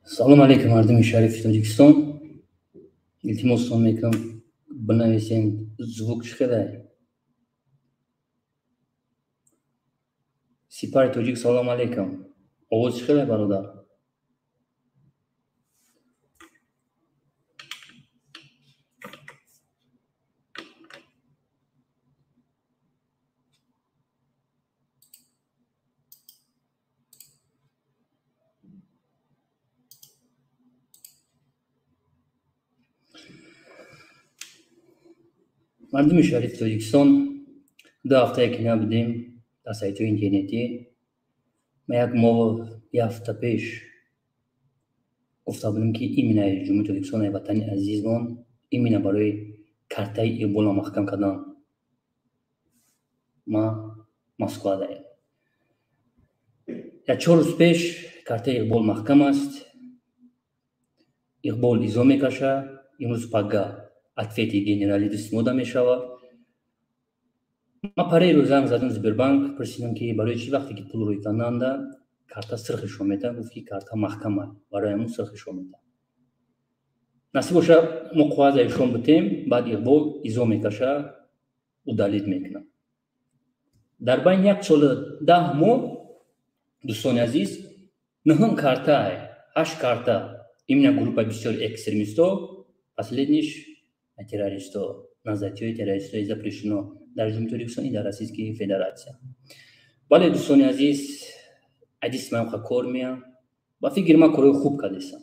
Салом алейкум, мардуми шарифи Тоҷикистон. Илтимостон мекунам, бинависен, звук чӣ хелай? Сипари тоҷик, салом алейкум. Овоз чӣ хелай, бародар? Мардуми шарифи Тоҷикистон, 2 ҳафтае ки набудем дар сайтҳои интернетӣ. Ма як моҳ, як ҳафта пеш гуфта будем, ки именно Ҷумҳурии Тоҷикистон, ватани азизмон, именно барои картаи Иқболро маҳкам кардан ма Москва даем. Як 4 рӯз пеш картаи Иқбол маҳкам аст. Иқбол изо мекаша. Имрӯз пага ответи генерали дастмода мешавад. Ма пареро занг задам Сбербанк, пурсидам, ки барои чӣ вақте ки пул рӯй карданда карта сирхишо метавад. Гуфт, ки карта маҳкама, барои ҳамун сирхишо метавад. Насиб боша, мо қоғаза ишон бутем, баъд Иқбол изо мекаша, удалить мекунад. Дар байни як солу 10 моҳ, дӯстони азиз, нӯҳум картае, ҳашт карта именно группа бисёр экстремистҳо, последниш террористҳо, назатиҳои террористҳои запрещено дар Ҷумҳурии Тоҷикистон и дар Российской Федерация. Бале, дӯстони азиз, адис ман кор меям, ба фикри ман корҳои хуб кардесам.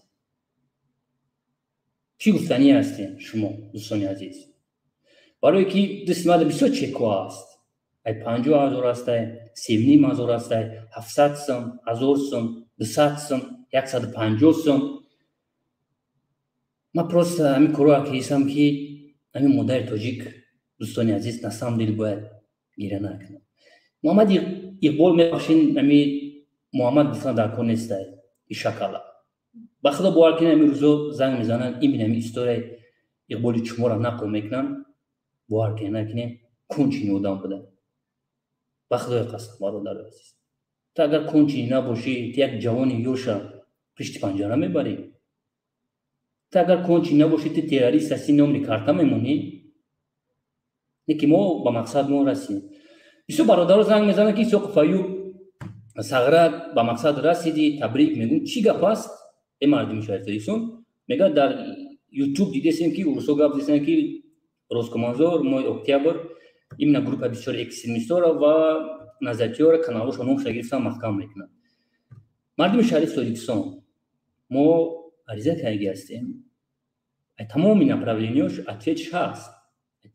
Чӣ гуфтанӣ ҳастем шумо, дӯстони азиз? Барое ки дӯсти ман бисёр чекҳо аст, ай 50 000 ҳастай, 3,5 ҳазор ҳастай, 700 сум, 1000 сум, 200 сум, 150 сум. Ман просто ҳамин корҳоро кардисам, ки ҳамин модари тоҷик, дӯстони азиз, на самом деле бояд гиря накунад. Муҳаммад Иқбол, мебахшин, ами Муҳаммад гуфтан дар кор нестай. Ишакала, ба худо бовар кунед, ҳамин рӯзо занг мезананд, именно ҳамин историяи Иқболи чуморо нақл мекунанд. Бовар кунед, накунед, конченый одам буда. Ба худои қасам, бародари азиз, ту агар конченый набошӣ, ту як ҷавони ёша пишти панҷара мебарӣ? Ту агар конченый набошӣ, ту террорист ҳастӣ, номри карта мемонӣ? Не ки мо ба мақсад мо расидем. Бисёр бародаро занг мезананд, ки Исоқов Аюб Сағра, ба мақсад расидӣ, табрик мегӯм. Чӣ гап аст, э мардуми шаҳри Тоҷикистон? Мегӯяд, дар Ютуб дидесем, ки урусо гап дидесем, ки Роскомнадзор моҳи октябр именно группа бисёр экстремистҳоро ва назарияҳоро, каналҳошо номша гирифтан, маҳкам мекунад. Мардуми шаҳри Тоҷикистон, мо ариза кардаги ҳастем, тамоми направлениёш ответш ҳаст.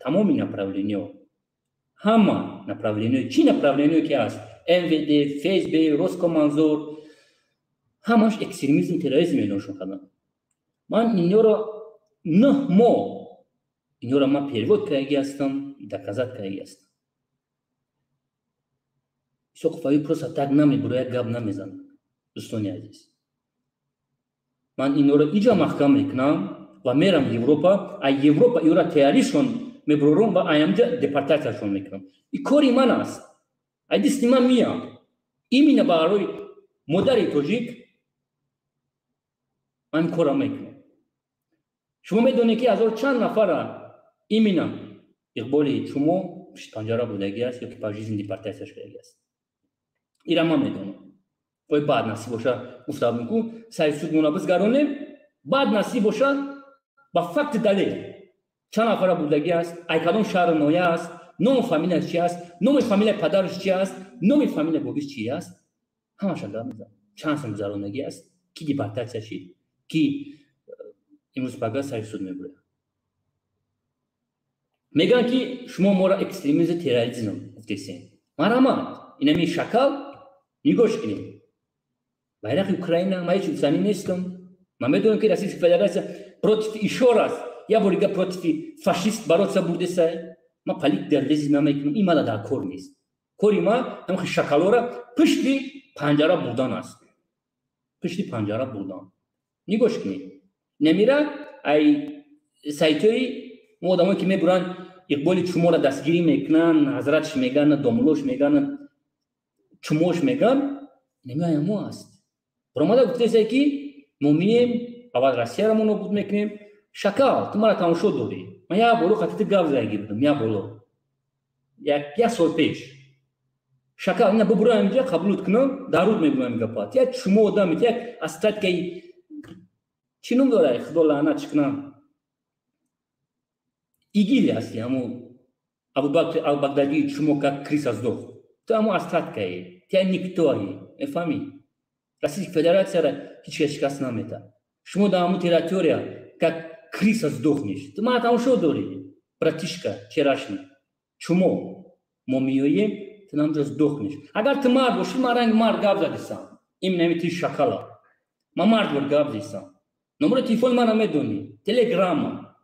Тамоми направлениё, ҳама направлениё, чӣ направлениё ки ҳаст, МВД, ФСБ, Роскомнадзор, ҳамаш экстремизм, терроризм эълоншон карданд. Ман инёро 9 моҳ инёро ман перевод кардаги ҳастам, доказать кардаги ҳастам. Исоқов Аюб просто так намебурояд, гап намезанад. Дӯстони азиз, ман инёро иҷа маҳкам мекунам ва мерам Европа, а Европа иёра террористшон мебурорам ва аямҷа депортатсияшон мекунам. И кори ман аст, ай дисти ман миям. Именно барои модари тоҷик ман корро мекунам. Шумо медонед, ки ҳазор чанд нафара именно Иқболи шумо пишти панҷара будагӣ аст ё ки пожизненно депортатсия шудагӣ аст. Ира ман медонам. Ой, баъд насиб боша, гуфта будем, ку сари судмона бизгаронем, баъд насиб боша, ба факти далел чанд нафара бурдагӣ аст, ай кадом шаҳру ноҳия аст, ному фамилияш чи аст, номи фамилияи падараш чи аст, номи фамилияи бобиш чи аст, ҳамаша гап мезанам. Чанд сум гузаронагӣ аст, ки депортатсия шид, ки имрӯз пага сари суд мебурад. Мегӯянд, ки шумо моро экстремизм, терроризм гуфтесем. Марҳамат, инами шакал нигоҳ кунем, байрақи Украина. Ман ҳеҷ гуфтанӣ нестам. Ман медонам, ки Российская Федерация против ишор аст, як бор дига против фашист бороться бурдесай. Ман политика лезть намекунам, ин мана дар кор нест. Кори ман ҳамхи шакалора пушти панҷара бурдан аст, пушти панҷара бурдан. Нигоҳ кунед, намира ай сайтҳои мо, одамое ки мебуранд, Иқболи чуморо дастгирӣ мекунанд, ҳазратш меган, домулош меган, чумош меган, намиамо аст. Баромада гуфтесе, ки Мо мием, аввал Россияро мо нобуд мекунем. Шакал, ту мара тамошо дорӣ. Ман як боло хати ту гап задаги будам, як боло. Як сол пеш. Шакал, ина бубурам инҷа, қабулут кунам, даруд мегӯям ин гапа. Ту як чумо одами, ту як остаткаи чӣ ном дорад, худо лаънат чӣ кунам. ИГИЛ ҳасти, ҳамо Абубакр ал-Багдадии чумо, как крыса сдох. Ту ҳамо остаткае, ту як никтои, мефаҳмӣ? Российская Федерацияра ҳеҷ кас шикаст наметавад. Шумо дар ҳамон территория как крыса сдохнешь. Ту мана тамошо дорӣ, братишка вчерашний. Чумо мо меоем, ту намҷо сдохнешь. Агар ту мард бошӣ, ман ранги мард гап задисам. Именно ами ти шакала. Ман мард бор гап задисам. Номери телефони мана медонӣ, телеграмма.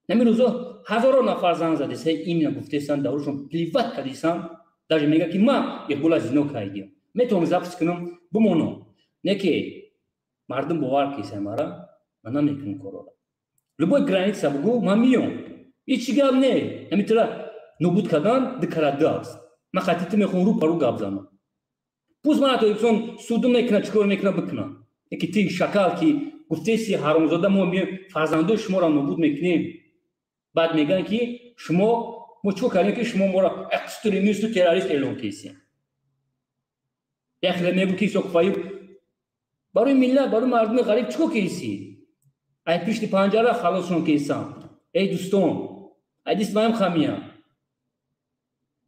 Ҳамин рӯзо ҳазорон нафар занг задиса, именно гуфтесан, даврушон плевать кардисам, даже мега ки ман Иқбола зино кардиям. Метавонам запись кунам, бимонам. Не ки мардум бовар кисай мара, ман намекунам корора. Любой граница бугу, ман миём. Ҳеҷ гап не. Ҳамин тура нобуд кардан ду кара ду аст. Ман хати ту мехоҳам рӯ ба рӯ гап занам. Пусть мана Тоҷикистон суду мекунад, чӣ кор мекунад, бикунад. Яки ти шакал ки гуфтеси ҳаромзода, мо миём фарзандои шуморо нобуд мекунем. Баъд мегӯянд ки шумо мо чӣ кор кардем, ки шумо моро экстремисту террорист эълон кардем. Як хеле мегӯ ки Исоқ Фаюб барои миллат, барои мардуми ғариб чӣ кор кардӣ? Ай пишти панҷара халосшон кардам. Эй дӯстон, ай дист маям хамия.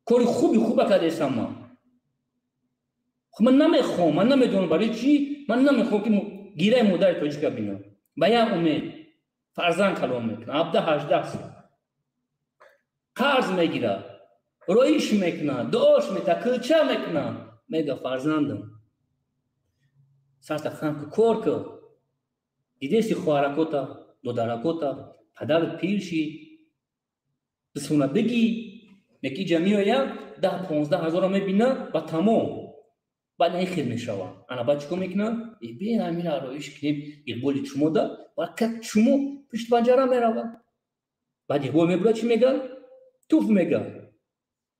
Кори хуби хуба кардесам ман. Ман намехоҳам, ман намедонам барои чӣ, ман намехоҳам ки гираи модари тоҷика бинам. Ба як умед фарзанд калон мекунад, 17-18 сол. Қарз мегирад, роиш мекунад, дуош метавад, кӯча мекунад. Мега фарзандам, сарта хам ку, кор ку. Дидеси хоҳаракота, додаракота, падарат пир шид, бисона бигӣ, меки иҷа меояд, 10-15 ҳазорро мебина ба тамом. Баъд ин хел мешавад. Ана баъд чӣ кор мекунад? Бин ҳамина роиш кунем Иқболи чумода, ва как чумо пишти панҷара меравад. Баъд Иқбол мебурад, чӣ мегӯяд? Туф мегӯяд.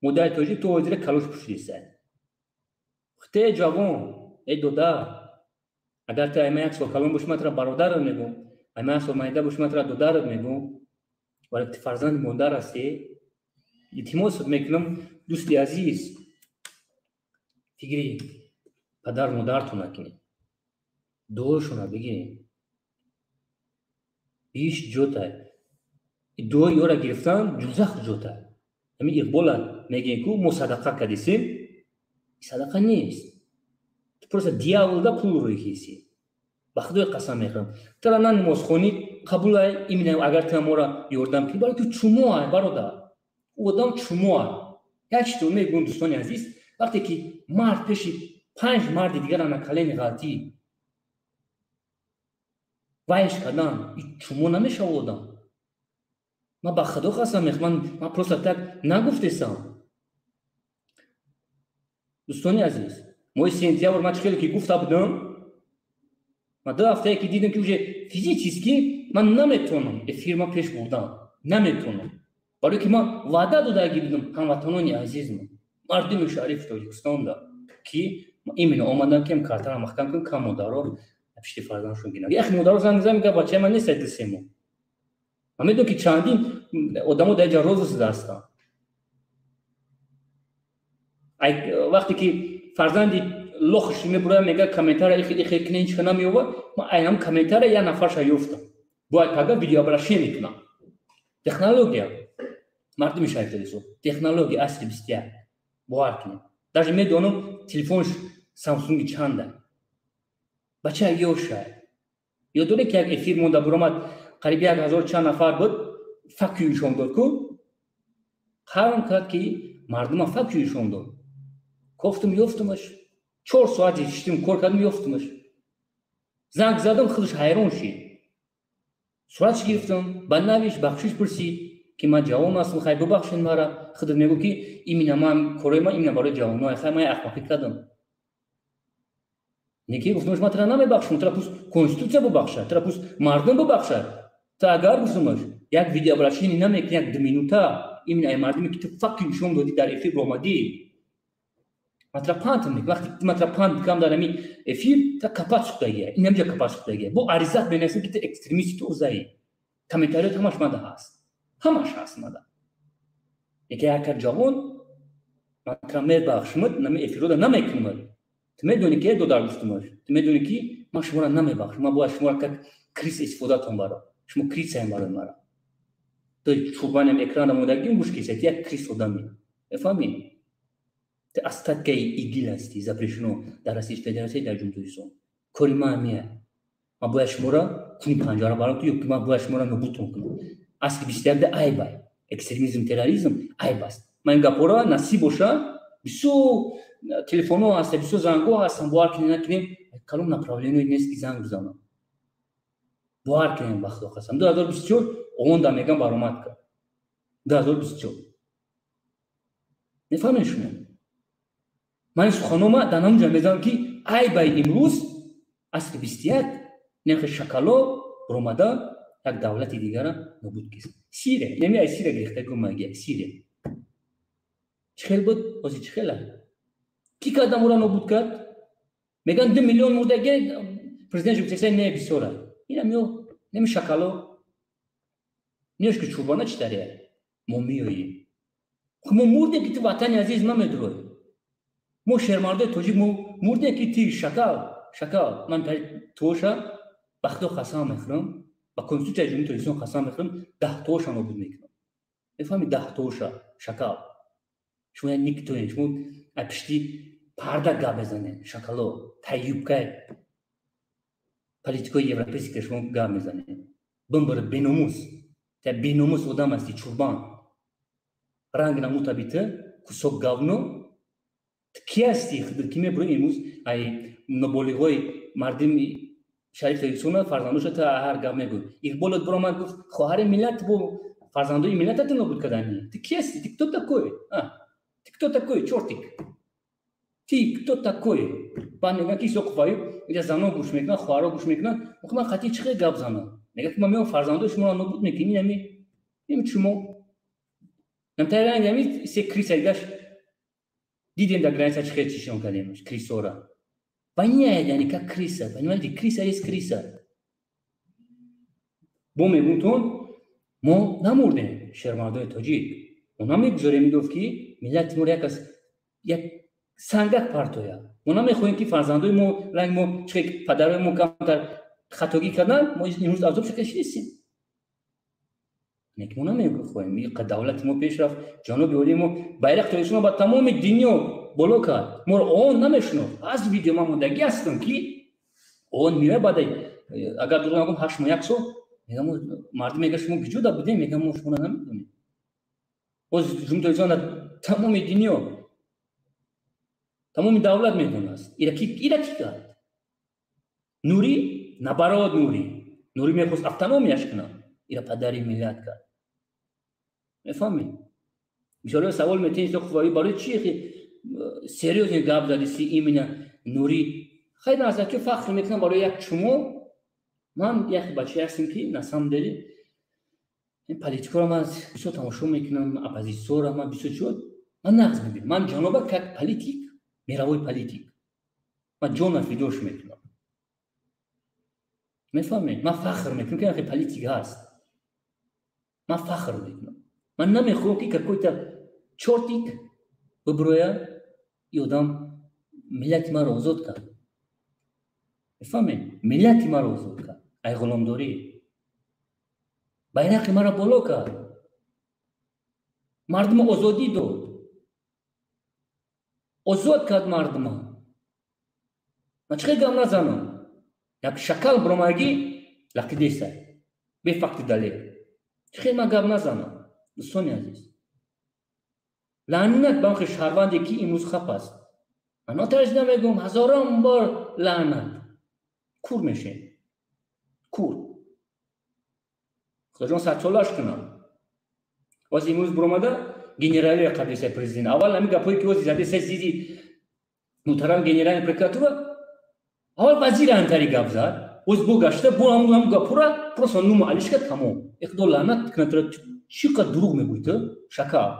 Модари тоҷик, ту ҳозира калош пӯшидисай. Хте ҷавон, эй додар, агар ту айма як сол калон бошӣ, ман тура бародарат мегӯм, айма як сол майда бошӣ, ман тура додарат мегӯм, вале ту фарзанди модар ҳастӣ. Илтимосат мекунам, дӯсти азиз, фикри падар модартон накунед, дуошона бигиред. Иш ҷотай дуои ёра гирифтан ҷузах ҷотай. Ҳамин Иқбола мегӯем ку мо садақа кардисем, садақа нест. Ту просто дьяволда пул рӯй кисӣ. Ба худои қасам мехӯрам, тура на намозхонӣ қабулай, именно агар ту моро ёрдам кунӣ, балки чумоай, бародар. Ӯ одам чумоай. Як чизро мегӯям, дӯстони азиз, вақте ки мард пеши панҷ марди дигара на колени ғалтӣ вайш кардан, чумо намешава одам. Ман ба худо қасам мехӯрам, ман просто так нагуфтесам. Дӯстони азиз, моҳи сентябр ман чӣ хеле ки гуфта будам, ман 2 ҳафтае ки дидам ки уже физически ман наметавонам эфирма пеш бурдан, наметавонам. Барои ки ман ваъда додагӣ будам ҳамватанони азизам, мардуми шарифи Тоҷикистонда, ки именно омадам ки картара маҳкам кунам, кам модаро пишти фарзандшон гиранд. Як модаро занг мезанад, мегӯяд бачаи ман нест 2-3 моҳ. Ман медонам ки чандин одамо дар ҷа розыс ҳастанд. Вақте ки фарзанди лохш мебурад, мегӯяд комментария ихел ихел кунед, ҳеҷ намеёбад, ман айнам комментария як нафарша ёфтам. Бояд пага видеообращение кунам. Технология. Мардуми шариф Тоҷикистон. Технология асри 21. Бовар кунед. Даже медонам телефонш Самсунги чанда. Бача ёша. Ёд доред ки як эфир монда буромад, қариб 1000 чанд нафар буд, факю нишон дод ку? Қарм кард ки мардума факю нишон дод. Кофтум, ёфтумаш. 4 соат шиштим, кор кардам, ёфтумаш. Занг задам, худаш ҳайрон шид. Суратш гирифтам, ба навиш бахшиш пурсид ки ман ҷавон ҳастам, хай бубахшед мара. Худат мегӯ ки именно ман корои ман именно барои ҷавоно, хай ман ахмақӣ кардам. Неки гуфтамаш ман тура намебахшам, тура пуст конститутсия бубахшад, тура пуст мардум бубахшад. Ту агар гуфтамаш як видеообращение намекунӣ, як 2 минута, именно ай мардуме ки ту факт нишон додӣ, дар эфир омадӣ. Матра пант мек вақти матра пант кам дар ами эфир та капат шудагия. Ин ҳамҷа капат шудагия. Бо аризат менависем, ки ту экстремисти, ту узаи. Комментариёт ҳамаш мада ҳаст. Ҳамаш ҳаст мада. Яке як ҷавон матра мебахшмад, нами эфирода намекунад. Ту медонӣ, ки додар гуфтумаш. Ту медонӣ, ки ман шуморо намебахшам. Ман бояд шуморо как крыса истифодатон барам. Шумо крыса ем барои мара. Ту чурбанем экран модагим гӯш киса, як крыса одами. Мефаҳмӣ? Ты остаткаи ИГИЛ ҳастӣ, запрещено дар Российской Федерация, дар Ҷумҳурии. Кори ман ҳамия. Ман бояд шуморо куни панҷара барам, ё ки ман бояд шуморо нобудтон кунам. Асри 21-да айб ай. Экстремизм, терроризм айб аст. Ман ин гапҳоро насиб боша, бисёр телефонҳо ҳаста, бисёр зангҳо ҳастанд, бовар кунем, накунем, калом направление нест, ки занг бизанам. Бовар кунем, ба Худо қасам. 2024 онда мегам баромад кард. 2024. Мефаҳмед шумо? Ман суханома дар ҳамонҷа мезанам, ки айбай имрӯз асри 21 нерхи шакало ромада як давлати дигара нобуд кист. Сирия, неми ай Сирия гирифта гумагия, Сирия. Чӣ хел буд? Ҳозир чӣ хела? Ки кардам ӯра нобуд кард? Меган 2 миллион мурдаги, президент ҷумҳурия не бисёра. Инам ё неми шакало. Ниёш ки чӯбона чӣ тария? Мо меоем. Мо мурдем, ки ту ватани азиз намедурой. Мо шермардои тоҷик, мо мурдем, ки ти шакал, шакал. Ман тоша ба Худо қасам мехӯрам, ба Конститутсияи Ҷумҳурии Тоҷикистон қасам мехӯрам, 10 тоша нобуд мекунам. Мефаҳми, 10 тоша шакал. Шумо як никто ен, шумо аз пишти парда гап мезанед, шакало, таюбкай политикои европейский шумо гап мезанед. Бимбир беномус. Та беномус одам ҳасти, чурбан. Ранг намутаби ту, кусок говно. Ки ҳасти? Ки мебури имрӯз ай ноболиғои мардими шариф Тоҷикистона фарзандоша та ҳар гап мегӯй. Иқболот биромад, гуфт, хоҳари миллат бо фарзандои миллатата нобуд кардани. Ты ки ҳасти? Ты кто такой? Ты кто такой, чёртик? Ты кто такой? Баъд мегӯянд, ки Исоқов Аюб иҷа занон гӯш мекунанд, хоҳаро гӯш мекунанд. Ман қатъи чӣ хел гап занам? Мегӯяд, ки ман меом, фарзандои шуморо нобуд мекунӣ, ами ин шумо. Намтайранг ами се крыса дигаш дидем, дар граница чӣ хел чишон кардем крыса ора. Воняет они как крыса, понимаете? Крыса есть крыса. Бо мегӯм, мо намурдем, шермардои тоҷик. Мо намегузорем гуфт, ки миллати моро як аз як сангак партояд. Мо намехоҳем, ки фарзандои мо ранг мо чӣ падарои мо камтар хатогӣ карданд, мо имрӯз азоб кашидистем. Мо намехоҳем. Давлати мо пеш рафт, ҷаноби олии мо байрақ Тоҷикистон ба тамоми дунё боло кард. Моро ООН намешинохт. Аз видео ман мондагӣ ҳастам, ки ООН меояд, баъд агар дурӯғ нагӯям, 8 моҳ, як сол, мегам, мардум мега, шумо киҷода будем? Мегам, мо шуморо намедонем. Боз Ҷумҳурии Тоҷикистон дар тамоми дунё, тамоми давлат медонаст. Ира ки кард? Нурӣ набарод, Нурӣ мехост автономияш кунад, ира падари миллат кард. Мефаҳмед? Бисёриҳо савол метиҳед, барои чи серьёзный гап задиси именно Нурӣ? Хайр, аз ки фахр мекунам барои як шумо. Ман як бачае ҳастем, ки на самом деле ин политикаро ман бисёр тамошо мекунам, оппозитсияро ман бисёр чиё ман нағз мебинам. Ман ҷаноба как политик, мировой политик, ман ҷона фидош мекунам. Мефаҳмед? Ман фахр мекунам, ки политик ҳаст. Ман фахр мекунам. Ман намехоҳам, ки какой-то чёртик бибирояд, и одам миллати маро озод кард. Мефаҳмед? Миллати маро озод кард ай ғуломдорӣ, байрақи маро боло кард, мардума озодӣ дод, озод кард мардума. Ман чӣ хел гап назанам? Як шакал биромагӣ лақидеса бефакти далел. Чӣ хел ман гап назанам? Дӯстони азиз, лаънат ба он хел шаҳрванде, ки имрӯз хап аст. Ман нотарс намегӯм, ҳазорон бор лаънат. Кур мешем, кур. Худоҷон садсолаш кунам. Боз имрӯз биромада генералия қабдеса президент. Аввал ҳамин гапҳое, ки ози задеса зиди муҳтарам генеральный прокуратура, аввал вазир антари гап зад, боз бо гашта бо ҳамун гапҳора просто нуму алиш кард, тамом. Иқдо лаънат кунад, чӣ қадр дурӯғ мегӯӣ ту, шакал.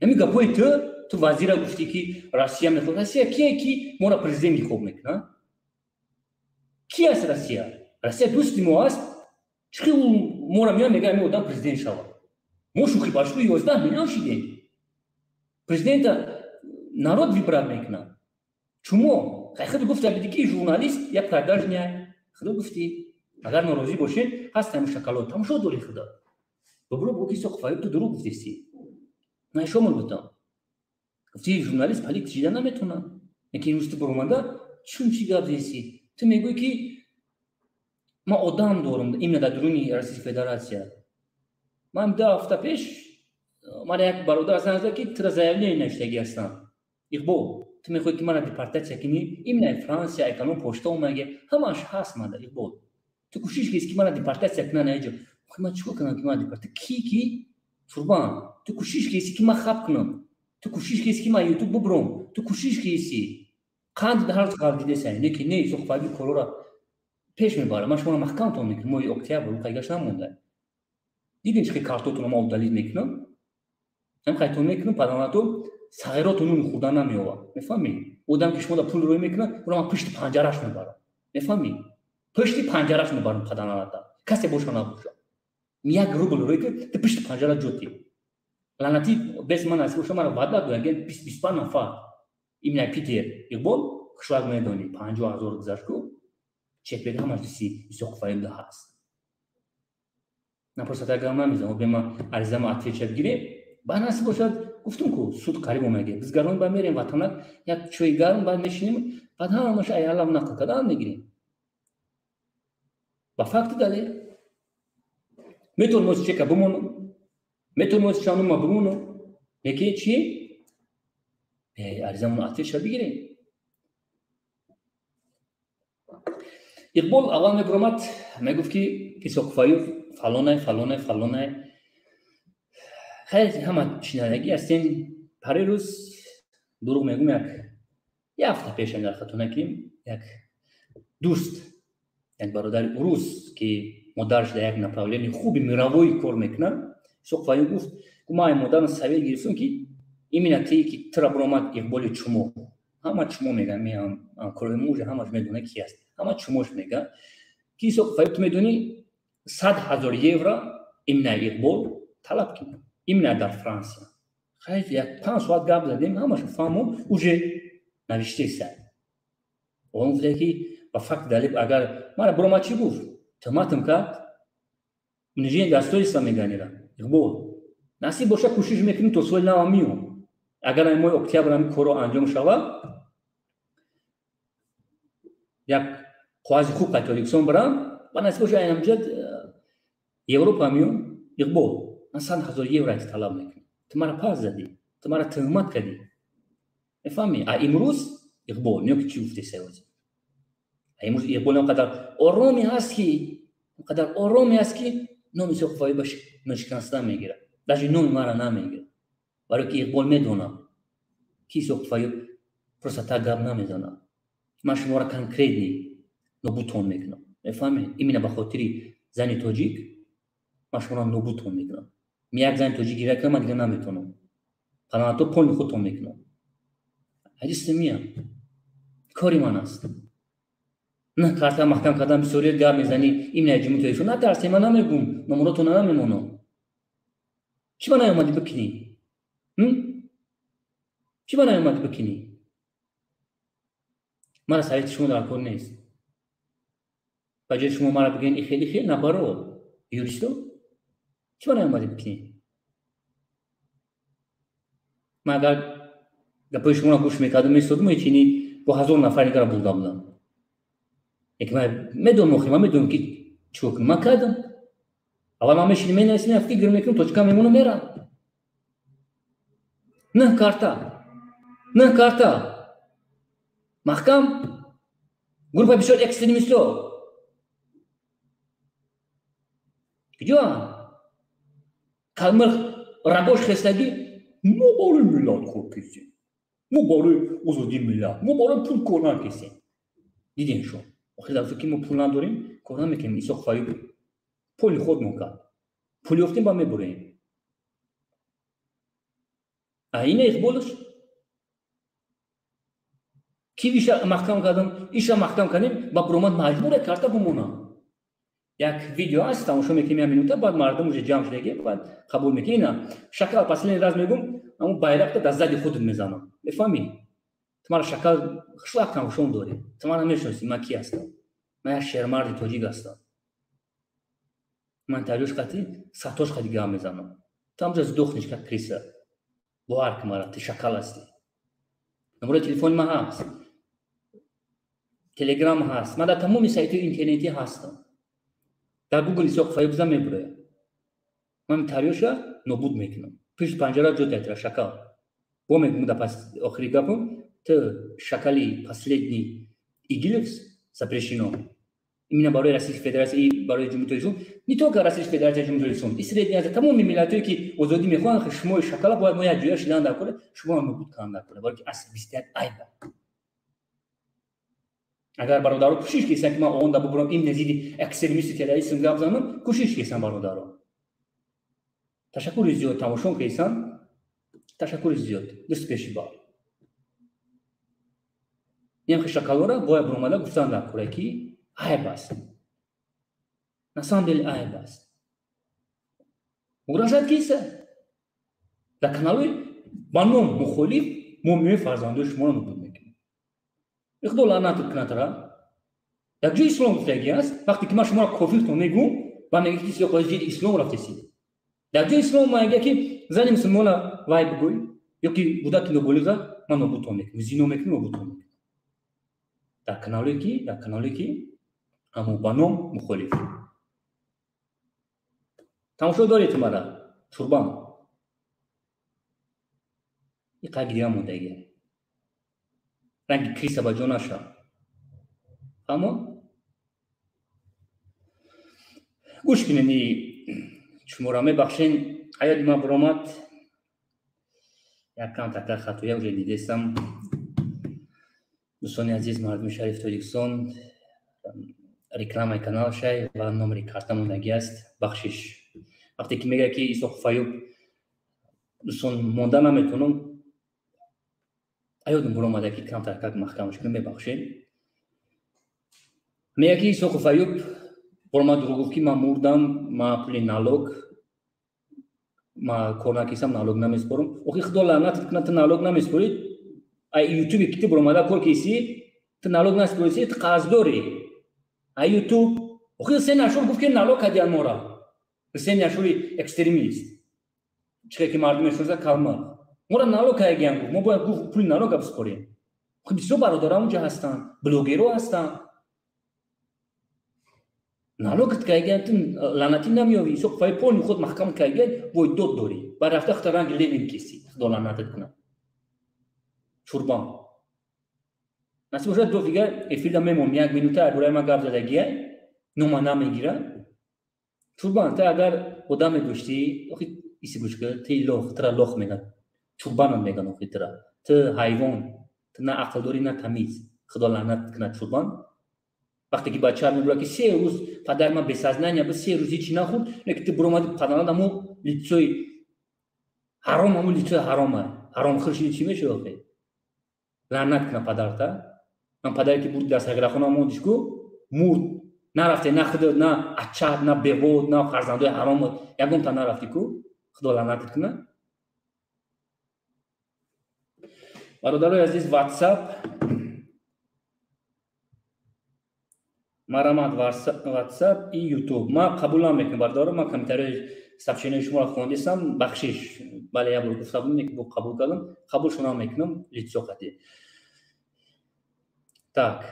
Ҳамин гапҳои ту Ту вазира гуфтӣ, ки Россия мехоҳад. Россия кие, ки моро президент интихоб мекунад? Ки аст Россия? Россия дӯсти мо аст. Чӣ хел моро меояд, мегӯяд, ҳамин одам президент шавад? Мо шӯхӣ ба шӯхӣ 11 миллион шидем. Президента народ выбрать мекунад. Чумо худ гуфта биди, ки журналист я продажный. Худо гуфтӣ, агар норозӣ бошед, ҳаст ҳамин шоколад, тамошо дори. Худо добро бо ки соқфаёб, ту дурӯғ гуфтеси. Ман шомил будам. Гуфти, журналист политик шида наметавонад. Яки имрӯз ту баромада чун чӣ гап зеси? Ту мегӯӣ, ки ман одам дорам именно дар дуруни Российской Федерация. Ман 2 ҳафта пеш мана як бародар занг зад, ки тура заявление навиштагӣ ҳастам. Иқбол, ту мехоҳӣ, ки мана депортация кунӣ именно Франсия, эконом почта омаги, ҳамааш ҳаст мада. Иқбол, ту кӯшиш кист, ки мана депортация кунан аҷо. Ман чикор кунам, ки мана депортация ки турбан? Ту кӯшиш киси, ки ман хаб кунам. Ту кӯшиш киси, ки ман Ютуб бубурам. Ту кӯшиш киси, қанд ҳар рӯз ғарб дидеса. Не, ки не, Исоқфаби корора пеш мебарам. Ман шуморо маҳкамтон мекунам. Моҳи октябр қайгаш намонда. Дидем, чӣ картотонро ма удалить мекунам, ҳам қайтон мекунам. Паданато сағирото нун хӯрда намеёвад, мефаҳмӣ? Одам ки шумо да пул рӯй мекунад, уро ман пушти панҷараш мебарам, мефаҳмӣ? Пушти панҷараш мебарам. Паданалата касе боша набоша, 1 рубл рӯй ки ту пушти панҷара ҷотӣ. Лаънатӣ, бес ман аст боша, мара ваъда дояген 25 нафар именно Питер. Иқбол, хушвақт медонӣ, 50 000 гузашт ку чекбек, ҳамаш диси Исоқфаилда ҳаст. На, просто так гап намезанам. Бема аризама отвеча бигирем, ба насиб бошад. Гуфтум ку, суд қариб омаге, биз гарон ба мерем ватанак, як чои гарм баъд мешинем, баъд ҳамаша аялам нақл кардан мегирем. Ба факти далел метавонем чека бимонам, метавонем чанума бимонам, лекин чи аризамон отвеча бигирем. Иқбол аввал мебуромад, мегуфт, ки Исоқфаюв фалонай, фалонай, фалонай. Хайр, ҳама шинадагӣ ҳастем. Пари рӯз, дурӯғ мегӯм, як ҳафта пеш, агар хато накунем, як дӯст, як бародари урус, ки модараш дар як направление хуби мировой кор мекунад, Исоқфаюв гуфт: ман ай модарам совет гирифтам, ки именно тие ки тура буромад Иқболи чумо, ҳама чумо мегӯян, ҳамкорои мужа ҳамаш медонад, ки аст, ҳама чумош мегӯяд, ки Исоқфаюв, ту медонӣ, 100 000 евро именно Иқбол талаб кунад именно дар Франсия. Хайр, як 5 соат гап задем, ҳамаша фаҳмон, уже навиштеса. Он гуфта, ки ба факт далел, агар мара буромад, чӣ гуфт? Туҳматам кард, унижение достоинства меганира. Иқбол, насиб боша, кӯшиш мекунем, то соли нава миём. Агар ами моҳи октябр ҳами корро анҷом шавад, як қоғази хуб қай Тоҷикистон барам, ба насиб боша, айнамҷад Европа миём. Иқбол, ман 100 000 евро талаб мекунам. Ту мара пас задӣ, ту мара туҳмат кардӣ, мефаҳмӣ? А имрӯз Иқбол ниё, ки чӣ гуфте саёзи? А имрӯз Иқбол он қадар ороме ҳаст, ки он қадар ороме ҳаст, ки номи Исоқфаи ба ношикаста мегирад, даже номи мара намегирад, барое ки Иқбол медонам, ки Исоқфаи просто так гап намезанад. Ман шуморо конкретный нобудтон мекунам, мефаҳмед? Именно ба хотири зани тоҷик ман шуморо нобудтон мекунам. Як зани тоҷик гиря кунам, ман дига наметавонам. Паланато полни худтон мекунам. Ҳадиси мия кори ман аст. На карта маҳкам кардан, бисёрият гап мезанӣ именно ҷумҳури Тоҷикистон. Натарсе, ман намегум, номуротона намемонам. Чӣ ба наёмадӣ бикунӣ? Чӣ ба наёмадӣ бикунӣ? Мара совети шумо дар кор нест. Ба ҷои шумо мара бигӯен ихел, ихел, наоборот, юристо чӣ ба наёмадӣ бикунӣ? Ман агар гапои шуморо гӯш мекардам, месодум, ҳечини бо ҳазор нафар дигара бурда будам. Яки ман медонам, охи ман медонам, ки чӣ кор кунам. Ман кардам. Аввал ман мешинем, менависем, фикр мекунам, точка мемонам, мерам. На карта, на карта маҳкам, группа бисёр экстремистҳо куҷоанд? Калмир рагош хестагӣ: мо барои миллат кор кардем, мо барои озодии миллат, мо барои пул кор накардем. Дидем шо, охир дар ки мо пул надорем, кор намекунем. Исоқ Фаюб пули худмон кард, пул ёфтем, ба мебурем. А ина Иқболаш Кивиша маҳкам кардам, иша маҳкам кардем, ба буромад маҷбуре карта бумонам. Як видео ҳаст, тамошо мекунем як минута, баъд мардум уже ҷамъ шудаги, баъд қабул мекунем. Ина шакал последний раз мегум, ҳамун байрақта дар зади худат мезанам. Мефаҳмӣ? Ту мара шакал хушвақт тамошон дорӣ. Ту мара мешиносӣ, ман ки ҳастам? Ман як шермарди тоҷик ҳастам. Ман тариёш қати сатош қати гап мезанам. Ту ҳамҷа сдохнешь как крыса. Бовар кун мара, ту шакал ҳастӣ. Номерои телефони ман ҳаст. Телеграм ҳаст. Ман дар тамоми сайтҳои интернетӣ ҳастам. Дар Гугл Исоқ Фаюб зан мебурояд. Ман тариёша нобуд мекунам. Пишти панҷара ҷо тайтра шакал. Бо мегум дар охири гапам, ту шакали последний игиловс запрещено. Именно барои Российской Федерация и барои Ҷумҳурии Тоҷикистон, не только Российской Федерация, Ҷумҳурии Тоҷикистон, и Средняя Азия, тамоми миллатҳое ки озодӣ мехоҳанд, шумои шакала бояд мо як ҷоя шидан дар кора, шуморо нобуд кардан дар кора, барои ки асри 21 айба. Агар бародаро кӯшиш кесанд ки ман онда бубурам, именно зидди экстремисти терроризм гап занам, кӯшиш кесанд бародаро. Ташаккури зиёд тамошон кесанд, ташаккури зиёд. Дӯст пеши бар. Ин шакалора бояд буромада гуфтан дар кора ки айб аст. На самом деле айб аст. Угрожать киса? Дар каналҳои ба ном мухолиф мо меоем фарзандои шуморо нобуд мекунем. Худо лаънатат кунад тара. Як ҷои ислом гуфтагӣ аст, вақте ки ман шуморо кофиртон мегӯм, ба мегӯ ки сиёқои зидди ислом рафтесид. Дар ҷои ислом мегӯяд ки зани мусулмона вай бигӯй ё ки кӯдаки ноболиға ман нобудтон мекунам, зино мекунам, нобудтон мекунам. Дар канале ки аммо ба ном мухолиф. Тамошо доред мара чурбан. Иқа гиря мондагӣ. Ранги криса ба ҷо наша. Аммо гӯш кунед, шуморо мебахшен, ҳаёти ман буромад. Як кам така хатоя уже дидестам. Дӯстони азиз, мардуми шариф Тоҷикистон, рекламаи канал шай ва номери карта мондагӣ аст. Бахшиш. Вақте ки мегӯяд ки Исоқ Фаюб, дӯстон, монда наметавонам, аёдам буромада ки камтар как маҳкамаш кунам, мебахшед. Мегӯяд ки Исоқ Фаюб буромад дурӯғ гуфт ки ман мурдам, ман пули налог, ман кор накисам, налог намеспорам. Охи худо лаънатат кунад, ту налог намеспорӣ. Ай ютубе ки ту буромада кор кисӣ, ту налог наспорӣ, ту қарздорӣ. Ай ютуб, охи Ҳусейн Ашур гуфт ки налог кардиян мора. Ҳусейн Ашури экстремист. Чӣ ки мардум мешиносад калмақ. Мора налог кардиян гуфт, мо бояд гуфт пули налога биспорем. Охи бисёр бародарам унҷа ҳастанд, блогерҳо ҳастанд. Налогат кардиян, ту лаънатӣ намеёвӣ. Исоқ Фаюб полни худ маҳкам кардиян, вой дод дорӣ. Баъд рафта худ ранги Ленин кисӣ. Худо лаънатат кунад. Чурбан. Насиб бошад ду дигар эфирда мемонам, як минута барои ман гап задагия, нома намегира. Чурбан, ту агар одаме доштӣ, охи иси гӯш кун, ти лох, тура лох мегӯянд. Чурбанам мегӯянд охи тура. Ту ҳайвон, ту на ақл дорӣ, на тамиз. Худо лаънат кунад чурбан. Вақте ки бача мебурад ки 3 рӯз падари ман бесознания буд, 3 рӯз ҳеҷ нахӯрд, не ки ту буромадӣ падарат ҳамун лицои ҳаром, ҳамун лицои ҳарома. Ҳаромхӯр шуди чӣ мешавад охи? Лаънат кунад падарта. Ман падаре ки бурд дар саграхона мондиш ку, мурд. Нарафте на худат, на ачат, на бевод, на фарзандои ҳаромат, ягонта нарафти ку. Худо лаънатат кунад. Бародарои азиз, WhatsApp марамат, WhatsApp и YouTube. Ман қабул намекунам бародаро, ман комментарияи сообщениҳои шуморо хондистам, бахшиш. Бале, як бор гуфта будем, ки бо қабул кардам, қабулшон намекунам, лицо қати. Так.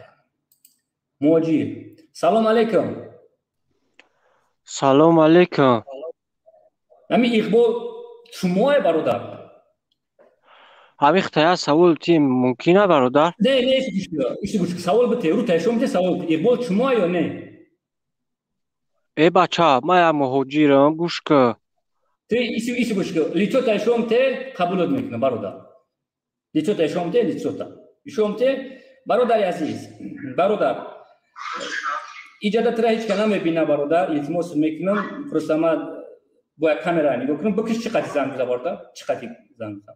Муҳоҷир. Салом алейкум. Салом алейкум. Ҳамин Иқбол шумое бародар? Ҳамин хитая савол ти мумкина бародар? Не, не, ишти гӯш, савол бите, рӯ тайшом бите савол. Иқбол шумое ё не? Э бача, ман як муҳоҷирам, гӯш кун. Ти иси гӯш кун, лицо тайшом те қабулот мекунам бародар. Лицо тайшом те, лицота. Ишом те, бародари азиз, бародар. Иҷода тура ҳеҷ ка намебина бародар, илтимос мекунам, просто ман бояд камера нигоҳ кунам, бикиш чӣ қати занг биза бародар, чӣ қати занг биза.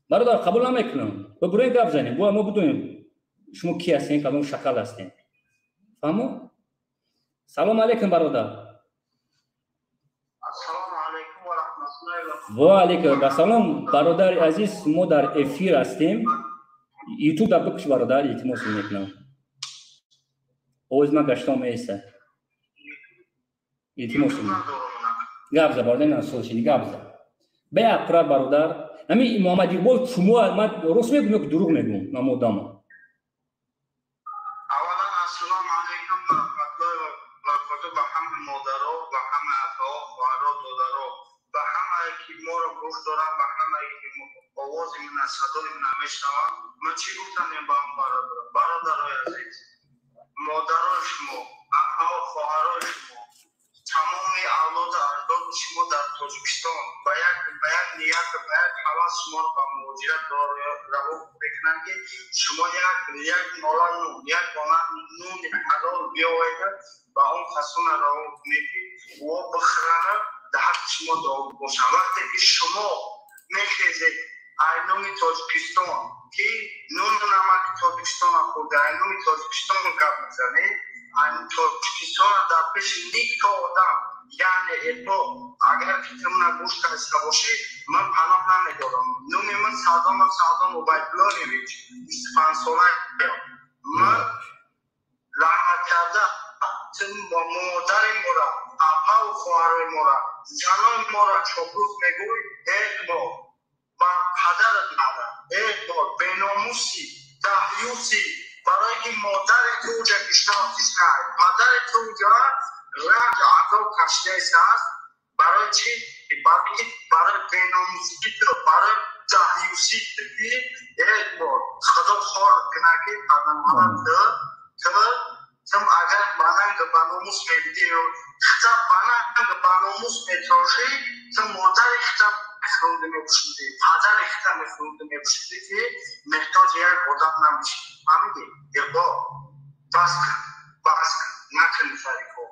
Бародар, қабул намекунам. Бибурен, гап занем. Бояд мо бидонем, шумо ки ҳастем, кадом шакал ҳастем. Фаҳмо? Салом алейкум, бародар. Ва алейкум ассалом, бародари азиз, мо дар эфир ҳастем. Ютуб дар бикуш, бародар, илтимос мекунам. Овози ман гаштон меиста. Илтимос. Гап за, бародар, на солшини гап за. Беақра, бародар. Ами Муҳаммад Иқбол, шумо ман рост мегӯм ё дурӯғ мегӯм? Намодама. Аввалан, ассалому алайкум ва раҳматуллоҳи ва баракотуҳ ба ҳама модаро, ба ҳама апаҳо, хоҳаро, додаро, ба ҳамае ки моро гӯш доранд, ба ҳамае ки овози мана, садои мана мешнаванд. Ман чӣ гуфтанем ба он бародаро? Бародарои азиз, модарои шумо, апаҳо, хоҳарои шумо, тамоми авлоду аҷдоди шумо дар Тоҷикистон ба як ният, ба як ҳавас шуморо ба муҳоҷират раво мекунанд, ки шумо як нола нун, як дона нуни ҳалол биёваред, ба он касона раво кунед, ки о бихӯранд, дар ҳаққи шумо дуо бошанд. Вақте ки шумо мехезед ай номи Тоҷикистон, ки нуну намаки Тоҷикистона хӯрда, ай номи Тоҷикистон гап мезанед, Тоҷикистона дар пеши никто одам, яъне это агар ки ту мана гӯш карда бошӣ, ман паноҳ намедорам. Номи ман Сардонов Сардон Убайдуллоевич, 25 солаям. Ман лаънат карда ту модари мора, апаву хоҳарои мора, занои мора чоплус мегӯй. Эътибор ба падарат лаънат, эътибор, беномуси, даҳюси, барои ки модари ту уҷа гишнав тишнай, падари ту уҷа ранҷ азоб кашидааст. Барои чӣ? Барои беномусии ту, барои даҳюсии ту, ки эътибор, Худо хорат кунад, ки падармалат ту ту агар ба нанг, ба номус медидӣ, хита ба нанг, ба номус метрошӣ, ту модари хита мехӯрди, мепӯшидӣ, падари хита мехӯрди, мепӯшидӣ, ки меҳтоҷи як одам намешӣ. Фаҳмидӣ? Иқбол, бас кун, бас кун, накунӣ фарико.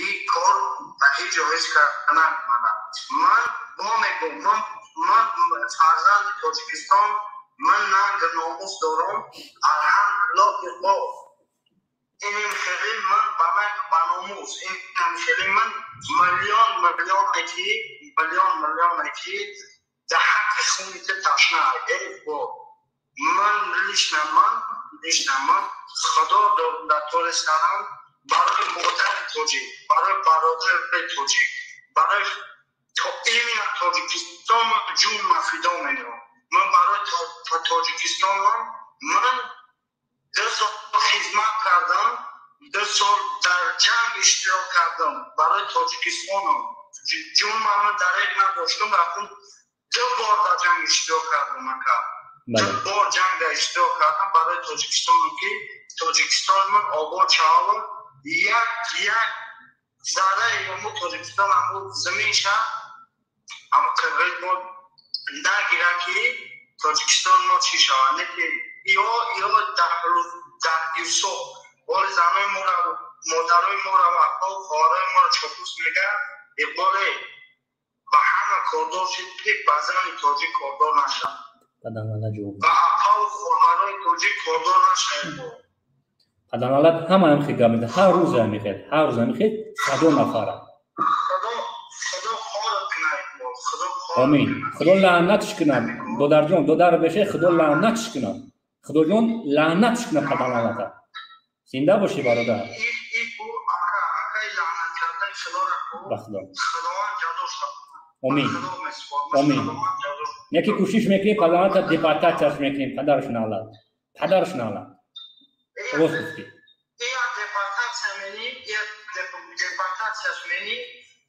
Ин кор ба ҳеҷ ҷо ҳеҷ кар намемонад. Ман бо мегӯм, ман фарзанди Тоҷикистон, ман нанг номус дорам, алҳамдулиллоҳ. Иқбол, иним хеле ман ба нанг, ба номус, инам хеле ман миллион миллионе ки, миллион миллионе ки дар ҳаққи хуни ту ташна. Иқбол, ман лично, ман лично, ман Худо дар тори сарам, барои модари тоҷик, барои бародари тоҷик, барои именно Тоҷикистон ман ҷунма фидо менамам. Ман барои Тоҷикистонам ман 2 сол хизмат кардам, 2 сол дар ҷанг иштирок кардам. Барои Тоҷикистонам ҷунма ман дареғ надоштам, рафтам, ду бор дар ҷанг иштирок кардам, ака, ду бор ҷангда иштирок кардам барои Тоҷикистонам, ки Тоҷикистон ман обод шавад, як як зарраи ҳаму Тоҷикистон, ҳаму заминша ҳаму қирғиз мо нагира, ки Тоҷикистон мо чӣ шавад. Не ки иё даҳюсо боли занои мора, модарои мора, апау, хоҳарои мора чопус мега. Иқболе, ба ҳама кордор шид, ки ба зани тоҷик кордор нашав, ба апау, хоҳарои тоҷик кордор нашав. Паданалат ҳама ҳам хел гап мезанад, ҳар рӯз ҳамихел, ҳар рӯз ҳамихел садо нафара. Омин, Худо лаънатш кунад. Додарҷон, додар беше, Худо лаънатш кунад, Худоҷон лаънатш кунад паданалата. Зинда бошӣ, бародар. Ба Худо, омин, омин. Яке кӯшиш мекунем, паданалата депортатсияш мекунем. Падараш налат, падараш налат, рост гуфтӣ. Ия депортатсия мени, ия депортатсияш мени,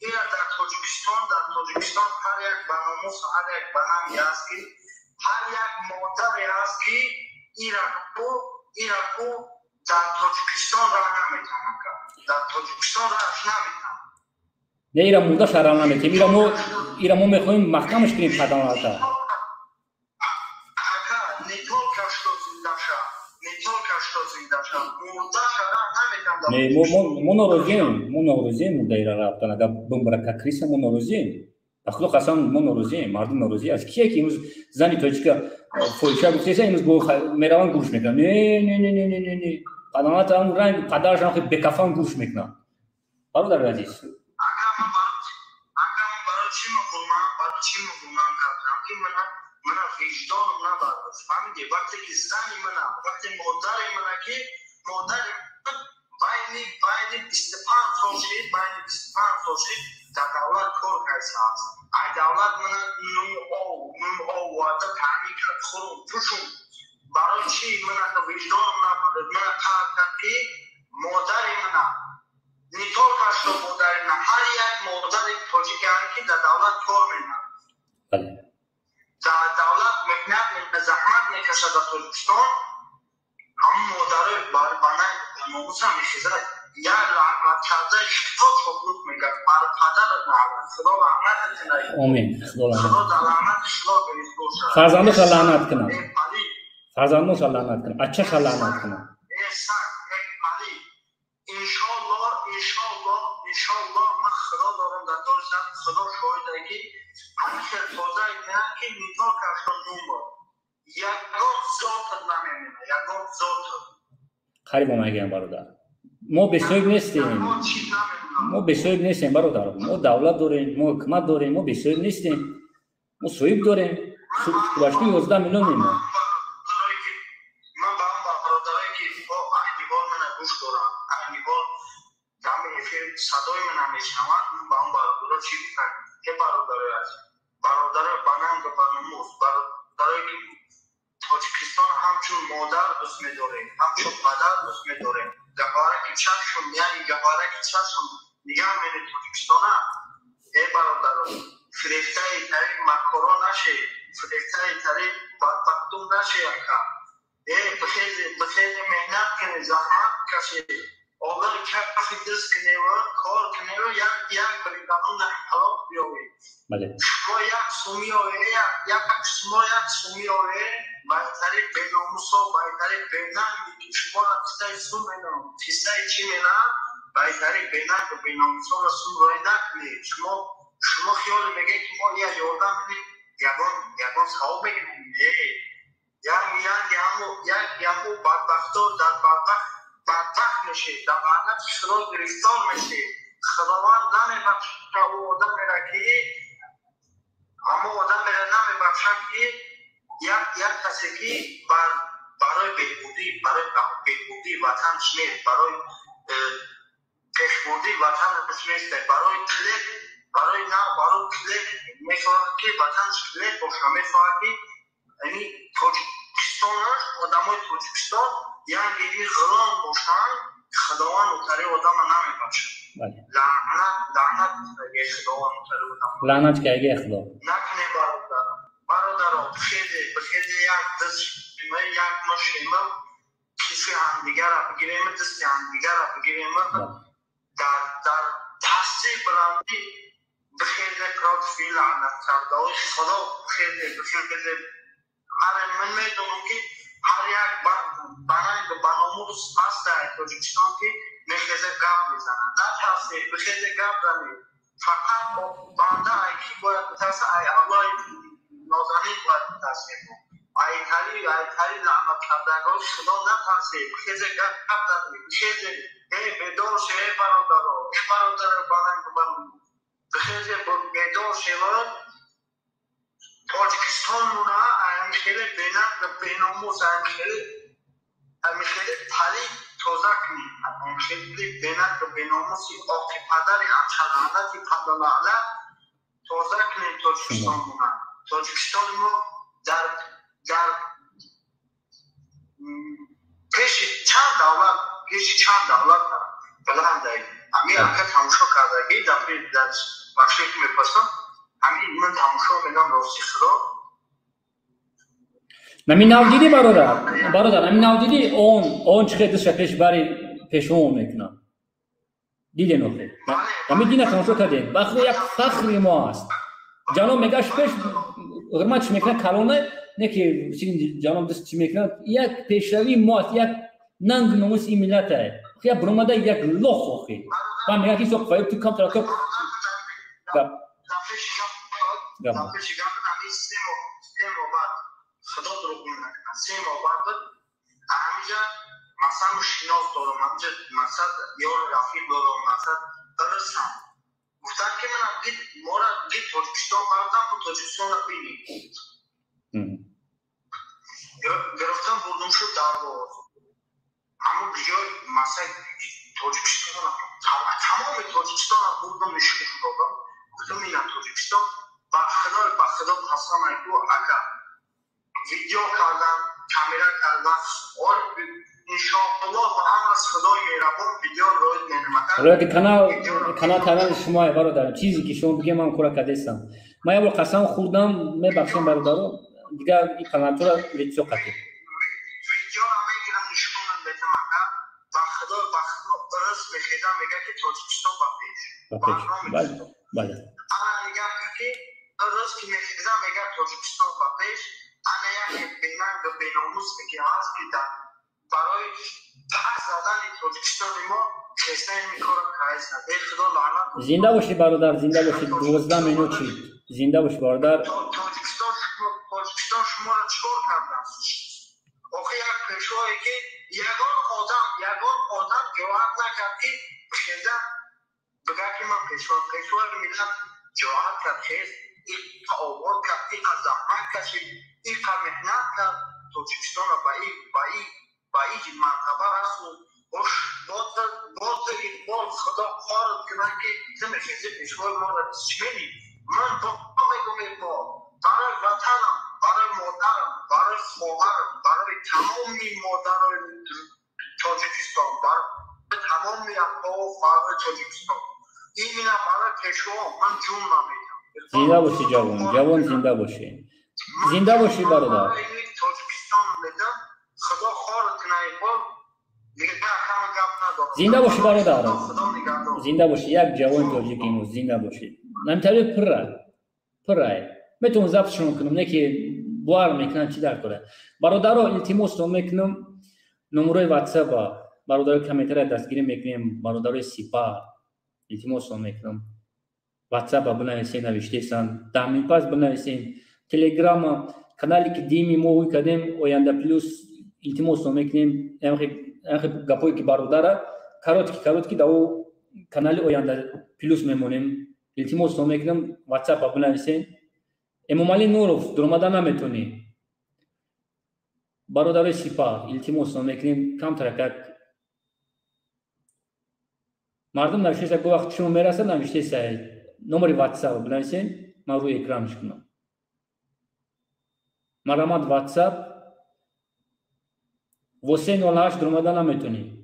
ия дар Тоҷикистон, дар Тоҷикистон ҳар як ба номус, ҳар як ба нанге аст, ки ҳар як модаре аст, ки ираку дар Тоҷикистон раҳ наметавонад кард, дар Тоҷикистон раҳш наметавонад. Не, ира мурда шара наметем, ира мо мехоҳем маҳкамаш кунем паданалата. Ака, не только что зинда ша, не только что зинда ша, мурда шара наметавонад. Не, мо норозием, мо норозием мурда ира рафтан. Агар бимбара, как крыса, мо норозием. Ба худо қасам, мо норозием, мардум норозӣ аст. Кие ки имрӯз зани тоҷика фоҳиша гуфтеса, имрӯз бо мераванд, гӯш мекунанд. Не, не, не, не, не, не, не, падамат ам ранг падарашам хе бекафан гӯш мекунанд. Бародари азиз, ака, ман барои чӣ мехӯрмам, барои чӣ мехӯрмам кардам, ки мана виҷдоном набардошт, фаҳмидӣ? Вақте ки зани мана, вақте модари мана, ки модари байни 25 сол шид, байни 25 сол шид, дар давлат кор кардааст. Ай давлат мана нуну об варда таъмин кард, хӯрум, пӯшум. Барои чӣ мана виҷдоном набардошт, мана қаҳр кард, ки модари мана, не только что модари мана, ҳар як модари тоҷике, ки дар давлат кор мекунад, дар давлат меҳнат, заҳмат мекашад дар Тоҷикистон, ҳамон модарои ба номусам мехезад, як лаънат карда худо чоплук мегӯяд. Бар падарат лаънат, Худо лаънатат кунад. Омин, Худо. Худо дар лаънати Худо гирифтор шавад. Фарзандоша лаънат кунад. Э палид. Фарзандоша лаънат кунад, ачаша лаънат кунад. Э саг, э палид. Иншоаллоҳ, иншоаллоҳ, иншоаллоҳ, ман Худо дорам дар тоҷам, Худо шоҳиде, ки ҳамин хел тоза кунам, ки не только что нумбо, ягон зотат намемонад, ягон зотат. Қариб омагиям, бародар. Мо бесоҳиб нестем. Ягон чиз намемонад. Мо бесоҳиб нестем, бародар. Мо давлат дорем, мо ҳукумат дорем, мо бесоҳиб нестем, мо соҳиб дорем. Башки 11 миллионем мо. Ман ба он бародарое, ки бо айни ҳол мана гӯш дорам, айни ҳол дами эфир садои мана мешунаванд, ман ба он бародаро чӣ гуфтам? Э бародарои азиз, бародарои ба нангу ба номус, бародарое ки Тоҷикистон ҳамчун модар дӯст медорем, ҳамчун падар дӯст медорем, гаҳвораки чашм, яъне гаҳвораки чашм нигаҳ мерем Тоҷикистона. Э бародаро, фирефтаи тариқ макоро нашед, фирефтаи тариқ бадбахтум нашед. Ака, э бихезе, бихезе, меҳнат кунед, заҳмат кашед, олари кафи даст кунева, кор кунева, як як бригануна ҳалок биёвед. Шумо як суми ове, як шумо як суми ове, ба тариқ беномусо, ба тариқ бенанги, ки шуморо қиссаи сум менам, қиссаи чӣ менам, ба тариқ бенангу беномусоро сум роӣ накунед. Шумо хиёле мегӯед, ки мо я ёрдам кунем, ягон савоб мегирем. Э як як яму як яму бадбахто дар бадбахт мешед, дар лаънати Худо гирифтор мешед. Худованд намебахша ӯ одамеро, ки ҳамон одамеро намебахшад, ки як касе, ки барои беҳбудӣ, барои беҳбудии ватанаш нест, барои пешбурдии ватанаш нест, барои хлеб, барои на барои хлеб мехоҳад, ки ватанаш хлеб боша, мехоҳад, ки яъни Тоҷикистонаш, одамои Тоҷикистон як ини ғулом бошанд. Худованд утари одама намебахшад. Лаънат, лаънат Худованд утари одама. Лаънат карги Худо. Накунем, бародаро, бародаро, бихезе, бихезе, як даст шема, як мушт шема, киси ҳамдигара бигирем, дасти ҳамдигара бигирем, дар пасти баландӣ бихезе, против лаънат кардаҳои Худо бихезе, бихезе. Ҳар ман медонам, ки ҳар як бананг ба номус ҳаст дар Тоҷикистон, ки мехезе, гап мезанад. Натарсе, бихезе, гап занед. Фақат банда ай ки бояд битарса? Ай Аллоҳи нозанин бояд битарсем. Айтари лаънат кардагои Худо натарсе, бихезе, гап занед, бихезе, э бедор ше, э бародаро, э бародаро бананг ба бихезе, бедор шева. Тоҷикистонмуна аймихеле бенанг, беномус, аймихеле палид тоза кунем, аймихеле бенанг, беномуси оқи падари амча лаънати падалаълат тоза кунем Тоҷикистонмуна. Тоҷикистони мо дар пеши чанд давлат, пеши чанд давлат баланда. Ами ака тамошо кардагӣ дар бахше, ки мепурсам, ҳамин ман тамошо мекунам, рости Худо. Нами нав дидӣ, бародар, бародар, ами нав дидӣ, он чӣ хел дастша пеш бари пешвомо мекунад, диден охе? Ами дина тамошо кардем. Ба Худо, як фахри мо аст. Ҷаноб мегаш пеш ҳурмат чӣ мекунад, калона не ки ҷаноб даст чӣ мекунад. Як пешравии мо аст, як нанг номуси ин миллата. Як буромада як лох охи. Ман мегӯям, ки соқ ту камтар. Пеши Дар пеши гап ҳамин 3 моҳ баъд, худо дурӯғ накунад, 3 моҳ баъд буд. Ҳаминҷа мақсад шинос дорам, ҳаминҷа мақсад ёру рафиқ дорам, мақсад рисам. Гуфтанд, ки мана гид, мора гид Тоҷикистон бардам, бу Тоҷикистонро бинӣ. Гирифтам, бурдум шуд Дарвоз. Ҳамун ҷой масалан Тоҷикистон, тамоми Тоҷикистонро бурдум, нишон додам. Гуфтам, ина Тоҷикистон. Ба худо, ба худо қасам, айку ака, видео кардам, камера кардам. Ол иншоаллоҳ ба амр аз худои меҳрабон видео роид менамакам. Рояки канал, канал, канали шумое, бародарам. Чизе ки шумо бигем, ман кора кардестам. Ман як бор қасам хӯрдам, мебахшем, бародаро, дигар ин каналтура лицо қатӣ. Видеоро мегирам, нишонам метам, ака. Ба худо, ба худо, рӯз мехезам, мега ки Тоҷикистон ба пеш. Ба пеш, бале, бале. Ана нигоҳ кун, ки рӯз ки мехезам, мега Тоҷикистон ба пеш. Ана яке бенангу беномус ки ҳаст, ки дар барои пас задани Тоҷикистони мо хестаи ин корро кардааст. Э худо лаънат. Зинда бошӣ, бародар, зинда бошӣ. 12 минут шид. Зинда бошӣ, бародар. Тоҷикистон, Тоҷикистон шуморо чикор кардааст? Охи як пешвое, ки ягон одам, ягон одам ҷуръат накард, ки хеза бигӯяд, ки ман пешво. Пешвои миллат ҷуръат кард, хез, иқа обод кард, иқа заҳмат кашид, иқа меҳнат кард, Тоҷикистонро ба ин мартаба расонд. Боз Иқбол, худо хорат кунад, ки ту мехези пешвои моро чӣ менӣ. Ман мегӯм, Иқбол, барои ватанам, барои модарам, барои хоҳарам, барои тамоми модарои Тоҷикистон, барои тамоми апаву хоҳарои Тоҷикистон, именно барои пешво ман ҷун намедиҳам. Зинда бошӣ, ҷавон, ҷавон, зинда бошӣ, зинда бошӣ, бародар. Тоҷикистон медиҳам. Худо хорат кунад, Иқбол. Дигар ҳама гап надорам. Зинда бошӣ, бародар. Худо нигаҳдор. Зинда бошӣ, як ҷавони тоҷик имрӯз. Зинда бошӣ. Намитари пурра пуррае, метавон записшон кунам, не ки бовар мекунам, чӣ дар кора. Бародаро, илтимостон мекунам, номерои ватсапа бародарои комментария дастгирӣ мекунем. Бародарои Сипар, илтимостон мекунам, ватсапа бинависен, навиштесан, 10 минут пас бинависен. Телеграма канале ки дими мо ӯй кардем, Оянда Плюс, илтимостон мекунем, гапое ки бародара короткий, короткий да ӯ канали Оянда Плюс мемонем. Илтимостон мекунам, ватсапа бинависен. Эмомалӣ Нуров, дуромада наметонӣ. Бародарои Сипар, илтимостон мекунем, камтаракак мардум навиштеса, го вақт шумо мерасад, навиштеса, номери ватсап бинависен, ман рӯи экранш кунам. Марамад, ватсап 8308, дуромада наметонӣ.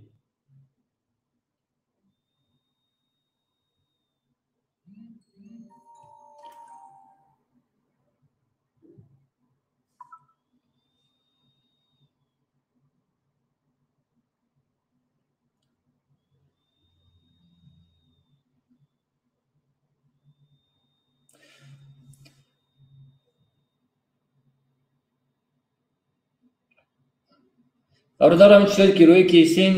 Бародарам, чизое ки рӯе ки сен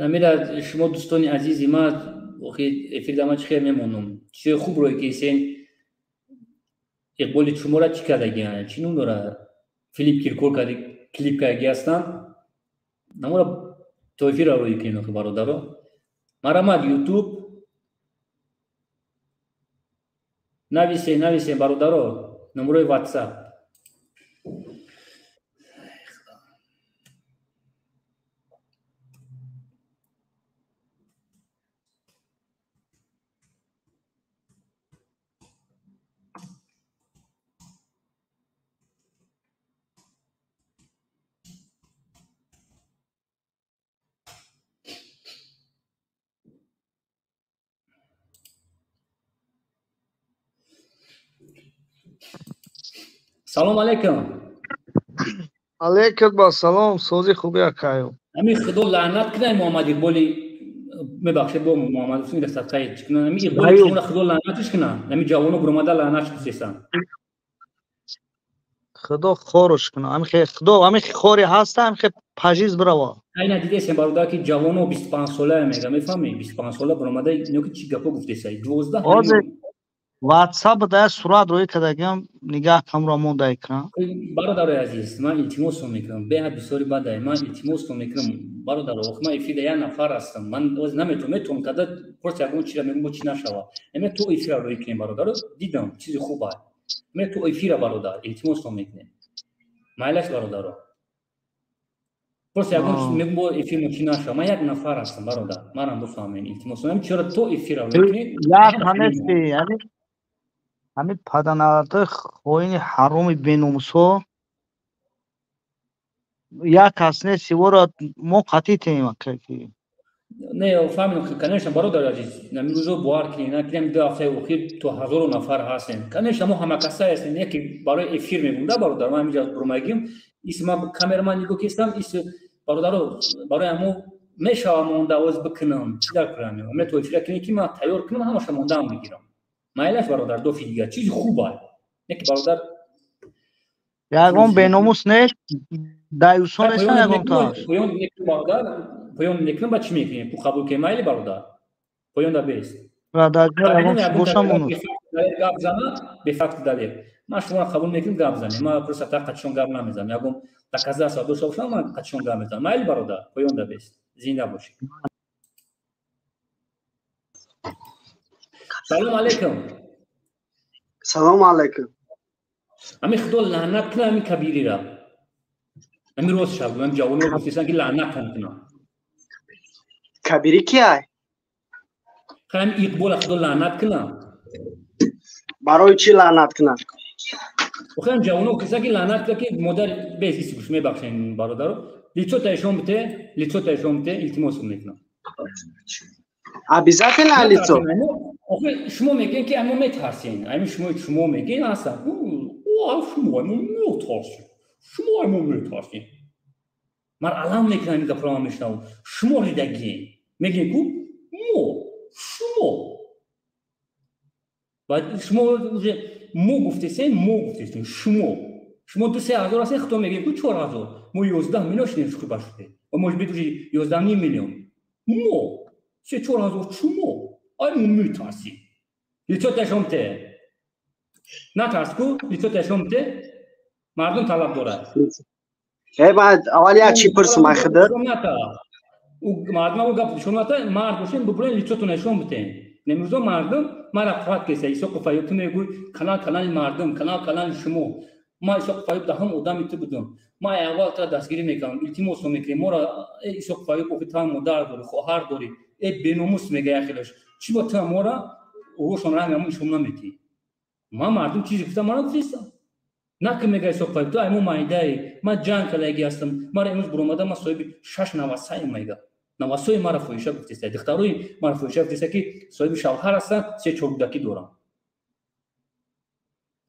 амира, шумо дӯстони азизи ма, охи эфир да ман чӣ хел мемонам? Чизои хуб рӯе ки сен. Иқболи шумора чӣ кардаги, чӣ ном дора, Филипп Киркор карди, клип кардаги ҳастанд, намора то эфира рӯе кунем. Охи бародаро, марамад, Ютуб нависен, нависен, бародаро, номерои ватсап. Салом алейкум. Алейкум ассалом, сози хуби, акаю. Ами худо лаънат кунай Муҳаммад Иқболи, мебахшед, бо Муҳаммад садқаи чӣ кунан, ами Иқболи шуморо худо лаънатиш кунан. Ами ҷавоно буромада лаънатш кусесан. Худо хоруш кунад, ами худо, ами хори ҳаста, ами пажиз бирава. Айна дидесем, бародар, ки ҷавоно 25 сола мега, мефаҳмӣ, 25 сола буромада, ино ки чӣ гапо гуфтеса, 12. Ҳозир WhatsApp да сурат рӯй кардагиам, нигаҳ камро монда экран. Бародарои азиз, ман илтимосро мекунам, беҳад бисёри бадай, ман илтимосро мекунам, бародаро, ох, ман эфирда як нафар ҳастам, ман оз наметавонам, метавонам када просто ягон чиза мегӯм, бо чӣ нашава. Эме то эфира рӯй кунем, бародаро, дидам, чизи хуб аст. Эме то эфира, бародар, илтимосро мекунем. Майлаш, бародаро. Просто ягон чиз мегӯм, бо эфир мо чӣ нашава. Ман як нафар ҳастам, бародар, манам бифаҳмем, илтимос. Ам чора то эфира рӯй кунем. Як ҳамести, ҳамин паданалата хоини ҳароми беномусҳо як кас нест, сивора мо қатъӣ тем. Не, фаҳмидам, конечно, бародар азиз, ҳамин рӯзо бовар кунед, накунем, 2 ҳафтаи охир то ҳазору нафар ҳастем. Конечно, мо ҳамакаса ҳастем, не ки барои эфир мегӯм, да, бародар, ман ҳаминҷа бурмагим, исма камераман нигоҳ кистам, ис бародаро, барои ҳамо мешава монда оз бикунам, чӣ дар кунам? Ме то эфира кунем, ки ман тайёр кунам, ҳамаша мондаам бигирам. Майлаш, бародар, дофи дигар чизи хуб аст, не ки бародар. Ягон беномус нест, даюсо нестан ягонтааш. Поён мекунем, бародар, поён мекунем, ба чӣ мекунем? Пу қабул кунем, майли, бародар, поён да бест. Гап зана бефакти далел, ман шуморо қабул мекунем, гап занем, ман просто так қачон гап намезанам, ягон доказательство дошта бошам, ман қачон гап мезанам. Майли, бародар, поён да бест, зинда бошед. Салом алейкум. Салом алейкум. Ами худо лаънат кунад ами кабирира. Ами рост шав, ами ҷавоно гуфтесан ки лаънат кунад. Кабири кияй? Ами Иқбола худо лаънат кунад. Барои чӣ лаънат кунад? Охир ами ҷавоно гуфтесан ки лаънат кунад, ки модар без иси гӯш, мебахшед, бародаро. Лицо таишон бите, лицо таишон бите, илтимос мекунам. Обязательно лицо? Охир шумо мегӯед ки мо метарсем. Ами шумо мегӯед ҳастам. Шумо мо метарсем. Шумо мо метарсем. Ман алам мекунам ин гапро, ман мешунавам. Шумо ридагием. Мегӯем ку мо, шумо. Баъд шумо уже мо гуфтесем, мо гуфтесем, шумо. Шумо 2-3 ҳазор ҳастед, худо мегӯем ку 4 ҳазор. Мо 11 миллион шудем, шӯхӣ ба шӯхӣ. Ва может быть уже 11,5 миллион. Мо 3-4 ҳазор, шумо. Ай мо метарсем. Лицо ташомте. Натарс ку, лицо ташомте. Мардум талаб дорад. Э, баъд аввал як чӣ пурсам, ай хидр. Мардум ӯ гап шоната, мард бошем, бубурен, лицотон нишон битен. Немрӯзо мардум мара қувват кеса. Исоқов Аюб, ту мегӯй канал канали мардум, канал канали шумо. Ма Исоқов Аюб даҳум одами ту будум. Ма аввал тара дастгирӣ мекардам, илтимосо мекунем мора, э Исоқов Аюб, охи ту модар дорӣ, хоҳар дорӣ, э беномус, мега яхелаш. Чӣ бо ту мора ӯшон ранг ҳамон ишом наметӣ? Ман мардум чизе гуфтам, мара гуфтестам. На ки мега Исоқов Аюб, ту ай мо майдаи, ман ҷанг кардагӣ ҳастам, мара имрӯз буромада, ман соҳиби шаш навасаем, мега. Навасои мара фоҳиша гуфтеста, духтарои мара фоҳиша гуфтеста, ки соҳиби шавҳар ҳастанд, се чор кӯдакӣ дорам.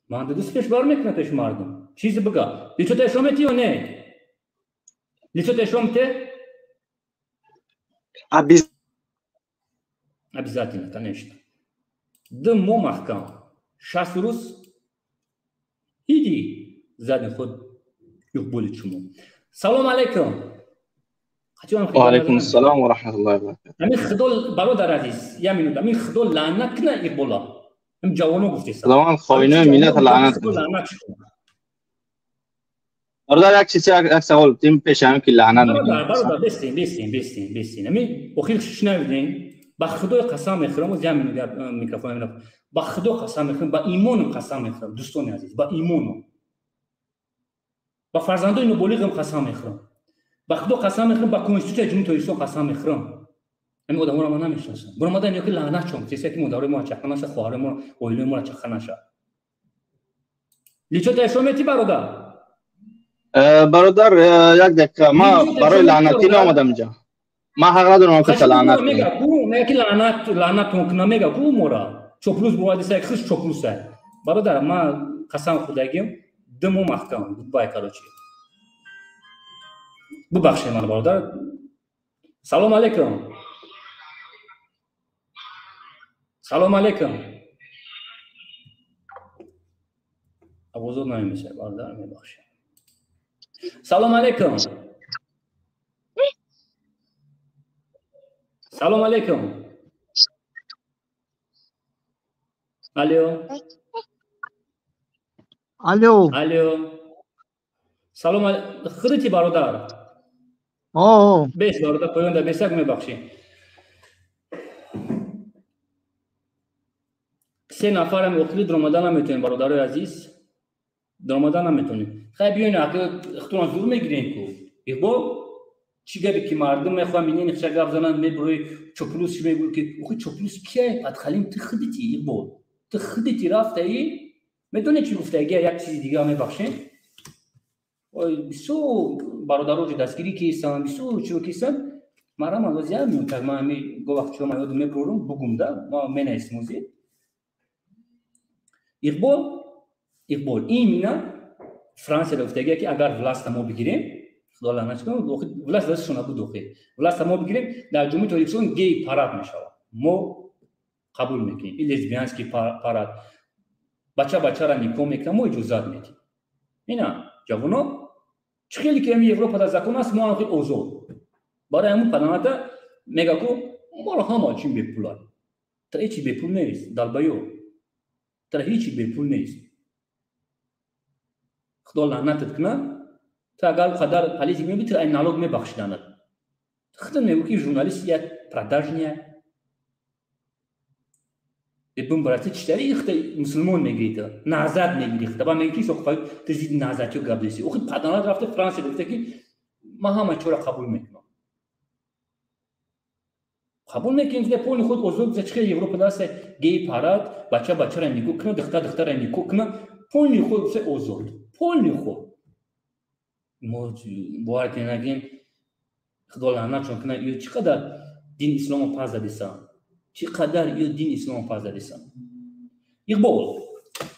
Ман дудуст пеш бар мекунад пеши мардум. Чизе бига. Лицо ташо мети ё не? Лицо ташо мете? Обязательно, конечно. 2 моҳ маҳкам. 60 рӯз иди задни ход Иқболи шумо. Салом алейкум. Ва алайкум ассалом ва раҳматуллоҳи ва баракатуҳ. Ами худо, бародар азиз, як минут, ами худо лаънат кунад Иқбола. Ами ҷавоно гуфтеса. Худованд хоинои миллат лаънат кунад. Бародар, як чиз, як савол тим пеш ҳам ки лаънат мекунад. Бародар, бестин, бестин, бестин, бестин. Ами охир шунавидем, ба худои қасам мехӯрам, оз як минут микрофон, ба худо қасам мехӯрам, ба имоном қасам мехӯрам, дӯстони азиз, ба имоном, ба фарзандои ноболиғам қасам мехӯрам, ба худо қасам мехӯрам, ба конститутсияи Ҷумҳурии Тоҷикистон қасам мехӯрам. Ҳамин одаморо ман намешиносам. Буромада ки лаънат чон кисе ки модарои мо чақа наша, хоҳарои мо, оилаи моро чақа наша. Лицо ташо мети, бародар? Бародар, як дақиқа, ман барои лаънатӣ наомадам инҷа. Ман ҳақ надорам каса лаънат кунам. Мега ки лаънат, лаънатон кунам, мега ку мора. Чоплус бовадиса, хиш чоплуса. Бародар, ман қасам худагим, 2 моҳ маҳкам. Гудбай, короче. Бубахшед ман, бародар. Салом алейкум. Салом алейкум. Овозот намемешавад, бародар, мебахшед. Салом алейкум. Салом алейкум. Алло. Алло. Алло. Салом, худати бародар. О. Бес бародар поёнда бесак мебахшӣ. Се нафарам охири даромада наметонем, бародарои азиз. Даромада наметонем. Хай биён, хутона зур мегирем ку. Иқбол, чӣ гапе ки мардум мехоҳам инени хша гап зананд, меброи чоплус чӣ мегӯ ки охи чоплус кия падхалим ту худити Иқбол. Ту худити рафтаи, медонӣ чӣ гуфтаги як чизи дига мебахшем. Ой, бисёр бародаро ҷо дастгирӣ кисан, бисёр чиро кисан. Марам аз як меён ман ҳами го вақт чиро ман ёдам мебурам, бугум да, ма менависем ози. Иқбол, Иқбол именно Франсия гуфтагия ки агар власта мо бигирем, худо лаънат кунад, власт дастшон набуд охи. Власта мо бигирем, дар Ҷумҳурии Тоҷикистон гей парад мешавад. Мо қабул мекунем. И лесбиянский парад. Бача бачара никоҳ мекунад, мо иҷозат медиҳем. Ина ҷавоно, чӣ хеле ки ҳами Европа дар закон аст, мо ҳам хеле озод. Барои ҳамун паданата мега ку моро ҳама чин бепул аст. Тара ҳеҷ бепул нест, далбаё. Тара ҳеҷ бепул нест. Худо лаънатат кунад, ту агар қадар политик мебуди, ту ай налог мебахшиданат. Худат мегӯ ки журналист як продажния. Бумбарати читари ихта мусулмон мегирӣ ту, назар мегирӣ худат. Ба мегӯ ки соқфа ту зидди назарчиё гап десӣ. Охи паданат рафта Франсия гуфта ки ман ҳама чора қабул мекунам. Қабул мекунем, ки полни худ озод чӣ хел Европа даст гей парад, бача бачара никоҳ кунад, духтар духтара никоҳ кунад, полни худ се озод. Полни худ. Мо бовар кунед нагем, худо лаънатшон кунад, ё чӣ қадар дин исломо пас задисан. Чӣ қадар ё дин исломо пас задисан. Иқбол,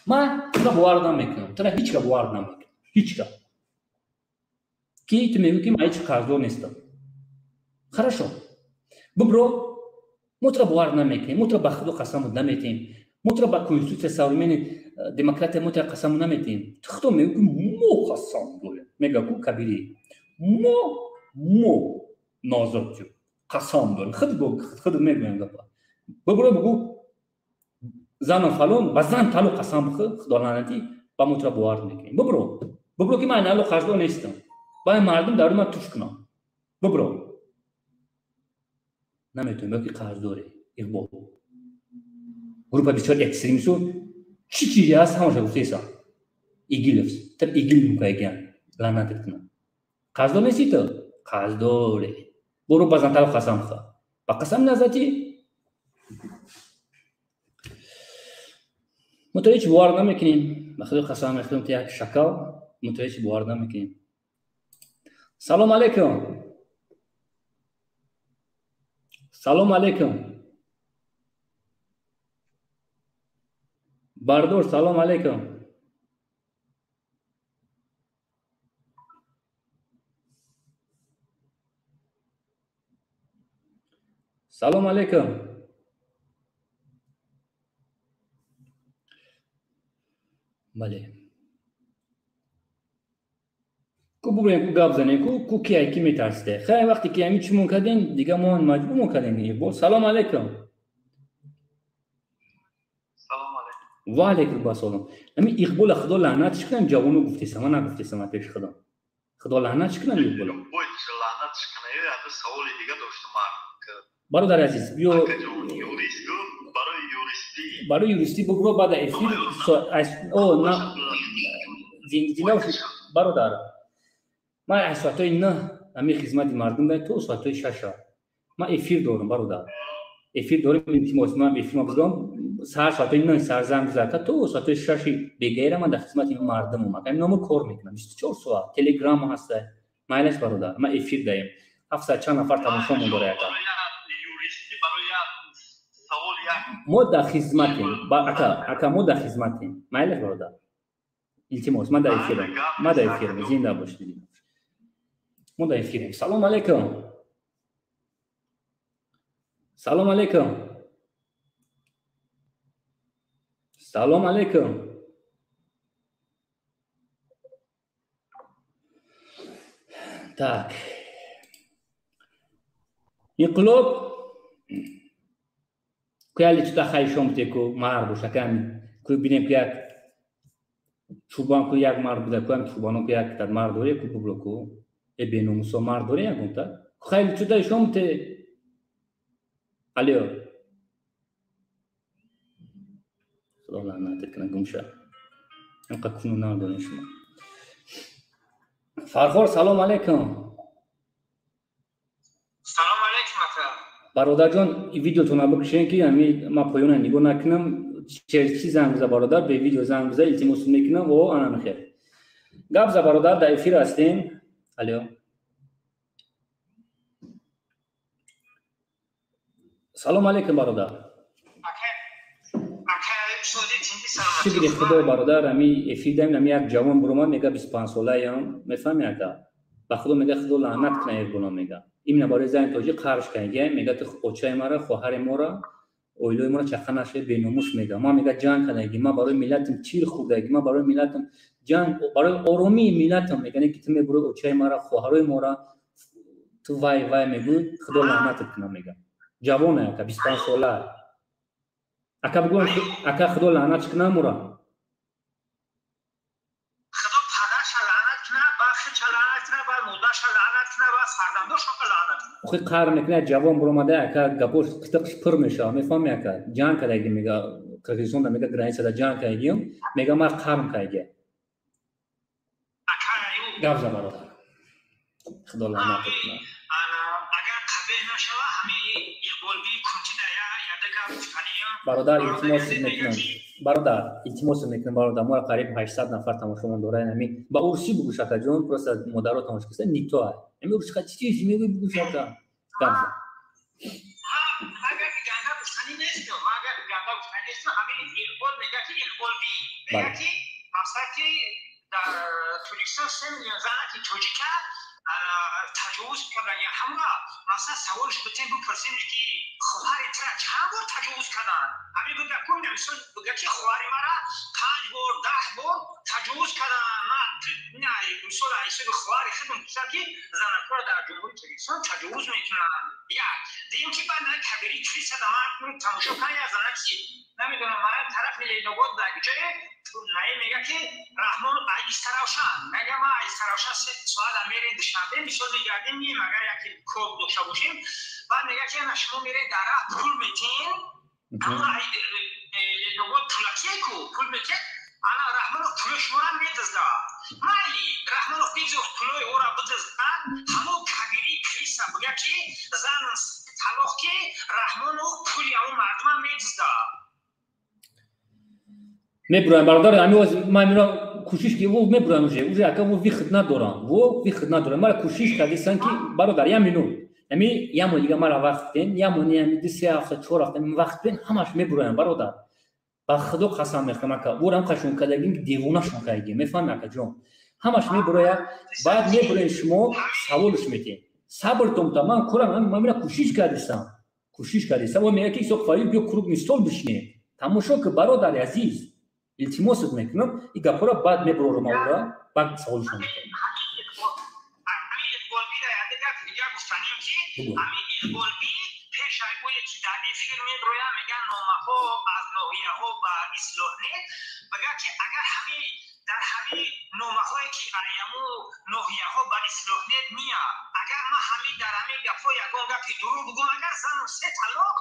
ман тура бовар намекунам, тура ҳеҷ ка бовар намекунам, ҳеҷ ка. Ки ту мегӯӣ ки ман ҳеҷ қарздор нестам. Хорошо. Бибро, мо тура бовар намекунем, мо тура ба худо қасаму наметиҳем, мо тура ба конститутсия современной демократия мо тура қасаму наметиҳем. Ту худо мегӯӣ ки мо қасам дорем. Мега ку кабири. Мо нозирчу қасам дорем. Худ мегӯям гапа. Бибро бигӯ зану фалон ба зан талоқ қасам бихӯр, худо лаънатӣ, ба мо тура бовар мекунем. Бибро, бибро ки ман налоқ қарздор нестам. Ба мардум дар ман туф кунам. Бибро. Наметавонем, ки қарздоре. Иқбол. Группа бисёр экстремисту чӣ чизе ҳаст ҳамаша гуфтеса. Игиловс, тар игил мукайган, лаънатат кунам. Қарздор нести ту? Қарздоре. Боро ба зан талоқ қасам бихӯр. Ба қасам назати мо то ҳеҷ бовар намекунем. Ба худо қасам мехӯрем, ту як шакал, мо то ҳеҷ бовар намекунем. Салом алейкум. Салом алейкум. Бардор, салом алейкум. Салом алейкум. Бале. Ку бубинем, ку гап занем, ку ки ай ки метарсиде. Хай вақте ки ҳамин чимон кардем, дига мо маҷбурмон кардем. Иқбол, салом алейкум. Салом алейкум. Ва алейкум ассалом. Ҳамин Иқбола худо лаънатш кунам, ҷавоно гуфтеса, ман нагуфтесам аз пеши худо. Худо лаънатш кунам Иқбола. Лаънатш кунам, як саволи дига доштам. Бародари азиз, биё барои юристӣ бубро баъд эфир. О, на зинда бародар. Ман аз соатҳои 9 ҳамин хизмати мардум дай то соатҳои 6. Ман эфир дорам, бародар. Эфир дорем, илтимос, ман эфир мабудам. Саҳар соатҳои 9 саҳар занг зада то соатҳои 6 бегаира ман дар хизмати мардум омадам. Ҳамин номо кор мекунам 24 соат. Телеграм ҳаст. Майлаш бародар, ман эфир даем. 700 чанд нафар тамошо дора яка. Мо дар хизматем. Ака, ака, мо дар хизматем. Майлаш бародар. Илтимос, ман дар эфирам. Ман дар эфирам. Зинда бошед. Мо дар эфирем. Салом алейкум. Салом алейкум. Салом алейкум. Так. Инқилоб Куяли чута хайшом теку мард боша ками ку бинем ку як чӯбан ку як мард буда ку ам чӯбано ку як дар мард доре ку бубро ку э беномусо мард доре ягонта ку хайли чута ишом те алё худо лаънатат кунад гумша инқа куну надорем шумо. Фархор салом алейкум. Салом алейкум ака. Бародарҷон, видеотонро бикушен ки ами ма поёна нигоҳ накунам. Чи занг биза бародар, бе видео занг биза, илтимос мекунам. О, ана мехер. Гап за бародар, дар эфир ҳастем. Алё. Салом алейкум бародар. Шукри худо бародар, ами эфир даем, ами як ҷавон буромад, мега 25 солаям, мефаҳми ака? Ба худо мега худо лаънат кунад як гуноҳ мега. Именно барои зани тоҷик қарш кардагия, мега ту очаи мара, хоҳари мора, оилаи мора чақа нашавӣ, беномус мега. Ман мега ҷанг кардагӣ, ман барои миллатам тир хӯрдагӣ, ман барои миллатам ҷанг, барои оромии миллатам мега, не ки ту мебурӣ очаи мара, хоҳарои мора, ту вай вай мегӯй, худо лаънатат кунад мега. Ҷавон ака, 25 сола. Ака бигӯ, ака худо лаънат кунад мура. Худо падарша лаънат кунад, баъд худша лаънат кунад, баъд модарша лаънат кунад, баъд фарзандоша лаънат кунад. Охи қаҳр мекунад, ҷавон буромада, ака гапош қитиқш пур мешавад, мефаҳми ака? Ҷанг кардагӣ мега, Қирғизистонда мега границада ҷанг кардагиам, мега ман қарм кардагӣ. Ака Гап за бародар. Худо лаънат кунад. Агар қабеҳ нашава, ҳамин иқболбии кунчида яда гап гуфтаниям. Бародар, илтимос мекунам. Бародар, илтимос мекунам, бародар, мо қариб 800 нафар тамошобин дорем, ҳамин ба урусӣ бугӯш ака ҷон, просто модаро тамошо карданд, не то. Ҳамин урусӣ чӣ чиз мегӯй бугӯш ака. Гап зан. Агар ганда гуфтанӣ нестам, агар ганда гуфтанӣ нестам, ҳамин иқбол мега ки иқболбӣ мега ки мақсад ки дар Тоҷикистон 3 миллион зана ки тоҷика таҷовуз кардаги, ҳамра масалан саволш битем бипурсем ки хоҳари тура чанд бор таҷовуз карданд? Ҳамин бига ку мисол бига ки хоҳари мара 5 бор 10 бор таҷовуз карданд. Ман на мисол ҳисоби хоҳари худам гуфтам ки занакҳоро дар Ҷумҳурии Тоҷикистон таҷовуз мекунанд. Як дуюм ки баъд на кабири крисада ман тамошо кардам, як зана ки намедонам ман тарафи Ленобод дар ҷое наи мега ки Раҳмон Истаравшан мега, ман Истаравшан 3 соат мерем Душанбе, мисол мегардем, мием агар яке кор дошта бошем. Баъд мега ки ана шумо меред дар раҳ пул метин, ҳамон Ленобод пулакие ку пул метиҳад, ана Раҳмонов пули шуморо медиздад. Майли Раҳмонов бигзор пулои ӯро бидиздад, ҳамон кабири криса бига ки зан талоқ ки Раҳмонов пули ҳамон мардума медиздад. Мебурам бародар, ами ман мира кӯшиш ки во мебурам уже ака во выход надорам, во выход надорам. Мара кӯшиш кардисан ки бародар я минут, ами ямо дига мара вақт ден, ямо не ами 2-3 ҳафта 4 ҳафта вақт ден, ҳамаш мебурам бародар. Ба худо қасам мехӯрам ака, ворам қашон кардагим девонашон кардагим, мефаҳми ака ҷон. Ҳамаш мебуроя, баъд мебуроен шумо саволш метен. Сабр томта, ман курам, ман мира кӯшиш кардисам, кӯшиш кардисам. Во мега ки Исоқ Фарид биё круглый стол бишинем. Тамошо ки бародари азиз, илтимосат мекунам, ин гапҳоро баъд мебурорам аура, баъд саволшон мекунам. Ҳамин иқболбиро яде гап дига гуфтанем ки ҳамин иқболбӣ пеш аз ое ки дар эфир меброяд мегӯяд номаҳо аз ноҳияҳо ба ислоҳ не, бигӯяд ки агар ҳамин дар ҳамин номаҳое ки аяму ноҳияҳо ба ислоҳ не меяд, агар ман ҳамин дар ҳамин гапҳо ягон гапи дурӯғ бигӯям, агар зану се талоқ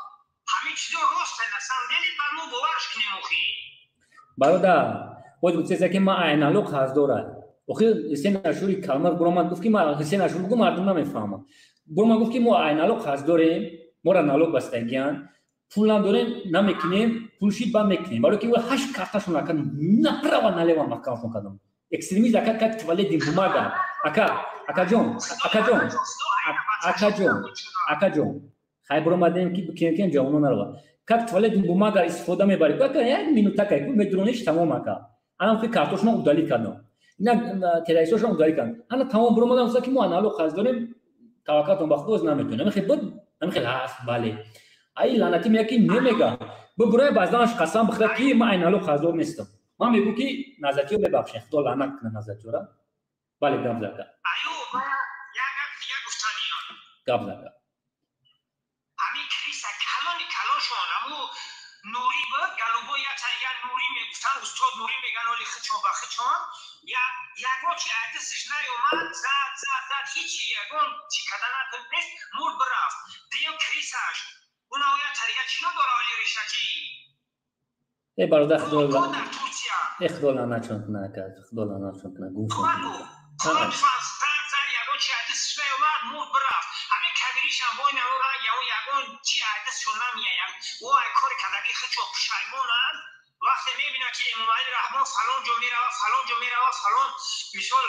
ҳамин чизо рост на самом деле ба мо боварш кунем охи. Бародар, боз гуфтеса ки ман айналу қарз дорад. Охир Ҳусейн Ашури калмат буромад гуфт ки ман Ҳусейн Ашур гуфт мардум намефаҳмад. Буромад гуфт ки мо айналу қарз дорем, моро налог бастагиян, пул надорем, намекунем, пул шид ба мекунем. Барои ки 8 карташон ака направо налево маҳкамашон кардам. Экстремист ака как туалетный бумага. Ака, акаҷон, акаҷон, акаҷон, акаҷон. Хай буромадем ки бикунем ҷавонон нарава. Как туалетный бумага истифода мебарӣ. Ака як минута ка медрониш тамом ака. Анам ки картошона удалить кардам. Ина террористошон удалить кардам. Ана тамом буромадам гуфта ки мо аналог қарз дорем, таваккалтон ба худо наметонем. Ами хел буд, ами хел ҳаст, бале. Ай лаънатӣ мега ки немега. Бубурай баъзанаш қасам бихӯрад ки ман айналог қарздор нестам. Ман мегӯм ки назатиё мебахшем, худо лаънат кунад назатиёра. Бале, гап зака. Аю, як гап дига гуфтаниён. Гап зака. Ҳамин криса калон Калони калоншон аму Нурӣ буд, галубо як я Нурӣ мегуфтанд, устод Нурӣ меган, оли хичон ба хичон. Ягон чи айдисиш наёмад, зад, зад, зад, ҳичи ягон чи када натонест, мурд, бирафт. Дуюм крисаш, уна я тарига чӣ ном дора, оли ришакӣ. Э, бародар, худо дар Турсия. Э, худо лаънатшон кунад, ака, худо лаънатшон кунад, гумшон кунад. Зад, зад, ягон чи айдисиш наёмад, мурд, бирафт. Ҳамин кабиришам бо ин ранг ягон ягон чи айдисшон намеяд. Ӯ ай кори кадаги хичон пушаймонанд. Вақте мебинад, ки Эмомалӣ Раҳмон фалон ҷо меравад, фалон ҷо меравад, фалон, мисол,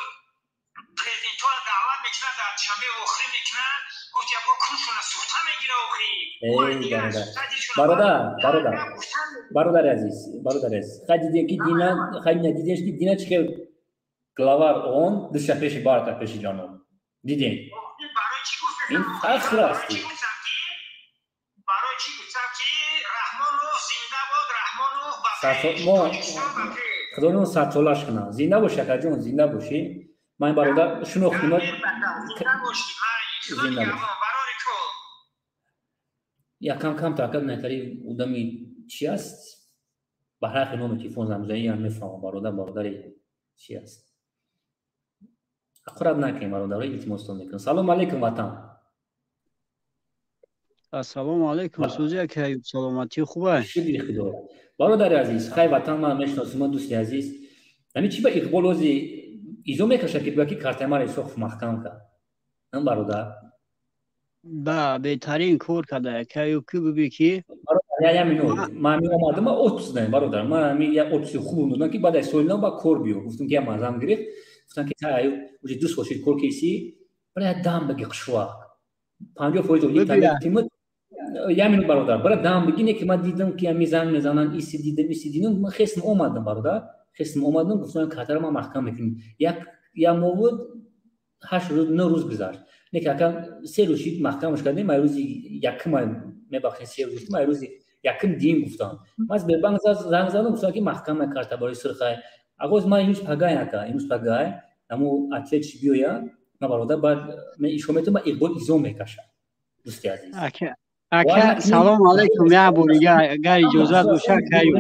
президентҳоро даъват мекунад, дар Душанбе охирӣ мекунад, гуфт ябо куншона сӯхта мегира охирӣ. Бародар, бародар, бародари азиз, бародари азиз, хай дидем, ки дина, хай дидем, ки дина чӣ хел главар он душа пеши барка, пеши ҷаноб дидем. Ин фахр аст. Барои чӣ гуфтам, ки Раҳмонов зинда бод, Раҳмонов ба мо худоно садсолаш кунад. Зинда бошӣ, акаҷон, зинда бошӣ. Ман бародар шинохтим. Зинда бош. Якам кам такад натари одами чи аст, ба ҳарфи номи телефон занг мезанӣ, мефаҳмам, бародар, бародари чи аст. Ҳақорат накунем, бародаро, илтимостон мекунам. Салому алейкум, ватан. Ассалому алайкум, сӯзи ака, саломатӣ хубай? Шукри худо, бародари азиз. Хай, ватан, ман мешиносим, дӯсти азиз. Ҳамин чи ба Иқбол ози изо мекашад, ки бигӯяд, ки картаи мара Исоқов маҳкам кард, бародар? Ба беҳтарин кор карда, ака Аюб, ки буби ки Я минут, ман омадам, ман отпуск даем, бародар. Ман я отпуски хуб додам, ки баъд аз соли нав ба кор биё. Гуфтам, ки я мазам гирифт, гуфтам, ки аюб, уже 2 сол шид кор кеси, бара дам баги, қишвақ 50% ойлик. Я минут, бародар, бара дам биги. Не ки ман дидам, ки ами занг мезананд, иси дидам, иси дидам, ман хестм омадам, бародар, хестм омадам, гуфтам, картаро ман маҳкам мекунем. Як я моҳ буд, 8 рӯз, 9 рӯз гузашт. Не ки ака, 3 рӯз шид маҳкамаш кардем, ай рӯзи якум, мебахшед, 3 рӯз, ай рӯзи якум дин гуфтам. Ман Сбербанк занг задам, гуфтам, ки маҳкама карта барои сирхай. Агоз ман имрӯз пагай, ака, имрӯз пагай аму ответш биёя, ман, бародар, баъд ишо метавон, Иқбол изо мекашад, дӯсти азиз. Ака, салому алайкум, як бор дига, агар иҷозат боша, ака Аюб.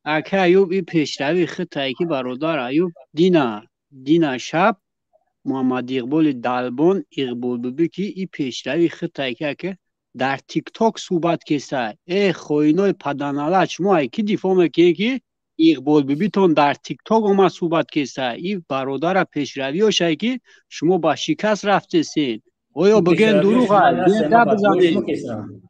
Ака Аюб, и пешравии хитае, ки бародар Аюб, дина шаб Муҳаммад Иқболи Далбон, Иқболбибӣ, ки и пешравии хитае, ки ака дар Тикток суҳбат кеса. Э, хоинои паданалат, шумо ай ки дифоъ мекунед, ки Иқболбибитон дар Тикток омад суҳбат кеса? И бародара пешравиёшае, ки шумо ба шикаст рафтесен. Оё бигӯен дурӯға гап бизанед?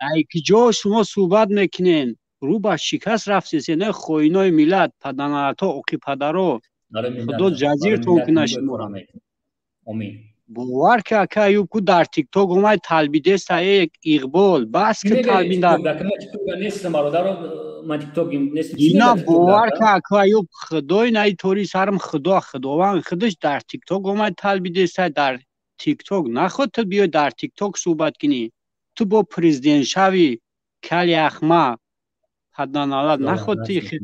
Ай ки ҷо шумо суҳбат мекунен? Рӯ ба шикаст рафтесен, э хоинои миллат, паданалатҳо, оқипадаро, худо ҷазиртон кунад шуморо. Бовар ки, ака Аюб, ку дар Тикток омад талбидеста. Э Иқбол, бас ки талбида. Ина бовар ки, ака Аюб, худои наи тори сарам, худо, худованд худаш дар Тикток омад талбидеста дар Тикток. Наход ту биёй дар Тикток суҳбат кунӣ, ту бо президент шавӣ, кали ахмақ, паданалат, наход ти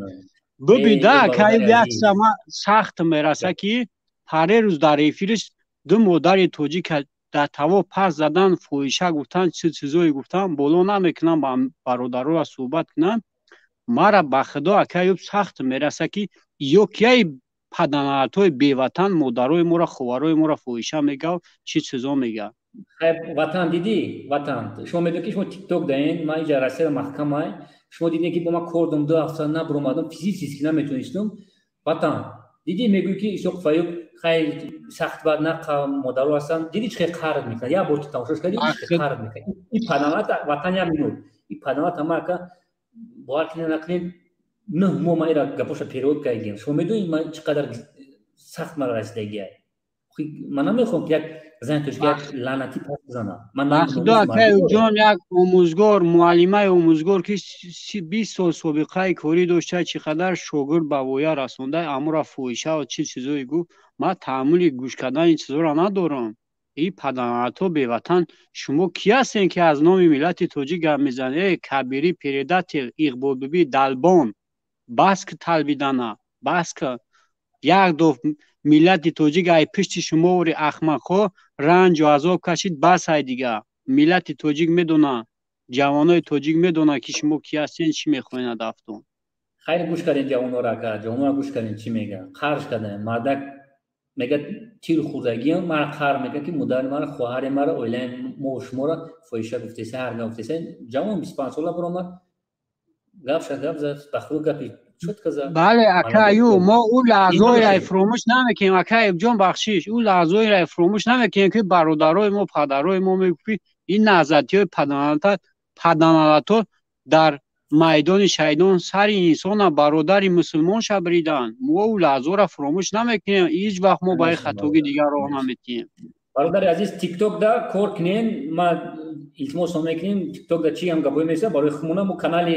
бубида. Ака Аюб, як сама сахт мераса, ки парерӯз дар эфириш ду модари тоҷика дар таво пас задан, фоҳиша гуфтан, чӣ чизое гуфтан, боло намекунам, ба бародароа суҳбат кунам. Мара ба худо, ака Аюб, сахт мераса, ки ё кияи паданалатҳои беватан модарои моро, ховарои моро фоҳиша мегав, чӣ чизо мега. Ватан, дидӣ, ватан, шумо медонед, ки шумо Тикток даен, ман иҷа Россияда маҳкамай. Шумо дидем, ки бо ман кор дом, 2 ҳафта набуромадам, физически наметонистум. Ватан, дидӣ, мегӯӣ, ки Исоқ Фаюб хай сахт бад нақа модаро ҳастанд. Дидӣ, чӣ хел қард мекунад? Як бор ту тамошош кардӣ, чӣ хел қард мекунад и паданалат. Ватан, як минут, и паданалат ама, ака, бовар кунед, накунед, 9 моҳ ман ира гапоша перевод кардем. Шумо медонед, ман чӣ қадар сахт мара расидагиай. Ман намехоҳам, ки як зани тоҷик як лаънатӣ пас бизанад. Худо, акаҷон, як омӯзгор, муаллимаи омӯзгор, ки 20 сол собиқаи корӣ дошта, чӣ қадар шогирд ба воя расонда, амура фоҳишао чӣ чизое гуфт. Ман таҳаммули гӯш кардани чизоро надорам. И паданалатҳо беватан, шумо кӣ ҳастем, ки аз номи миллати тоҷик гап мезанед? Э кабирӣ предатель, Иқболбибӣ далбон, бас ки талбидана, бас ки. Як доф миллати тоҷик ай пишти шумо ори ахмақҳо ранҷу азоб кашид, бас ай дига. Миллати тоҷик медона, ҷавонои тоҷик медона, ки шумо ки ҳастен, чӣ мехоҳед адафтон. Хайр, гӯш кардем ҷавонора, ака, ҷавонора гӯш кардем, чӣ мега. Қарш кардем, мардак мега, тир хӯрдагиам мара қар мекунад, ки модари мара, хоҳари мара, оилаи мо шуморо фоҳиша гуфтеса, ҳар гап гуфтеса. Ҷавон 25 сола баромад, гапша гап зад, ба худ гапи чётко зад. Бале, ака Аюб, мо ӯ лаҳзоеро фуромӯш намекунем. Ака Аюбҷон, бахшиш, ӯ лаҳзоеро фуромӯш намекунем, ки бародарои мо, падарои мо мегуфт, ин наҳзатиҳои паданалато дар майдони шаҳидон сари инсона, бародари мусулмонша бириданд. Мо ӯ лаҳзоро фуромӯш намекунем. Ҳеҷ вақт мо ба ин хатогӣ дигар роҳ наметиҳем. Бародари азиз, Тиктокда кор кунен, ма илтимосон мекунем. Тиктокда чи ҳам гапҳое меса, барои хумона мо канали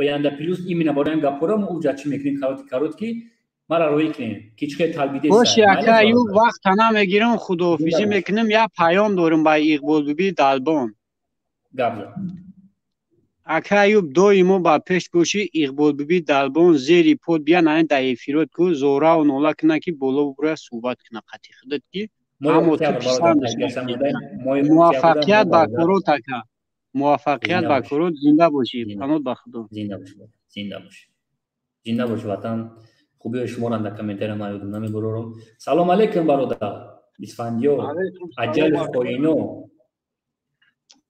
Оянда Плюс, именно барои ҳам гапҳоро мо уҷа чӣ мекунем, короткий короткий мара роҳӣ кунем, ки чӣ хел талбиде. Боши, ака Аюб, вақта намегирам, худоҳофизӣ мекунем. Як паём дорем ба Иқболбиби Далбон. Гап зад. Ака Аюб, доимо ба пеш бошӣ. Иқболбиби Далбон зери под бия, на дар эфирот ку зораву нола кина, ки боло бура, суҳбат кина қати худат, ки аммо ту писандаш. Муваффақият ба корот, ака, муваффақият ба корот. Зинда бошӣ, панот ба Худо. Зинда бошӣ, зинда бошӣ, зинда бошӣ, ватан. Хубиҳои шуморо дар комментария ман ёдам намебарорам. Салом алейкум, бародар Исфандиёр, аҷали хоино.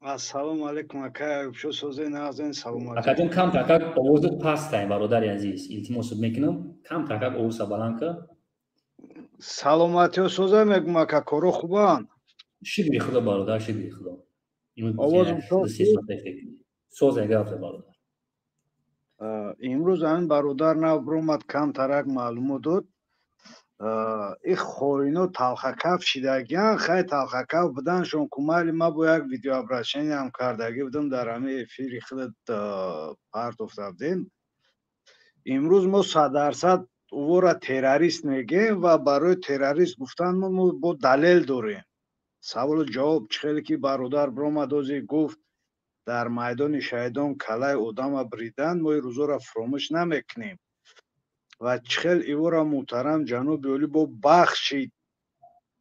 Ассалому алайкум, ака Аюбшо, созе нағзен, салом. Акаҷон, кам такак овозат пастай, бародари азиз, илтимосат мекунам, кам такак овоза баланд ка. Саломатиё соза мегум, ака, коро хубанд? Шукри Худо, бародар, шукри Худо. Овозам созе, гап за, бародар. Имрӯз ҳамин бародар нав биромад, камтарак маълумот дод. И хоино талхакаф шидагиян. Хай, талхакаф буданшон кумайли. Ма бо як видеообращение ам кардагӣ будам, дар ҳамин эфири худат партофта будем. Имрӯз мо 100% ӯро террорист мегӯем ва барои террорист гуфтан мо бо далел дорем. Саволу ҷавоб, чӣ хеле ки бародар биромад, ози гуфт, дар майдони шаҳидон калаи одама бридан, мо ин рӯзоро фуромӯш намекунем. Ва чӣ хел ивора муҳтарам ҷаноби олӣ бо бахшид,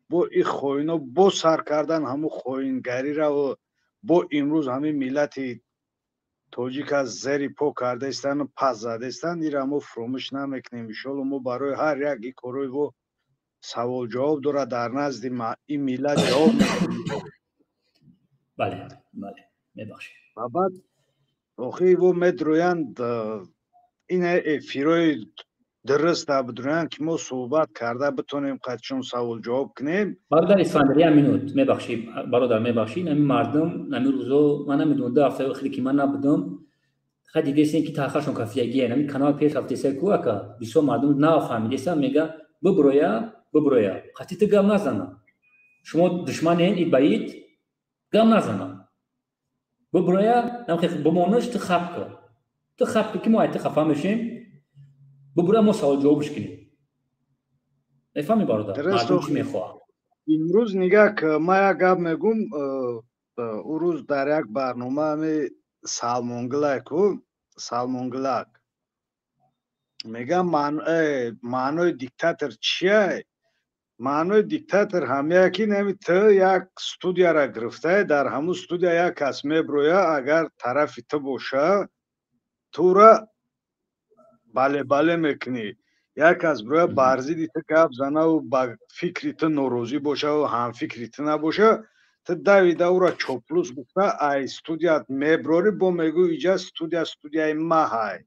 бо и хоино бо сар кардан ҳамун хоингариро, бо имрӯз ҳамин миллати тоҷик аз зери по кардаистану пас задаистанд, ира мо фуромӯш намекунем. Иншолло, мо барои ҳар як и корои во савол ҷавоб дорад, дар назди ин миллат ҷавоб. Бале, бале, мебахшед. Ва баъд охир во медроянд, ин эфирои дуруст бидроянд, ки мо суҳбат карда битонем, қадшон савол ҷавоб кунем. Бародар Исфандир, як минут, мебахшӣ, бародар, мебахшӣ. Ҳамин мардум ҳамин рӯзо, ман намедонам, 2 ҳафтаи охире ки ман набудам, ха, дидесем, ки талхашон кафиягия. Ҳамин канал пеш рафтеса ку, ака, бисёр мардум нафаҳмидеса, мега, биброя, биброя, қати ту гап назана, шумо душманен, ид ба ид гап назана, биброя, бимонаш, ту хап ка, ту хап ка, ки мо ай ту хафа мешем, биброя, мо савол ҷавобш кунем. Мефаҳми, бародар, мардум чӣ мехоҳад? Имрӯз нигаҳ, ман як гап мегум. Ӯ рӯз дар як барнома ҳами Салмонгилак ку, Салмонгилак мегам, маънои диктатор чия? Маънои диктатор ҳамяе, ки нами ту як студияра гирифтае, дар ҳамун студия як кас меброя, агар тарафи ту боша, тура бале бале мекунӣ, як кас бироя, бар зидди ту гап занаву ба фикри ту норозӣ бошаву ҳамфикри ту набоша, ту давида ӯра чоплус гуфта, ай студият меброрӣ, бо мегӯ, иҷа студия студияи ма ҳай,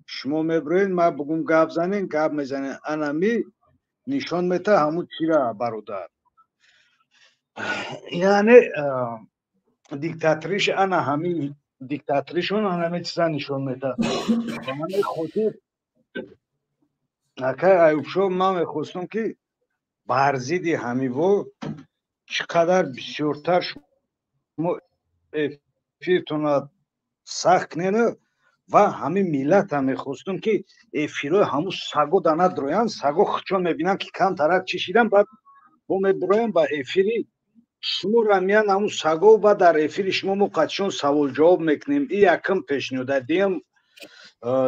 шумо меброед, ма бугум гап занен, гап мезанен. Анами нишон мета ҳамун чира, бародар, яъне диктаториш, ана ҳамин диктаторишон ҳаме чиза нишон медиҳад. Ба ҳамин хотир, акай Аюбшо, ман мехостам, ки бар зидди ҳамиво чӣ қадар бисёртар шумо эфиртона сахт кунену ва ҳамин миллата мехостум, ки эфирҳои ҳамун саго да надроянд. Саго хучон мебинанд, ки камтарак чишидан, баъд бо мебироянд ба эфири шуморо меян ҳамун саго, ба дар эфири шумо мо қатишон савол ҷавоб мекунем. И якм пешниҳода. Диюм,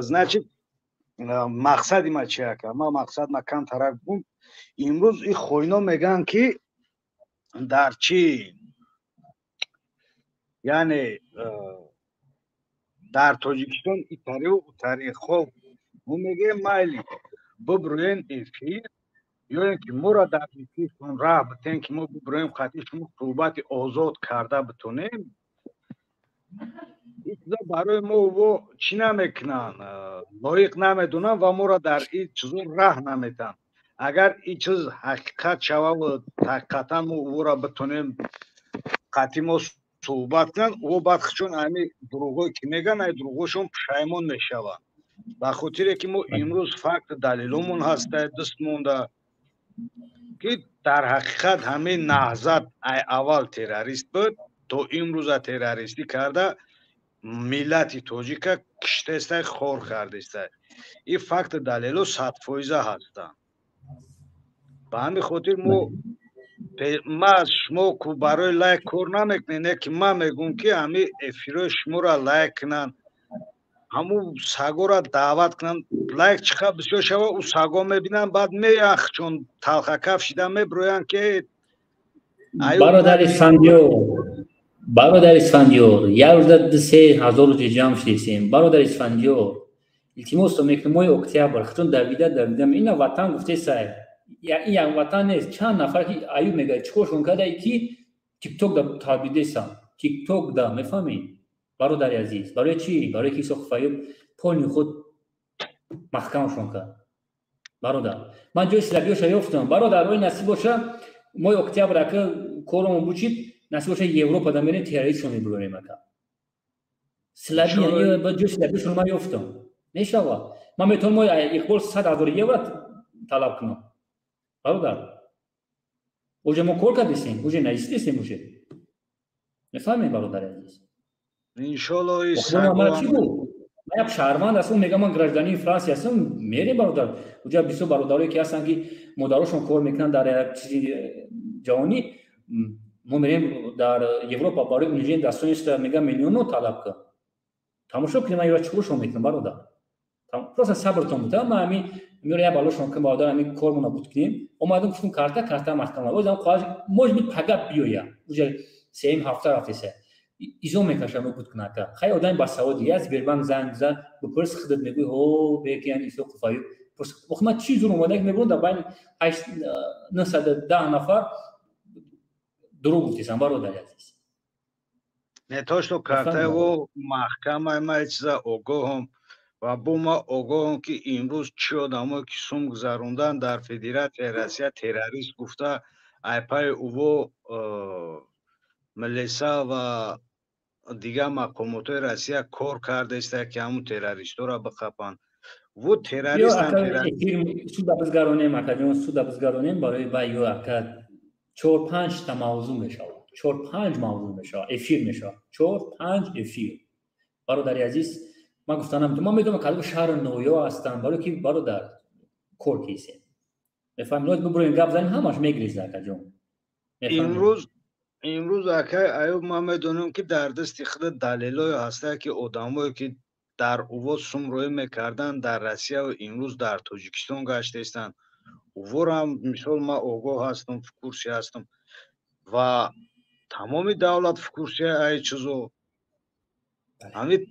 значит, мақсади ма чи, ака? Ма мақсад ма камтарак бугум. Имрӯз и хоино мегӯянд, ки дар чӣ Яъне дар Тоҷикистон итариву утари. Хоб, мо мегӯем, майли, бубурӯен эфир ё ин ки моро дар эфиртон раҳ битен, ки мо бубурӯем, қатъи шумо суҳбати озод карда битонем. Ин чизо барои мо во чӣ намекунанд, лоиқ намедонанд ва моро дар ин чизо раҳ наметаҳанд. Агар ин чиз ҳақиқат шававу ҳақиқатан мо ӯро битонем, қатъи мо суҳбат кунанд, ӯ баъд чун ҳами дурӯғое ки мегӯянд, ай дурӯғошон пушаймон мешаванд, ба хотире ки мо имрӯз факт далеломон ҳаста даст монда, ки дар ҳақиқат ҳамин Наҳзат ай аввал террорист буд, то имрӯза террористӣ карда, миллати тоҷика киштестай, хор кардестай. Ин факту далело 100% ҳастанд. Ба ҳамин хотир мо ма шумо ку барои лайк кор намекунед, не ки ман мегӯм, ки ҳамин эфирҳои шуморо лайк кунанд, ҳамун сагора даъват кунанд. Лайк чӣ қадр бисёр шава, ӯ саго мебинанд, баъд меях, чун талхакаф шида мебироянд, ки Бародари Исфандиёр, бародари Исфандиёр, як рӯза ду-се ҳазор рӯзи ҷамъ шудесем. Бародари Исфандиёр, илтимосто мекунем, моҳи октябр хитон давида давида ина ватан гуфтесай, ин як ватан нест, чанд нафар ки Аюб мегӯяд, чӣ коршон карда, ки тикток да талбидесам, тикток да, мефаҳмӣ, бародари азиз? Барои чӣ? Барои ки Исоқов Аюб пони худ маҳкамшон кард. Бародар, ман ҷои силабиёша ёфтам. Бародар, ои насиб боша, моҳи октябр ака коромон бучид, насиб боша, Европа да мерем, террористшон мебурорем, ака. Силаби ҷои силабиёшон ман ёфтам, мешава. Ман метавонам моҳи Иқбол 100 000 евро талаб кунам, бародар. Уже мо кор кардесем, уже наистесем, уже мефаҳмед, бародари азиз? Иншолло. Чӣ буд? Ман як шаҳрванд ҳастам, мегам, ман гражданини Франсия ҳастам. Мерем, бародар, уҷа бисёр бародарое ки ҳастанд, ки модарошон кор мекунанд дар як чизи ҷаҳонӣ. Мо мерем дар Европа, барои унижение достоинства, мегам, миллионо талаб кун. Тамошо кунем, ман ира чӣ мекунам, бародар. Просто сабртон буд. Ма ҳамин меёра як балошон кун, бародар, ҳамин кормона буд кунем. Омадам, гуфтум, карта маҳкама озам хоҳад, может быть, пага биёя, уже сеюм ҳафта рафтеса, изо мекашам, буд кун, ака. Хай, одами басаводи, я Сбербанк занг зад, бипурс, худат мегӯй, ҳо бекиян Исоқов Аюб. Охи ман чӣ зур омада мебурам, дар байни 910 нафар дурӯғ гуфтесам, бародари азиз. Не то что картаево маҳкама, ма чиза огоҳам ва бо ма огоҳам, ки имрӯз чӣ одамое ки сум гузарондан дар Федератсияи Россия, террорист гуфта, айпаи уво милиса ва дигар мақомотҳои Россия кор кардаиста, ки ҳамун террористҳоро биқапанд. Во террористам. Суда бизгаронем, акаҷон, суда бизгаронем барои вай. Ё ака, чор панҷта мавзӯъ мешавад, чор панҷ мавзӯъ мешавад, эфир мешавад, чор панҷ эфир. Бародари азиз, ман гуфта наметавонам, ман медонам, кадом шаҳру ноҳияҳо ҳастанд, барое ки, бародар, кор кисем, мефаҳмем, бибурем, гап занем, ҳамаш мегреза, акаҷон. Имрӯз, акай Аюб, ман медонам, ки дар дасти худат далелое ҳастае, ки одамое ки дар увоз сум роӣ мекарданд дар Россияву имрӯз дар Тоҷикистон гаштаистанд, уворам мисол ман огоҳ ҳастам, в курсе ҳастам ва тамоми давлат в курсе ай чизо. Ҳамин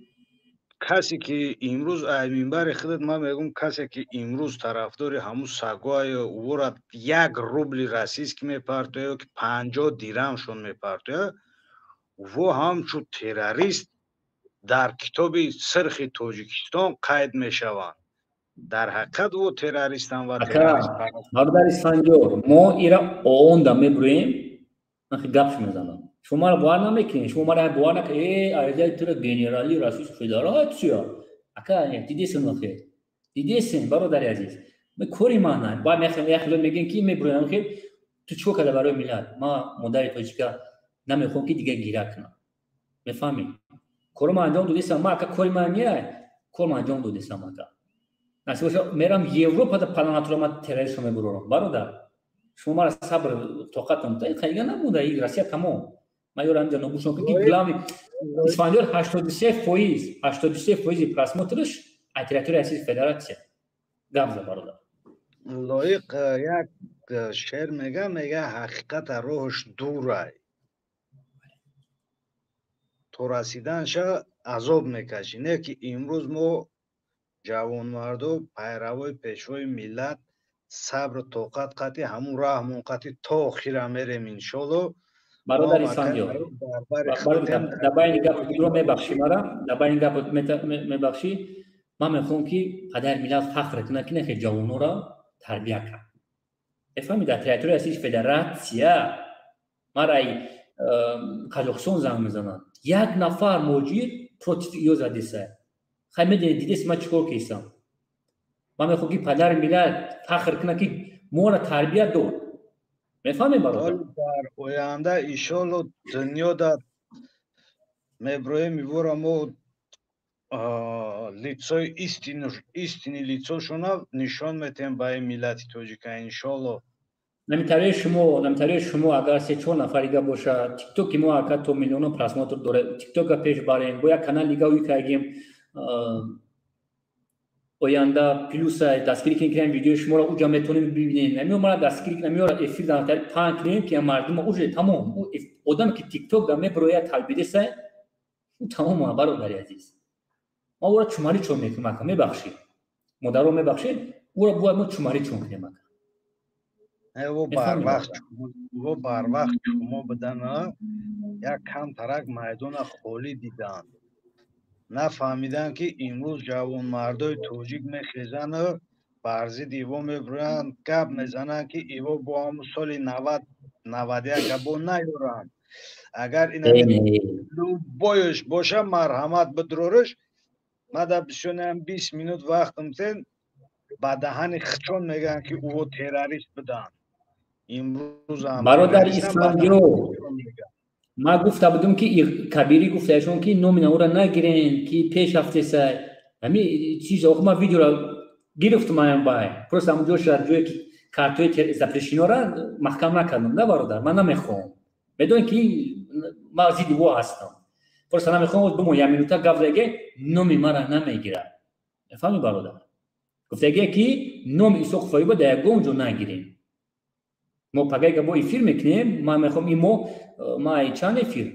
касе ки имрӯз ай минбари худат ман мегӯм, касе ки имрӯз тарафдори ҳамун сагоаю увора як рубли российский мепартоя ё ки 50 дирамшон мепартоя, уво ҳамчун террорист дар китоби сирхи Тоҷикистон қайд мешаванд. Дар ҳақиқат ӯ террористам ва Бародари Санҷор, мо ира оонда мебурем, ман гапш мезанам, шумо маро бовар намекунед, шумо маро бовар накунед. Э, айзаи тура генерали Российской Федерация, ака, дидесен, охе, дидесен, бародари азиз, кори ман ба яхело мегӯем, ки мебурем. Хел ту чӣ кор карда барои миллат? Ма модари тоҷика намехоҳам, ки дигар гира кунам, мефаҳмӣ? Кори ман анҷом додесам, ма, ака, кори ман не, кор ман анҷом додесам, ака. Насиб боша, мерам Европада, паланатура ман террористро мебурорам. Бародар, шумо мара сабр тоқатам дига набуда, и Россия тамом. Ман ёрам инҷа нобудшон, ки главный Исфандиёр 83%, 83 фоизи просмотрш аз территорияи Российской Федерация. Гап за, бародар. Лоиқ, як шеър мега, ҳақиқата роҳаш дурай. То расиданша азоб мекашӣ. Не ки имрӯз мо ҷавонмардо, пайравои пешвои миллат, сабру тоқат қати ҳамун раҳмон қати то охира мерем, иншолло. Бародари Исфандиёр, дар байни гапро мебахшӣ, мара дар байни гап мебахшӣ. Ман мехоҳам, ки падари миллат фахр кунад, ки нахе ҷавонҳоро тарбия кард, мефаҳмӣ? Дар территорияи Российской Федерация мара Қазоқистон занг мезананд, як нафар муҳоҷир против ё задеса. Хай, медонед, дидеси ман чӣ кор кесам. Ман мехоҳам, ки падари миллат фахр кунад, ки моро тарбия дод, мефаҳмед, бародар? Дар оянда, иншолло, дунёда меброем, ивора мо лицои истинный лицошона нишон метиҳем ба ин миллати тоҷика, иншолло. Намитариҳои шумо агар се чор нафар дига бошад, тиктоки мо ака то миллионо просмотр дорад, тиктока пеш барем, бо як канал дига уй кардем, оянда плюса дастгирӣ кунем, ки видеои шуморо уҷа метавонем бибинем. Намиё мара дастгирӣ, намиёра эфир дар паҳн кунем, ки мардума уже тамом. Одаме ки тикток да меброяд, талбидеса, ӯ тамом. Бародари азиз, ма ӯра чумарӣ чон мекунем, ака, мебахшед, модаро, мебахшед, ӯра бояд мо чумарӣ чон кунем, ака. Во барвақт шумо будана як камтарак майдона холӣ диданд, нафаҳмиданд, ки имрӯз ҷавонмардои тоҷик мехезану бар зидди иво мебуранд, гап мезананд, ки иво бо ҳамун соли 90, 91 бо наёранд. Агар любоёш боша, марҳамат, бидурориш. Мада бисёнам 20 минут вақтм тен, ба даҳани хичон мегӯянд, ки ӯво террорист буданд. Имрӯз Бародари Исфандиёр, ман гуфта будам, ки Кабирӣ гуфтаашон, ки номи наора нагирен, ки пеш рафтеса ҳами чиз. Охи, ман видеоро гирифтум, аям бай просто ҳамун ҷоша, ҷое ки картои запрещено ра маҳкам накардам, да, бародар. Ман намехоҳам, медонед, ки ман зидди во ҳастам, просто намехоҳам бимо як минута гап заге, номи мара намегирад, мефаҳми, бародар? Гуфтагие, ки номи Исоқов Аюба дар ягон ҷо нагирем. Мо пагайга бо эфир мекунем. Ман мехоҳам ин мо ма чанд эфир,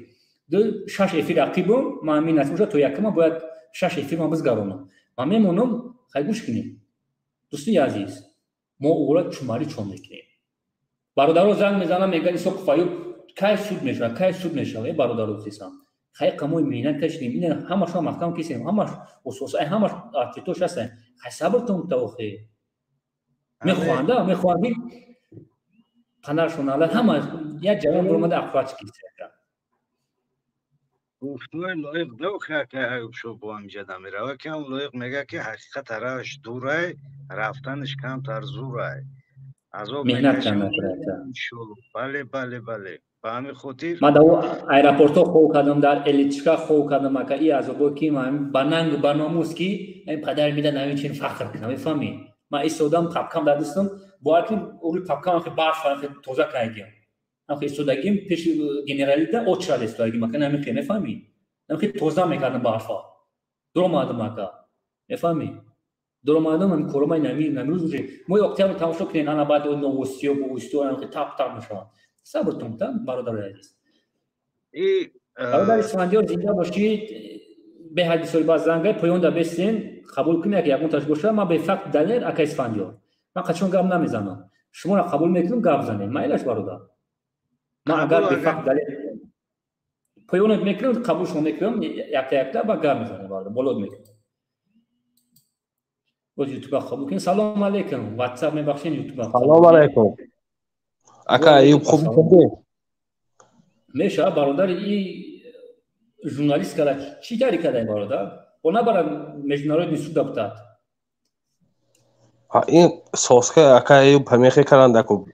ду шаш эфир ақибум. Ман ҳамин насиб то якума бояд шаш эфир ман бизгаронам, ман мемонам. Хай, гӯш кунем, дӯстои азиз, мо ӯра чумарӣ чон мекунем. Бародаро занг мезанам, мегӯянд: «Исоқов Аюб кай суд мешавад, кай суд мешавад?» Э, бародаро, азизам, хай, қамои меҳнат кашидем, ина ҳамашро маҳкам кисем, ҳамаш ососа, ҳамаш артитош ҳастем. Хай, сабртон кута. Охе, мехоҳанда, мехоҳанд, ки падаршон алад, ҳама як ҷавон буромада ақвач киса. Гуфтуи лоиқ дохшо бо ҳамиҷа намерава, ки ҳам лоиқ мега, ки ҳақиқат араш дурай, рафтанаш камтар зурай, азоб. Меҳнат. Бале, ба ҳамин хотир. Ман дар аэропортҳо хов кардам, дар элитчка хов кардам, ака. И азобо ки ба нанг, ба номус, ки падар миллат ҳамин чин фахр кунам, мефаҳмӣ? Ман истодам, папкам дар дастам, бовар кунед, ури папкам барф тоза кардагиам, истодагим пеши генералида, очрад истодагим, ака, намихе, мефаҳмӣ? Намихе тоза мекардам барфа, дуромадам, ака, мефаҳмӣ? Дуромадам. Ами коромаи намирӯз уже моҳи октябр тамошо кунед, ана баъд новостиё, бовостиё тап тап мешаванд. Сабртон та, бародари азиз. Бародари Исфандиёр, зинда бошид. Беҳад бисёри баъд зангай поёнда бесен, қабул кунед, ака, ягонташ боша. Ман бефакт далер, ака Исфандиёр, ман қачон гап намезанам, шуморо қабул мекунам, гап занед, майлаш, бародар. Ман агар бефакт далер поёнат мекунам, қабул шумо мекунам, якта якта ба гап мезанем, бародар, болот мекунам. Боз ютуба қабул кунем. Салому алейкум, ватсап, мебахшед, ютуба. Салому алейкум, ака Аюб, хуб? Мешавад, бародар. И журналист кара чӣ тари кардай, бародар? О, набара международный суда бутад. Ин соска, ака Аюб, ҳамехе карандаку,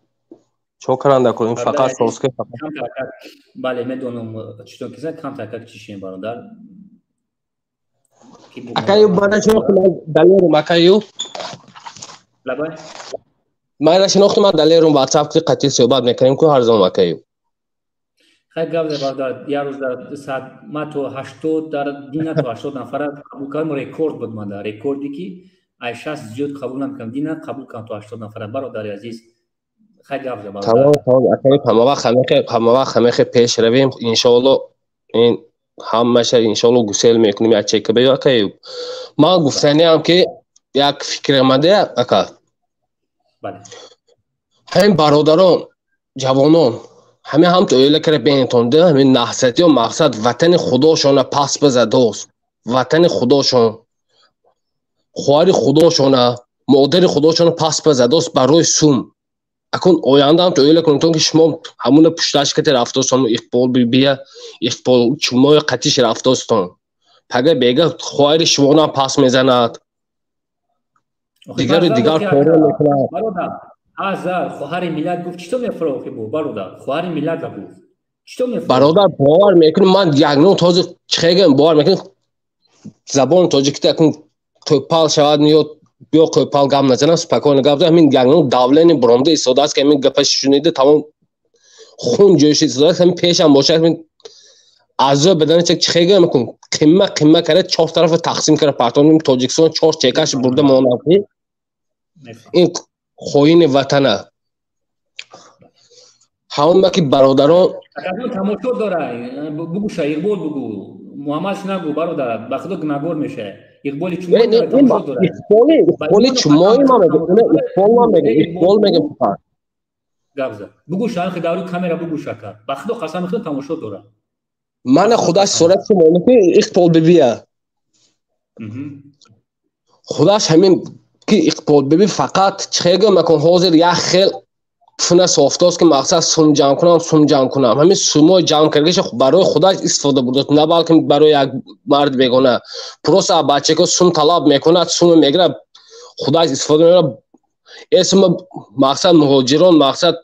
чо карандаку, ин фақат соска. Бале, медонам, читон киса, камтар чишем, бародар. Ака Аюб, мана шинохтам, далерум, ака Аюб. Лабай. Мана шинохтам, ман далерум, ватсап қатил суҳбат мекунем ку ҳар замон, ака Аюб. Хай, гап зад, бародар. Як рӯз дар саат ма то 80, дар дина то 80 нафара қабул кардам, рекорд буд. Ман дар рекорде ки ай 60 зиёд қабул намекардам, дина қабул кардам то 80 нафара, бародари азиз. Хай, гап зад, бародар. Тамом, тамом, ака Аюб, ҳамавақт ҳамавақт ҳамехе пеш равем, иншоалло. Ин Ҳамаша иншоалло гусел мекунем як чека бе ака Аюб. Ман гуфтаниам ки як фикрамаде ака. Ҳамин бародарон, ҷавонон, ҳамин ҳам оила кара бенетон да ҳамин наҳсатиё мақсад ватани худошона пас бизадост. Ватани худошон, хоҳари худошона, модари худошона пас бизадост барои сум. Акун оянда ҳам оила кунетон ки шумо ҳамуна пушташ кати рафтостон, Иқбол бибия, Иқбол чумои қатиш рафтостон. Пага бега хоҳари шумонам пас мезанад. Дигару дигар корро мекунад. Бародар, азар хоҳари миллат гуфт, чӣ то мефурохӣ бу, бародар? Хоҳари миллат гуфт. Чӣ то мефурохӣ? Бародар, бовар мекунӣ, ман як нӯ тоза чихегам, бовар мекунӣ, забони тоҷикита акун қӯпал шавад ё биё қӯпал гап назанам, спокойно гап занам. Ҳамин як нӯ давление буромда истодааст ки ҳамин гапаш шунида тамом хун ҷӯши истодааст, ҳамин пешам бошад, ҳамин аъзои бадани чак чихегам акун қимма қимма карда чор тарафа тақсим карда партоним Тоҷикистон чор чекаш бурда монам ки ин хоини ватана. Ҳамон ки бародарон тамошо дора, бугӯ Иқбол, бугӯ Муҳаммад нагӯ, бародар, ба худо гунаҳгор мешавад. Иқболи чумои тамошо дора. Иқболи чумои ма мегӯ, Иқбол ма мегӯ, Иқбол мегӯ фақат. Гап зад. Бугӯ шанхи даври камера бугӯ шака. Ба худо қасам худо тамошо дора. Мана худаш сурат шумони ки Иқбол бибия. Худаш ҳамин ки Иқбол биби фақат чихегӯ макун ҳозир як хел фуна софтост ки мақсад сум ҷамъ кунам, сум ҷамъ кунам. Ҳамин сумои ҷамъ кардаша барои худаш истифода бурдааст, на балки барои як марди бегона. Просто бачако сум талаб мекунад, сума мегирад, худаш истифода мебарад. Э сума мақсад муҳоҷирон мақсад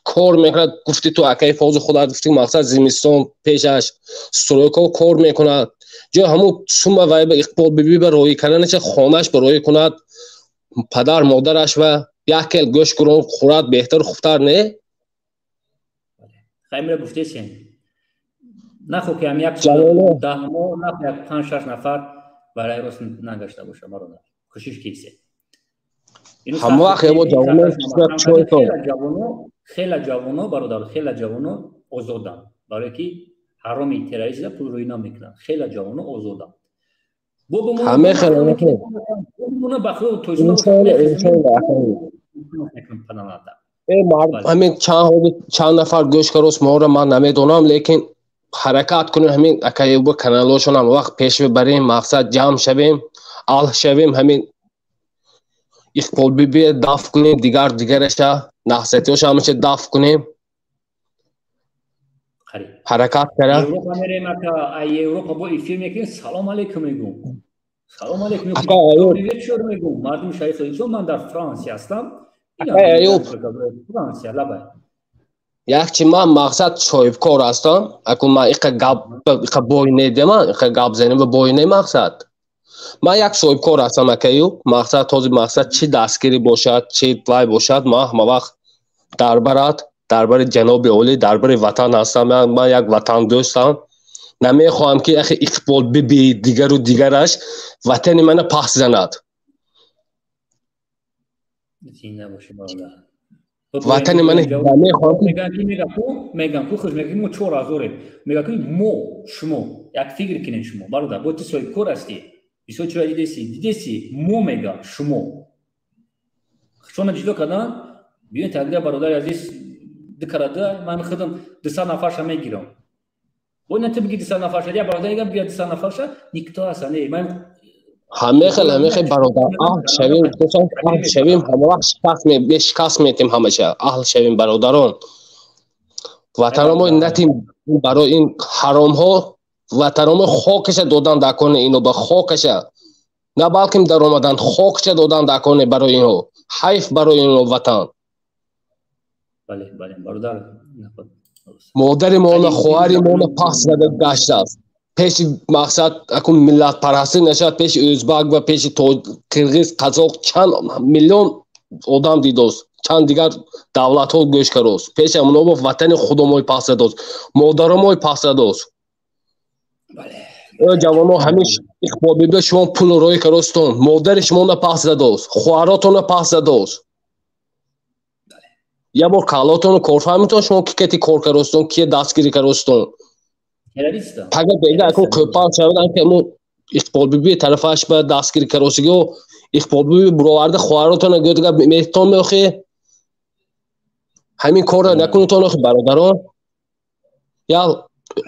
кор мекунад, гуфти ту акаи фозу худат гуфти мақсад зимистон пешаш стройка кор мекунад. Ҷо ҳамун сума вай ба Иқбол биби ба роҳӣ карданаша хонаш ба роҳӣ кунад, падар модараш ва як кел гӯшт гурон хӯрад беҳтару хубтар не? Хаймира гуфтесен. Нахо ки ҳам як даҳ моҳ, нахо як панҷ шаш нафар барои рост нагашта боша, бародар. Кӯшиш кисе. Ҳама вақт ё ҷавоно чойтон. Хела ҷавоно, бародар, хела ҷавоно озоданд. Барои ки ҳароми терроризм пул рӯй намекунанд. Хела ҷавоно озоданд. Ҳама хел ҳамин чанд нафар гӯш карост моро ман намедонам, лекин ҳаракат кунем ҳамин акаюба каналошон ҳама вақт пеш бибарем, мақсад ҷамъ шавем, алҳ шавем, ҳамин Иқбол биби дафт кунем, дигар дигараша наҳсатиёша ҳамаша дафт кунем. Ҳаракат кара. Европа мерем ака, Европа бо эфир мекунем, салом алейкум мегӯм. Салом алейкум. Вечер мегӯм. Мардуми шариф Тоҷикистон, ман дар Франсия ҳастам. Франсия, лабай. Якчи ман мақсад соҳибкор ҳастам. Акун ман иқа гап иқа бой недема, иқа гап занем ва бой не мақсад. Ман як соҳибкор ҳастам акаю, мақсад ҳозир мақсад чӣ дастгирӣ бошад, чӣ вай бошад, ман ҳама вақт дар барат, дар бари ҷаноби олӣ, дар бари ватан ҳастам. Ман як ватандӯстам. Намехоҳам ки ахи Иқбол биби дигару дигараш ватани мана пас занад. Ватани мана намехоҳам. Мегам ку хуш мегам мо 4000-ем. Мегам ки мо шумо як фикр кунед шумо. Бародар, бо ту соҳибкор ҳастӣ. Бисёр чиро дидеси, дидеси мо мегам шумо. Чона ҷудо кардан, биёед тақдир бародари азиз дикарада ман худам 200 нафарша мегирам. Бо ина ту биги 200 нафарша, я бародар мегам бия 200 нафарша, никто ҳаста не. Ман ҳама хел бародар аҳл шавем, хусусан аҳл шавем, ҳама вақт шикаст бешикаст метем ҳамаша. Аҳл шавем бародарон. Ватанамо натим барои ин ҳаромҳо, ватанамо хокаша додан даконе ино ба хокаша. На балким даромадан, хокаша додан даконе барои инҳо. Ҳайф барои ино ватан. Бале, бале, бародар. Модари мона, хоҳари мона пас зада гаштааст. Пеши мақсад акун миллатпарастӣ нашавад, пеши ӯзбак ва пеши қирғиз, қазоқ чанд миллион одам дидост, чанд дигар давлатҳо гӯш карост. Пеши ҳамоно ватани худомой пас задост, модаромой пас задост. Ё ҷавоно ҳамин Иқбол биби шумо пул рӯй каростон, модари шумона пас задост, хоҳаротона пас задост. Я бор калотону корфаҳмитон шумо ки кати кор каростон, кие дастгирӣ каростон. Пага бега акун қӯпал шавад, анки мо Иқболбиби тарафаш ба дастгирӣ каросиго Иқболбиби буроварда хоҳаротона гӯяд гап метон меохи ҳамин корро накунитон охи бародарон. Я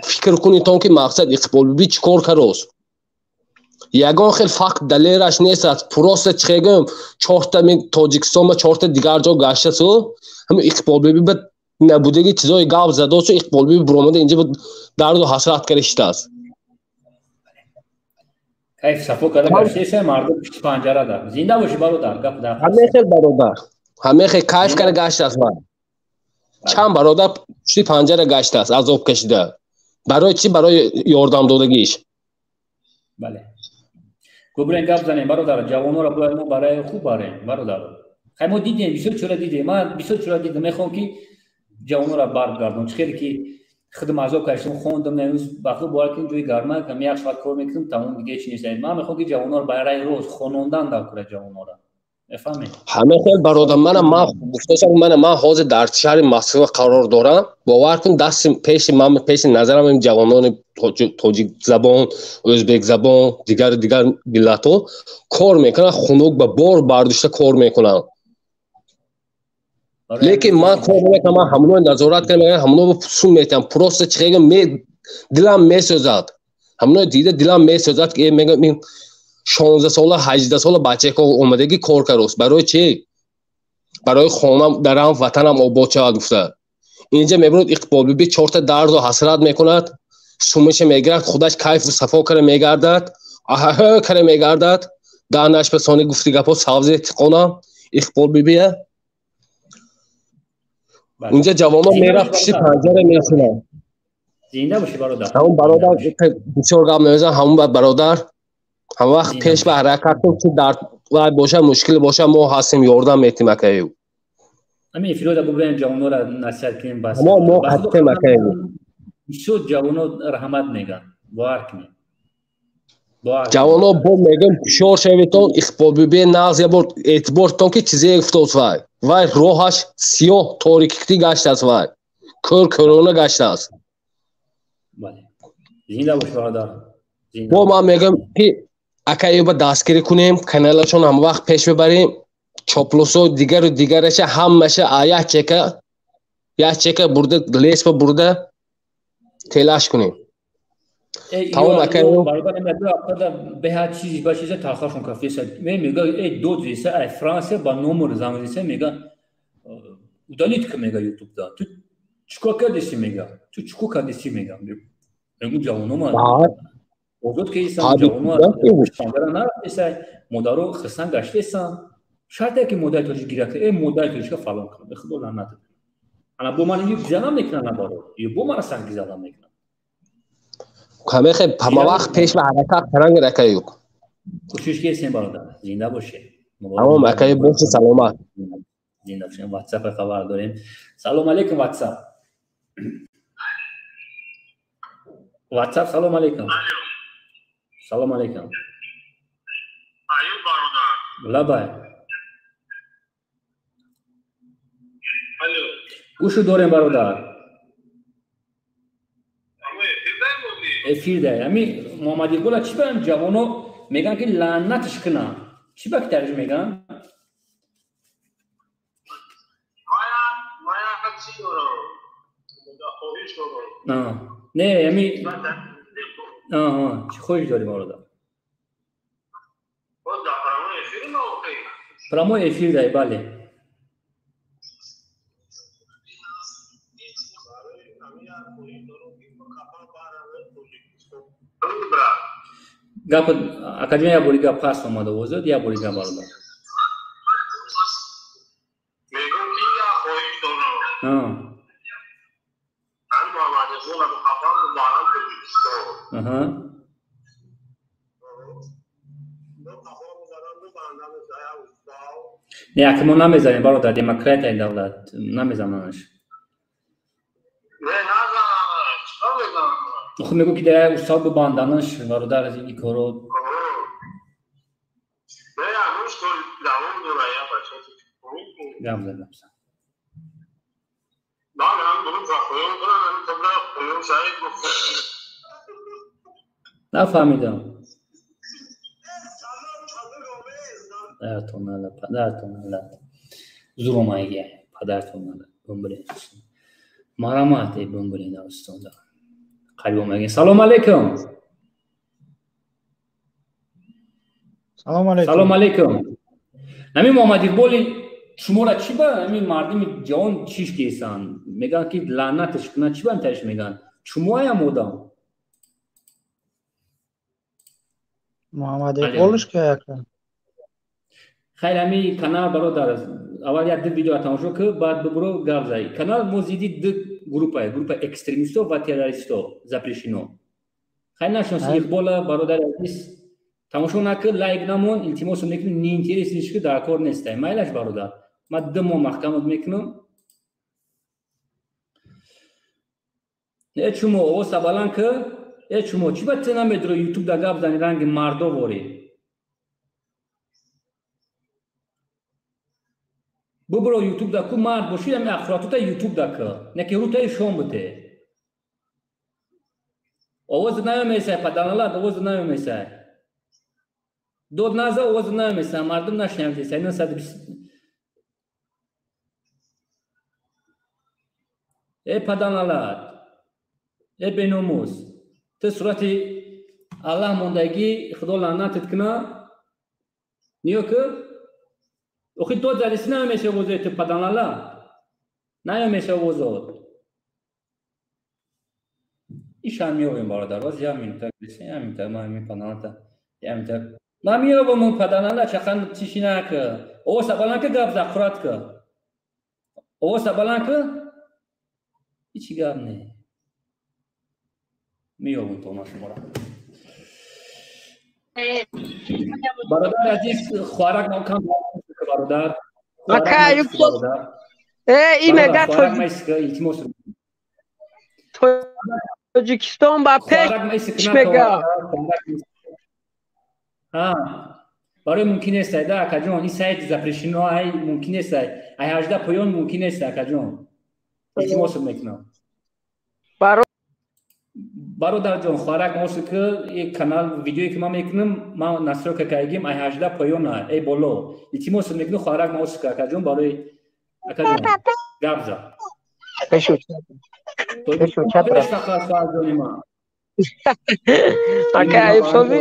фикр кунитон ки мақсад Иқболбиби чӣ кор карост. Ягон хел факт далераш нест аст. Просто чӣ гӯям, чорта Тоҷикистон ба чорта дигар ҷо гаштасу ҳамин Иқболбиби ба набудаги чизои гап задосу Иқболбиби буромада инҷа дарду ҳасрат карда шидааст. Кайф сафо карда гаштеса мардум пушти панҷара дар. Зинда бошӣ бародар, гап дар. Ҳамин хел бародар. Ҳамин хел кайф карда гаштааст ва. Чанд бародар пушти панҷара гаштааст, азоб кашида. Барои чӣ? Барои ёрдам додагиш. Бале. Губрен гап занем бародар, ҷавононро бояд мо барои хуб барем бародар. Хай мо дидем, бисёр чора дидем. Ман бисёр чора дидем, мехоҳам ки ҷавононро баргардон. Чӣ хеле ки худам азоб кашидам, хондам, имрӯз ба худ бовар кунем ҷои гарма, кам як соат кор мекунам, тамом дига ҳеч нест. Ман мехоҳам ки ҷавононро барои роз хонондан дар кора ҷавононро. Мефаҳмед? Ҳамин хел бародар, мана ман гуфтасам, мана ман ҳозир дар шаҳри Москва қарор дорам. Бовар кун, дасти пеши ман, пеши назарам ин ҷавонони тоҷикзабон, ӯзбекзабон, дигар дигар миллатҳо кор мекунанд, хунук ба бор бардошта кор мекунанд. Лекин ман кор намекунам, ман ҳамоно назорат кардам, ҳамоно сум метиҳам. Просто чӣ мегӯям, дилам месӯзад. Ҳамоно дида дилам месӯзад ки мегӯям ин 16 сола, 18 сола бачако омадагӣ кор карост. Барои чӣ? Барои хонам, дарам, ватанам обод шавад гуфта. Инҷа мебинед Иқболбиби чорта дарду ҳасрат мекунад, сумиша мегирад, худаш кайфу сафо кара мегардад, аҳаҳ кара мегардад, даҳнаш ба сони гуфти гапҳо савзе тиқонам Иқболбибия. Инҷа ҷавонон мерафт пушти панҷара мешинанд. Зинда бошӣ бародар. Ҳамон бародар бисёр гап намезанад, ҳамон бародар ҳам вақт пеш ба ҳаракат кун, ки дар вай боша, мушкил боша, мо ҳастем, ёрдам метим акаю. Ҳамин эфирода бубинем, ҷавононро насиҳат кунем бас. Мо ҳастем акаю. Бисёр ҷавонон раҳмат мегӯянд, бовар кунед. Ҷавонон бо мегӯям ҳушёр шаведтон, Иқболбиби нағз як бор эътибортон ки чизе гуфтааст вай. Вай роҳаш сиёҳ торикӣ гаштааст вай. Кӯр кӯрона гаштааст. Бале. Зинда бош бародар. Бо ман мегӯям ки акаю ба дастгирӣ кунем, каналашон ҳам вақт пеш бибарем, чоплусо дигару дигараша ҳамаша як чека, як чека бурда, лес ба бурда телаш кунем. Тамом акаю. Бародар, ин ду ҳафтада беҳад чизи ба чиза талхашон кафеса. Мега эй дод зеса, ай Франсия ба номер занг зеса, мега удалить ка мега ютубда. Ту чикор кардеси мега? Ту чикор кардеси мега? Мегу ҷавонома озод ки исан ҷавонома панҷара нарафтеса, модаро хирсан гаштесан. Шарте ки модари тоҷик гирак, эй модари тоҷика фалон кунад. Ба худо лаънат. Ана бо ман ин гизалам мекунанд набаро. Ё бо мана сахт гизалам мекунанд. Ҳамехе ҳама вақт пеш ба ҳаракат каранг акаю. Кӯшиш кесем бародар, зинда бошед. Тамом акаю, бошед саломат. Зинда бошем. WhatsApp хабар дорем. Салом алейкум WhatsApp. WhatsApp салом алейкум. Салом алейкум. Аюб бародар. Лабай. Алло. Гӯшу дорем бародар. Эфир дай. Ами Муҳаммад Иқбола чӣ ба ҷавоно мегӯянд ки лаънатш кунам? Чӣ ба ки тарҷума мегӯянд? Не, ами чӣ хоҳиш дорӣ бародар? Прямой эфир дай, бале. Гап акаҷон, як бори гап паст омада озод, як бори гап бародар. Мегӯм ки як хоҳиш дорам. Ан Муҳаммад Иқбола мухаббат мубарак Тоҷикистон. Не, ака мо намезанем бародар, демократияи давлат намезананаш. Не, назананаш, чикор мезананаш? Хуб мегӯ ки дар як устод бибанданаш бародар аз ин коро. Не, ҳанӯз кор давом дора, я бача. Гап зад, гап зад. Бале, ҳам дурӯғ поён кунам, ҳам табра поён шаҳид гуфт. Нафаҳмидам. Падартон налад, падартон налад. Зур омадагия, падартон налад. Бумбурен. Марамат, эй бумбурен устонда. Қариб омадагия. Салом алейкум. Салом алейкум. Салом алейкум. Ҳамин Муҳаммад Иқболи шуморо чӣ ба ҳамин мардуми ҷавон чиш кесанд? Мегӯянд ки лаънаташ кунад, чӣ ба ҳамтариш мегӯянд? Шумоям одам. Муҳаммад Иқболш ки яка? Хайр, ҳамин канал бародар, аввал як ду видео тамошо кун, баъд бибуро гап зай. Канал мо зиди ду группа, группа экстремисто ва террористо запрещено. Хайр, нашноси Иқбола, бародари азиз, тамошо накун, лайк намон, илтимосо мекунем, неинтересниш ки дар кор нестай. Майлаш бародар. Ман 2 моҳ маҳкамат мекунам. Э чумо овоза баланд ки, э чумо чӣ ба ту намедуро ютуб да гап зани ранги мардо ворӣ? Бубуро ютуб да ку мард бошӣ, ҳамин ахуратута ютуб да ку, не ки рутаи шом буте. Овоз наёмесай, паданалат, овоз наёмесай. Дод наза, овоз наёмесай, мардум нашнавдесай, 920. Э паданалат, э беномус, ту сурати Аллаҳ мондагӣ, Худо лаънатат куна. Ниё ки охи дод задиси наёмеша овозои ту паданалат, наёмеша овозот. Ишам меёбем бародар, боз як минута, як минута, ман ҳамин паданалата, як минута. Ман меёбам он паданалат, чақан чиши нака. Овоза баланд ки гап за, қурат ки. Овоза баланд ки. Ҳичи гап не. Меёбам то ман шуморо. Бародар азиз, хоҳарак ном кам бародар. Э, и мега Тоҷикистон ба пеш мега. Барои мумкин нест, да, акаҷон, ин сайт запрещено, ай мумкин нест, ай 18 поён мумкин нест, акаҷон. Илтимосат мекунам. Бародарҷон, хоҳарак моси ки ин канал видеое ки ман мекунам, ман настройка кардагим, ай 18 поён, эй боло. Илтимосат мекунам, хоҳарак моси ки акаҷон, барои акаҷон гап зад. Ака айбсозӣ.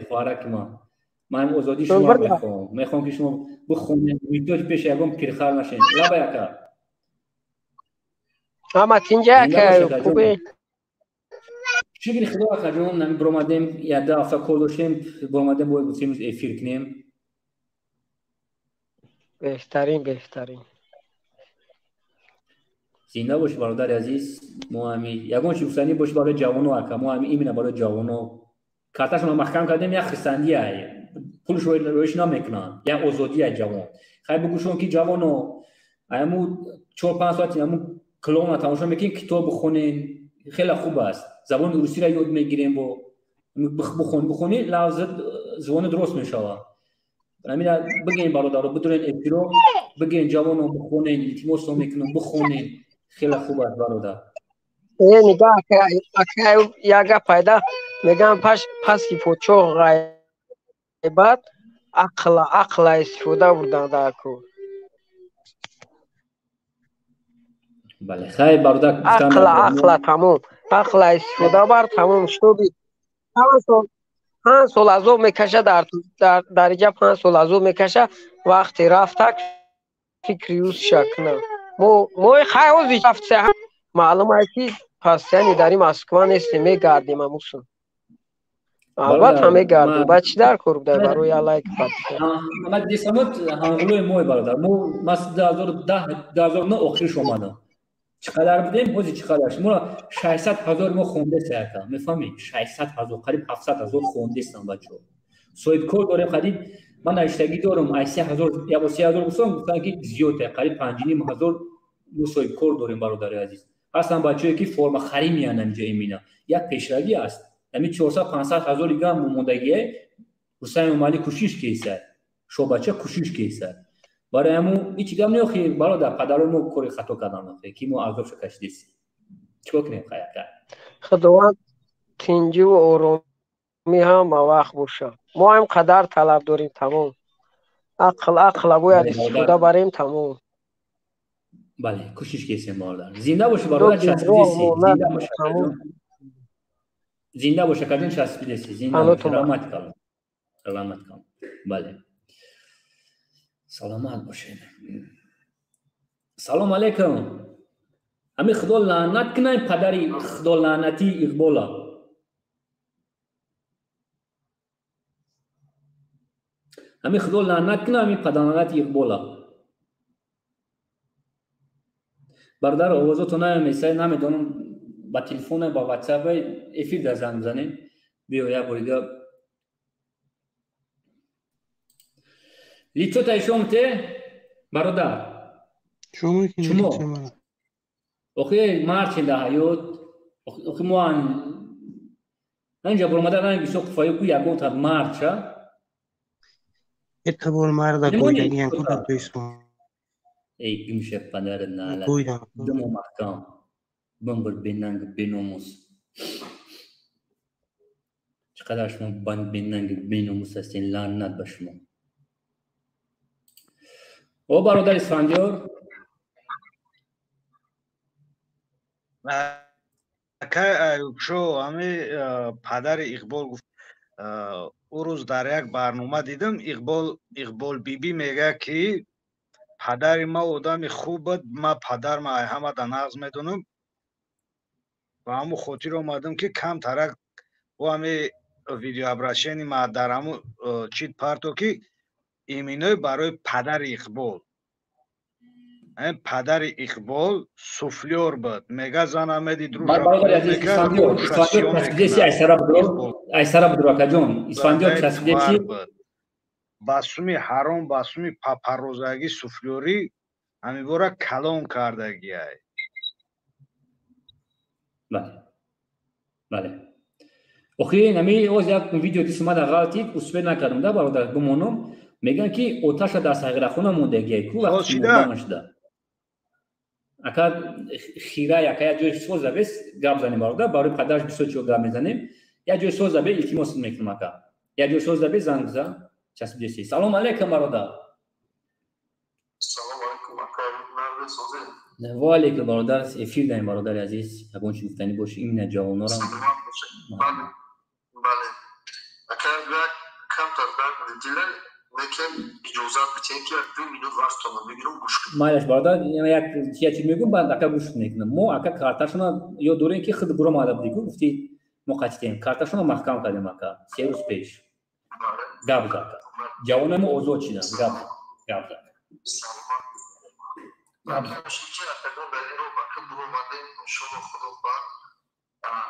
Хоҳараки ман. Ман озодии шумо мехоҳам. Мехоҳам ки шумо бихонед, муҳтоҷ пеши ягон пирхар нашед. Лабай ака. Ама тинҷа ака, хубе. Шукри Худо акаҷон, ҳамин биромадем, як ду ҳафта кор доштем, биромадем, бояд гуфтем эфир кунем. Беҳтарин, беҳтарин. Зинда бошӣ бародари азиз. Мо ҳамин ягон чи гуфтанӣ бошӣ барои ҷавоно ака, мо ҳамин именно барои ҷавоно карташонро маҳкам кардем, як хирсандия, пулш роиш намекунанд, як озодия ҷавон. Хай бугӯшон ки ҷавоно аяму 4-5 соати аму клона тамошо мекунем, китоб бихонен, хеле хуб аст. Забони русиро ёд мегирем, бо бихон, бихонӣ лафз забонат рост мешавад. Ҳамина бигӯем бародаро, бидурен эфиро, бигӯем ҷавоно бихонен, илтимосо мекунам, бихонен, хеле хуб аст бародар. Э, нигаҳ ака, як гап пайда мегӯям, паси подшоҳ ғайбат ақла истифода бурдан дар кор. Бале, хайр бародар, ақла, ақла тамом, ақла истифода бар тамом. Шуби 5 сол азоб мекаша, дар иҷа 5 сол азоб мекаша, вақте рафтак фикри юзша кунам. Мо хай ози рафтса маълум аст ки пас яъне дар ин Москва нестем, мегардем амусун. Албатта мегардем. Ба чӣ дар кор будай барои алайк подписка? Ман дисамот ҳамғулои мой бародар. Мо мас 2010 2009 охирш омадам. Чӣ қадар будем, ҳозир чӣ қадар? Шуморо 600 ҳазор мо хондеста яка, мефаҳмӣ? 600 ҳазор, қариб 700 ҳазор хондестам бачаҳо. Соҳибкор дорем, қариб ман навиштагӣ дорам, ай 3000, як бор 3000 гуфтам, гуфтанд ки зиёд, қариб 5,5 ҳазор мо соҳибкор дорем бародари азиз. Ҳастанд бачаҳое ки формахарӣ меянд ҳаминҷо имина. Як пешравӣ аст. Ҳамин 400-500 ҳазори гам мондагие Рустам Эмомалӣ кӯшиш кесад. Шобача кӯшиш кесад. Барои ҳамун ҳеҷ гап не, охи бародар, падарои мо кори хато карданд, охи ки мо азобшо кашидесем. Чикор кунем хай ака? Худованд Тинҷиву оромӣ ҳама вақт бошад. Мо ҳам қадар талаб дорем, тамом. Ақл ақла бояд истифода барем, тамом. Бале, кӯшиш кесем, бародар. Зинда бошӣ, бародар, часпидеси. Зинда бош, зинда бош, акаҷон, часпидеси. Зинда бош, раҳмат калом. Раҳмат калом. Бале. Саломат бошед. Салом алейкум. Ҳамин Худо лаънат кунай падари Худо лаънатӣ Иқбола. Ҳамин Худо лаънат кунай ҳамин падарлаънати Иқбола. Бародар, овозотон намесай, намедонам ба телефона, ба ватсап эфир дар занг бизанем. Биё як бор дига. Лицота ишом те, бародар. Чумо? Охи марчин дар ҳаёт, охи мо анҷа баромада ранги бисёр қуфаю ку ягон та марча. Это бор марда гойдагиян ку дар Тоҷикистон. Эй, гумша падар налат. Думо маҳкам. Бимбир бенанг беномус. Чӣ қадар шумо бенанг беномус ҳастен, лаънат ба шумо. О, бародар Исфандиёр. Акай Аюбшо, ҳами падари Иқбол гуфт, ӯ рӯз дар як барнома дидам, Иқбол бибӣ мегӯяд, ки падари ма одами хуб буд, ма падарма ай ҳамада нағз медонам. Ба ҳамун хотир омадам, ки камтарак ӯ ҳами видеообращение ма дар ҳамун чит парто, ки иминой барои падари Иқбол. Падари Иқбол суфлёр буд. Мега зана медид Айсара будро, акаҷон. Исфандиёр часпидеси. Ба суми ҳаром, ба суми папарозагӣ суфлёрӣ ҳамин бора калон кардагиай. Бале. Бале. Охи нами оз як видео дис омада ғалтид, успел накардам да, бародар, бимонам. Мегӯянд, ки оташа дар сағирахона мондагиай ку вақти мурда нашуда. Ака хира яка як ҷои соз забес гап занем, бародар, барои падараш бисёр чиё гап мезанем. Як ҷои соз забе илтимос мекунам, ака. Як ҷои соз забе занг бизан, часпидеси. Салом алейкум, бародар. Салом алейкум, ака, нарде созед. Ва алейкум, бародар, эфир даем, бародари азиз. Ягон чи гуфтанӣ боши, именно ҷавонорам. Саломат бошед. Бале. Бале. Ака, як камтар дард дила, лекин иҷозат бидиҳем, ки як 2 минут вақтонро бигирам, гӯш кунам. Майлаш, бародар, як чи мегӯм, баъд ака гӯш мекунам. Мо ака карташона ёд дорем, ки худ буромада будӣ, гуфтӣ мо қатитем. Карташона маҳкам кардем, ака, 3 рӯз пеш. Гап зад. Ҷавонои мо озод шиданд. Гап гап зад. Гап зад.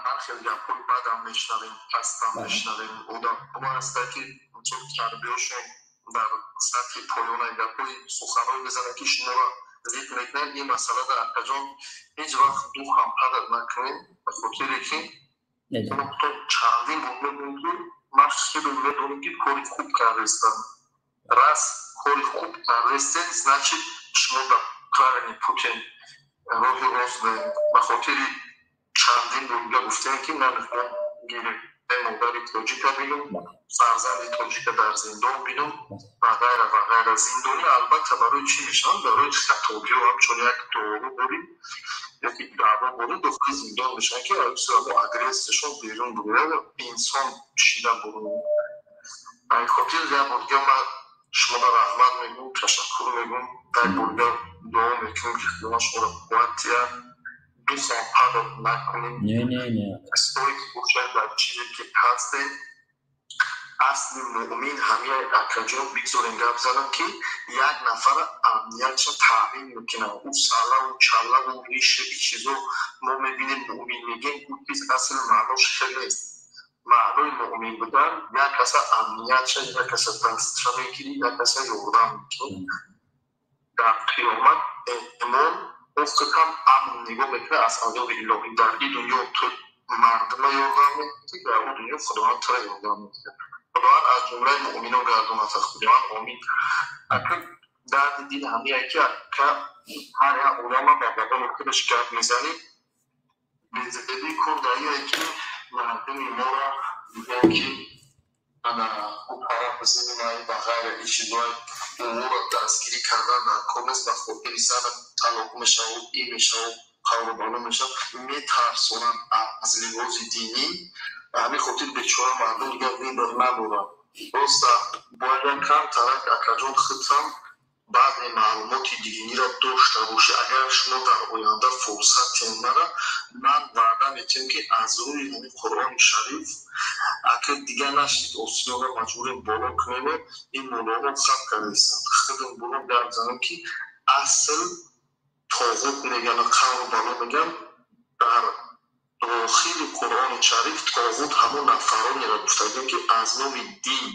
Ҳар хел гапҳои бадам мешунавем, пастам мешунавем. Одамҳо ҳастанд, ки тарбиёшон дар сатҳи поёнаи гапҳои суханҳое мезананд, ки шуморо зид мекунанд. Ин масъалада, акаҷон, ҳеҷ вақт духам падар накунем, ба хотире ки то чандин бор мегӯем, ки ман хеле медонам, ки кори хуб кардастам. Раз кори хуб кардастем, значит шумо дар правильный путем, роҳи рост даем. Ба хотири чандин бор гуфтем, ки ман мехоҳам гирем модари тоҷика бинам, фарзанди тоҷика дар зиндон бинам ва ғайра ва ғайра. Зиндонӣ албатта барои чӣ мешаванд? Барои хатобиҳо, ҳамчун як дору борим ёки даъво борим, дохили зиндон мешаванд, ки мо агрессияшон берун бугӯяд, инсон шида бурун. Ба ин хотир як бор дига ман шуморо раҳмат мегӯм, ташаккур мегӯм, як бор дига дуо мекунем, ки Худованд шуморо қувват диҳад, духам падар накунем. Не, не, не. Стоик бошад дар чизе ки ҳастем. Асли муъмин ҳамин, акаҷон, бигзорем гап занам, ки як нафара амниятша таъмин мекунад. Ӯ салаву чалаву ришу и чизо мо мебинем, муъмин мегем, ӯ чиз асл маънош хел нест. Маънои муъмин будан як каса амниятша, як каса дастша мегирӣ, як каса ёрдам мекунӣ. Дар қиёмат имон охирам амн нигоҳ мекунад аз азоби илоҳӣ. Дар ин дунё ту мардума ёрдам мекунӣ, дар он дунё Худованд тура ёрдам мекунад. Худованд аз ҷумлаи муъминон гардонад, Худованд, омин. Ака, дарди дил ҳамия, ки ака, ҳар як одама ба забони худаш гап мезанӣ. Безебӣ кор дар ие, ки Мардуми моро мегӯянд, ки ана ӯ тараф зулмай ва ғайра, ин чизҳои умурро дастгирӣ кардан дар кор нест, ба хотири зана талоқ мешавад, ин мешавад, қавру бало мешавад, метарсонанд аз лиҳози динӣ. Ба ҳамин хотир бечора мардум дигар выбор надорад. Просто бояд камтарак, акаҷон, худтам баъзе маълумоти диниро дошта бошӣ. Агар шумо дар оянда фурсат тенмара, ман ваъда метиҳам, ки аз рӯи ҳамин Қуръони Шариф, ака, дигар нашид, осиёро маҷбурем боло кунему ин мулоҳо хат кардастанд, худам боло гап занам, ки асл тоғут меган, қавру бало меган. Дар дохили Қуръони Шариф тоғут ҳамон нафаронеро гуфтагем, ки аз номи дин,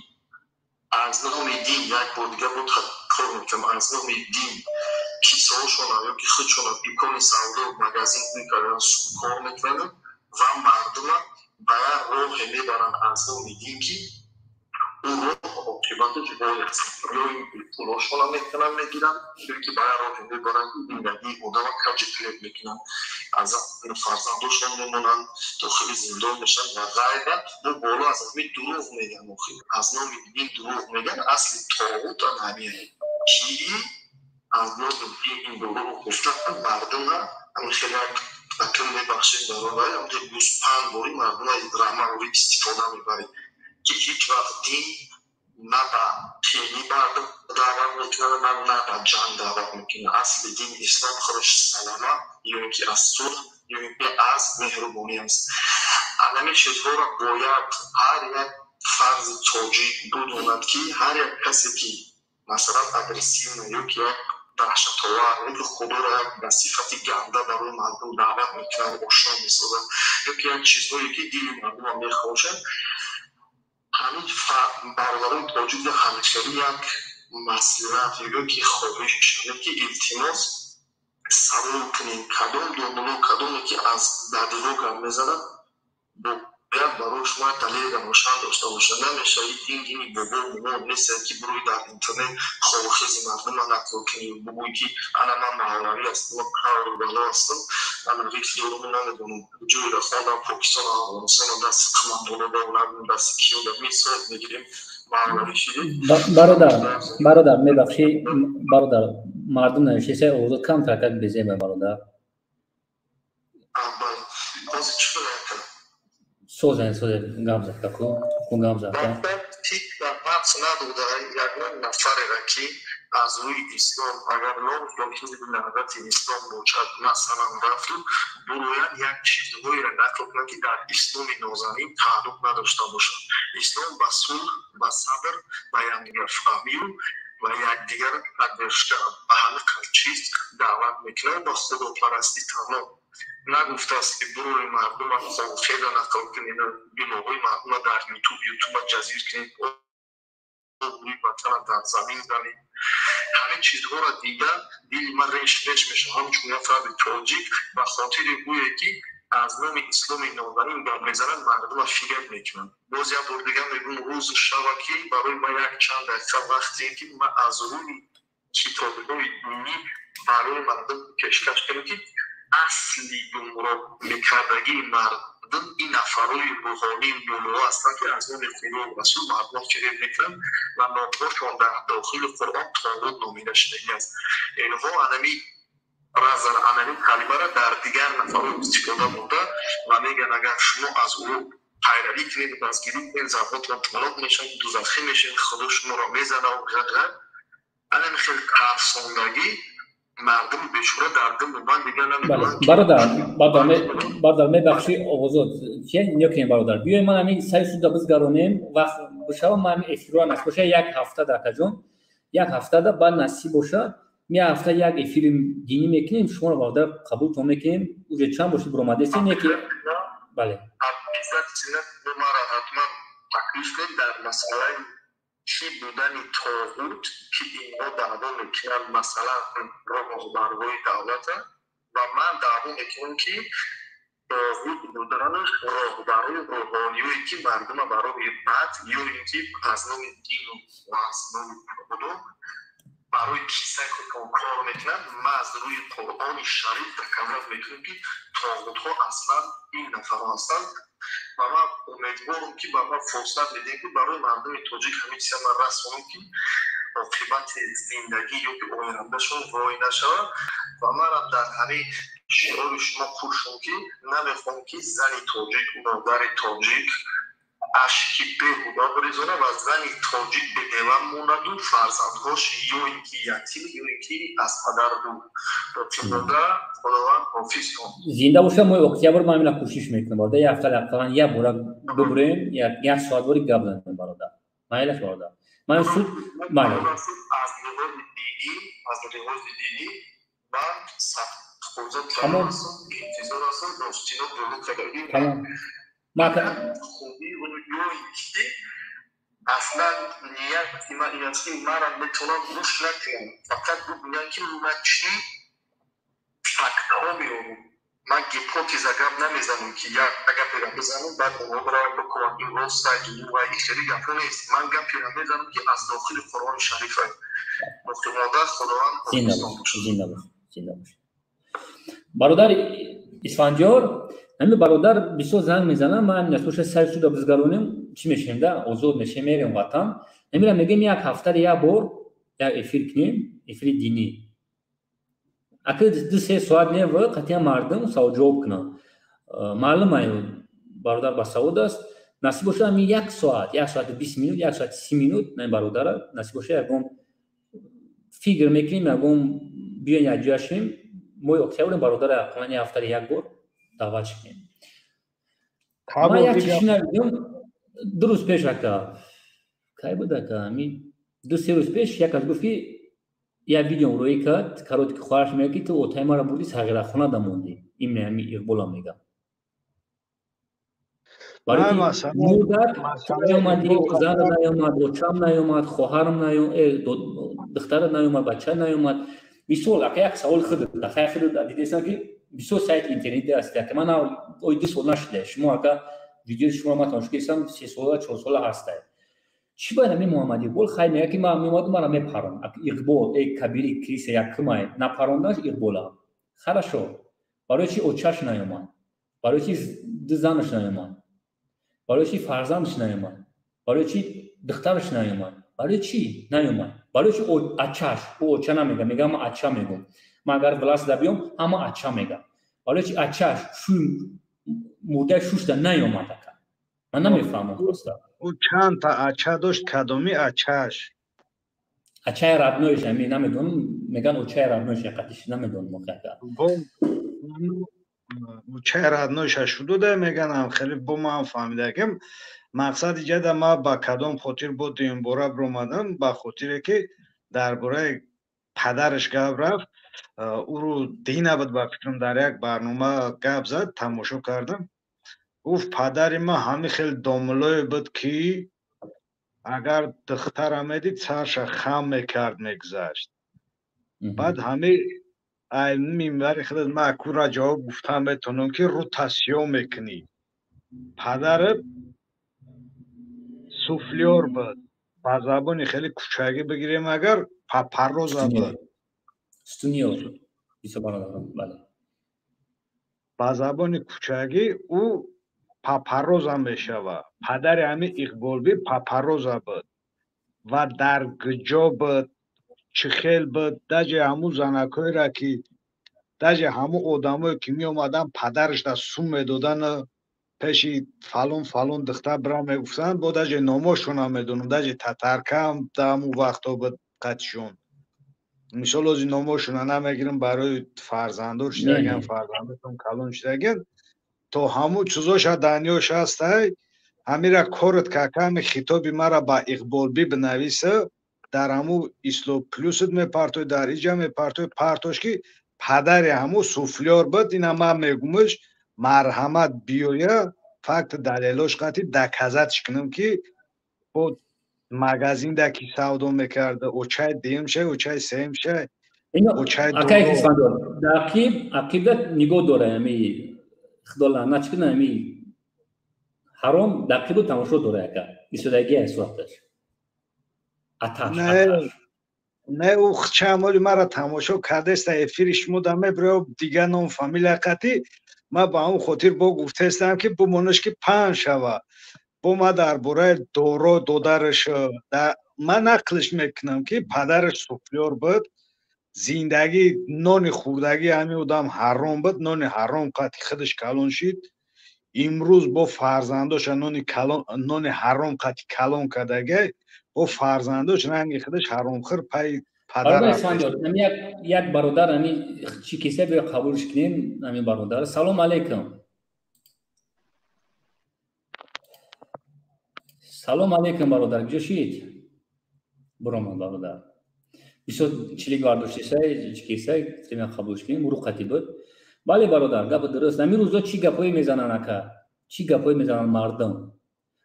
аз номи дин, як бор дигар бо такрор мекунам, аз номи дин кисоҳошона ё ки худшона дукони савдо, магазин мекарданд, сумкор мекунанд ва мардума ба як роҳе мебаранд аз номи дин, ки ӯ роҳ оқибаташ вой аст. Ё ин ки пулошона мекунанд, мегиранд, ё ки ба як роҳе мебаранд, ки зиндагии одама каҷи фиреб мекунанд, аз фарзандошон мемонанд, дохили зиндон мешаванд ва ғайра. Бо боло аз ҳамин дурӯғ мегӯянд, охир аз номи дин дурӯғ мегӯянд. Асли тоғут ан ҳамин, ки аз номи дин ин дурӯғ гуфтан мардума ҳамин хеле, акн мебахшем, барои ҳамин гӯспанд бори мардума рамаори истифода мебаред, ки ҳеҷ вақт дин на ба қинӣ мардум даъват мекунад, на ба ҷанг даъват мекунад. Асли дини ислом худаш салама, ё ин ки аз сулҳ, ё ин ки аз меҳрубонӣ аст. Анами чизҳоро бояд ҳар як фарзи тоҷик бидонад, ки ҳар як касе, ки масалан агрессивно ё ки як даҳшатовар, ё ки худоро як ба сифати ганда барои мардум даъват мекунад, ошно месозад, ё ки як чизҳое, ки дили мардума мехоҳад, ҳамин бародарони тоҷикро ҳамешагӣ як маслиҳат ё ки хоҳиш ё ки илтимос: савол кунем, кадом домуло, кадоме ки аз бадиҳо гап мезанад, бояд барои шумо далели равшан дошта бошад. Намешавад, дин дини бобо момо нест, ки бурӯи дар интернет ховхези мардума нақл кунӣ, бугӯӣ, ки ана ман мавлавӣ ҳастам, қавру бало ҳастам, ана риф доруму, намедонам, ҷойро хондам, Покистон, Афғонистон, дасти қумандонода, дасти киёда мисол мегирем, мавлавӣ шидӣ. Бародар, бародар, мебахшӣ, бародар, мардум навиштеса, овозот камтар как безеба, бародар. Ҳозир чӣ хел? Созен, созен, гап зад, ку гап зад. Ҳабс надода ягон нафареро, ки аз рӯи ислом, агар ном ё ҳизби Наҳзати Ислом бошад, масалан, рафту бурояд, як чизҳоеро нақл кунад, ки дар исломи нозанин тааллуқ надошта бошад. Ислом ба сулҳ, ба сабр, ба якдигарфаҳмию ва якдигарро қадршта, ба ҳамин қадр чиз даъват мекунад, ба худопарастӣ, тамом. Нагуфтааст, ки бурои мардума ховхела нақл кунед, биноҳои мардума дар Ютуб, Ютуба ҷазир кунед, рӯи ватана дар замин занед. Ҳамин чизҳоро дида, дили ман реш реш мешавад ҳамчун як фарди тоҷик, ба хотири гӯе, ки аз номи исломи нозанин гап мезанад, мардума фиреб мекунанд. Боз як бор дигар мегӯм, рӯзу шава, ки барои ман як чанд дақиқа вақт, ки ман аз рӯи китобҳои динӣ барои мардум пешкаш кунем, ки асли гумроҳ мекардагии мардум ин нафарои рӯҳонии муллоҳо ҳастанд, ки аз номи Худо Расул мардумро фиреб мекунанд ва номҳошон дар дохили Қуръон тоғут номида шудагӣ аст. Инҳо анами разар, анами калимаро дар дигар нафарҳо истифода бурда ва мегӯянд, агар шумо аз ӯ пайравӣ кунед, дастгирӣ кунед, занҳотон талоқ мешаванд, дузахӣ мешавед, Худо шуморо мезанад ва ғайра. Анами хел тарсондагӣ мардуми бечора дар дилу ман дигар намедонанд. Бародар, бародар, мебахшӣ, овозот чи некунем, бародар, биёй, ман ҳамин сари суда бизгаронем, вақт бишава, ман ҳамин эфирро насиб боша як ҳафта дар акаҷон, як ҳафтада баъд насиб боша, ми ҳафта як эфири динӣ мекунем, шуморо, бародар, қабултон мекунем. Уже чанд боши биромадесем, яке бале. Обязательно маро ҳатман таклиф кунед дар масъалаи чӣ будани тоғут, ки инҳо даъво мекунанд, масалан, роҳбарҳои давлата, ва ман даъво мекунам, ки тоғут буданаш роҳбарои рӯҳониёе, ки мардума ба роҳи бад, ё ин ки аз номи дину ва аз номи Худо барои кисаи худтон кор мекунанд. Ман аз рӯи Қуръони Шариф такаллуф мекунам, ки тоғутҳо аслан ин нафарҳо ҳастанд. Ва ман умедворам, ки ба ман фурсат медиҳем, ки барои мардуми тоҷик ҳамин чиза ман расонам, ки оқибати зиндагӣ ё ки ояндашон вой нашавад. Ва манам дар ҳамин шиори шумо хушам, ки намехоҳам, ки зани тоҷик, модари тоҷик ашки беҳуда бирезона ва зани тоҷик бева монаду фарзандҳош ё ин ки ятим, ё ин ки аз падар дур. Боқимонда Худованд ҳофизтон. Зинда боша. Моҳи октябр ман ҳамина кӯшиш мекунам, бародар, як ҳафта ақаллан як бора бибурем, як соат бори гап занем, бародар. Майлаш, бародар, ман суд майли. Аз лиҳози динӣ, аз лиҳози динӣ ман садфоиза Тамом. интизор ҳастам, ростино дурӯғ кардагӣ. Тамом. Хуби ё ин ки аслан нияти ман ин аст, ки манам метавонам гӯш накунам, фақат бибинам, ки ман чӣ фактҳо меорам. Ман гипотеза гап намезанам, ки як гаперо бизанам, баъд онҳо бираванд бикунанд, ин рост аст, дурӯғ аст. Ин хеле гапҳо нест. Ман гаперо мезанам, ки аз дохили Қуръони Шариф аст. Боқимонда Худованд Зинда бош, зинда бош, зинда бош, бародар Исфандиёр. Ҳамин бародар бисёр занг мезанам, ман насоша сари суда бизгаронем, чӣ мешавем да, озод мешавем, мерем ватан. Ҳамира мегӯем, як ҳафтари як бор як эфир кунем, эфири динӣ, ака 2-3 соат не, қатъиян мардум саволҷавоб кунанд. Маълум ай, бародар басавод аст. Насиб боша, ҳамин як соат, як соату 20 минут, як соати 30 минут ин бародара насиб боша, ягон фикр мекунем, ягон биён якҷоя шавем. Моҳи октябр бародара ақаллан як ҳафтари як бор даъват кунем. Ман як чиз шунавидам 2 рӯз пеш, ака. Кай буд, ака? Ҳамин 2-3 рӯз пеш як кас гуфт, ки як видеом рӯӣ кард, короткий. Хоҳараш мегӯяд, ки ту отаи маро бурдӣ, сағирахона дамондӣ. Ин ҳами Иқбола мегам. Мурдак наёмадӣ, зан наёмад, очам наёмад, хоҳарам духтарат наёмад, бача наёмад. Мисол, ака, як саволи худат, ака, худат дидесам, ки бисёр сайти интернетӣ аст, ака. Ман ой 2 сол нашуда, шумо, ака, видеои шуморо ман тамошо кардам, 3 сола, 4 сола ҳастай. Чӣ бояд ҳамин Муҳаммад Иқбол хай мега, ки ман меомаду мара мепарон. Иқбол э кабири криса якумай напарондаш Иқбола. Хорошо, барои чи очаш наёмад? Барои чи ду занаш наёмад? Барои чи фарзандаш наёмад? Барои чи духтараш наёмад? Барои чӣ наёмад? Барои чи ачаш? Ӯ оча намега, мега ман ача мегӯм. Ман агар власть да биём, ҳама ача мега. Барои чи ачаш шӯй мурдаи шушда наёмад, ака? Ман намефаҳмам просто. Ӯ чанд та ача дошт? Кадоми ачаш? Ачаи родной ш ами намедонам, меган очаи родной ш яқатиш, намедонам ака. Очаи родной ша шудуда меганам, хеле бо ман фаҳмидагим. Мақсад иҷада ма ба кадом хотир бо дуюмбора биромадам? Ба хотире ки дар бораи падараш гап рафт. Ӯро дина буд, ба фикрам, дар як барнома гап зад, тамошо кардам. Гуфт, падари ман ҳамин хел домулое буд, ки агар духтара медид, сарша хам мекард, мегузашт. Баъд ҳами ай минбари худат ман акура ҷавоб гуфтан метавонам, ки рӯ тасиё мекунӣ. Падарат суфлёр буд, ба забони хеле кӯчагӣ бигирем агар, папароза буд. Стуниёр. Ба забони кӯчагӣ ӯ папароза мешавад. Падари ҳамин Иқболбӣ папароза буд ва дар гуҷо буд, чӣ хел буд, даже ҳамун занакҳоеро ки, даже ҳамун одамое ки меомаданд, падараш да сум медодан, пеши фалон фалон духтар бира мегуфтанд, бо даже номошонам медонам, даже татаркаам да ҳамун вақтҳо буд қатишон. Мисол, ози номошона намегирам, барои фарзандор шидаган, фарзандотон калон шидаган, то ҳамун чизоша данёш ҳастай. Ҳамира корат каками хитоби мара ба Иқболбӣ бинависа, дар ҳамун Исло Плюсат мепартой, дар иҷа мепартой, партош, ки падари ҳамун суфлёр буд. Ина ман мегумаш, марҳамат, биёя, факт далелош қатӣ доказать ш кунам, ки бо магазинда ки савдо мекарда, очай дуюмшай, очай сеюмшай, очай. Ақиб ақибда нигоҳ дора, ами худо лаънат кунад, ами ҳаром дар қибу тамошо дора, ака, исодагия сураташ. Аташ. Не, ӯ чамоли мара тамошо кардеста, эфири шумо да мебиро, дига ном фамилия қатӣ. Ман ба ҳамон хотир бо гуфтаистам ки бимонаш ки паҳн шава. Бо ман дар бораи доро додараш ман нақлш мекунам ки падараш суфлёр буд, зиндагӣ нони хӯрдагӣ ҳамин одам ҳаром буд, нони ҳаром қати худаш калон шид. Имрӯз бо фарзандоша нони ҳаром қати калон кардагай, бо фарзандош ранги худаш ҳаромхӯр пай падар. Як бародар ами чӣ киса биё қабулш кунем ами бародар. Салом алейкум. Салом алейкум бародар, куҷо шид? Биромад бародар. Бисёр чилик бардоштесай, чӣ кисай, тремя қабулш кунем, рӯқати буд. Бале бародар, гап дуруст. Ами рӯзо чӣ гапҳое мезананд ака? Чӣ гапҳое мезананд мардум?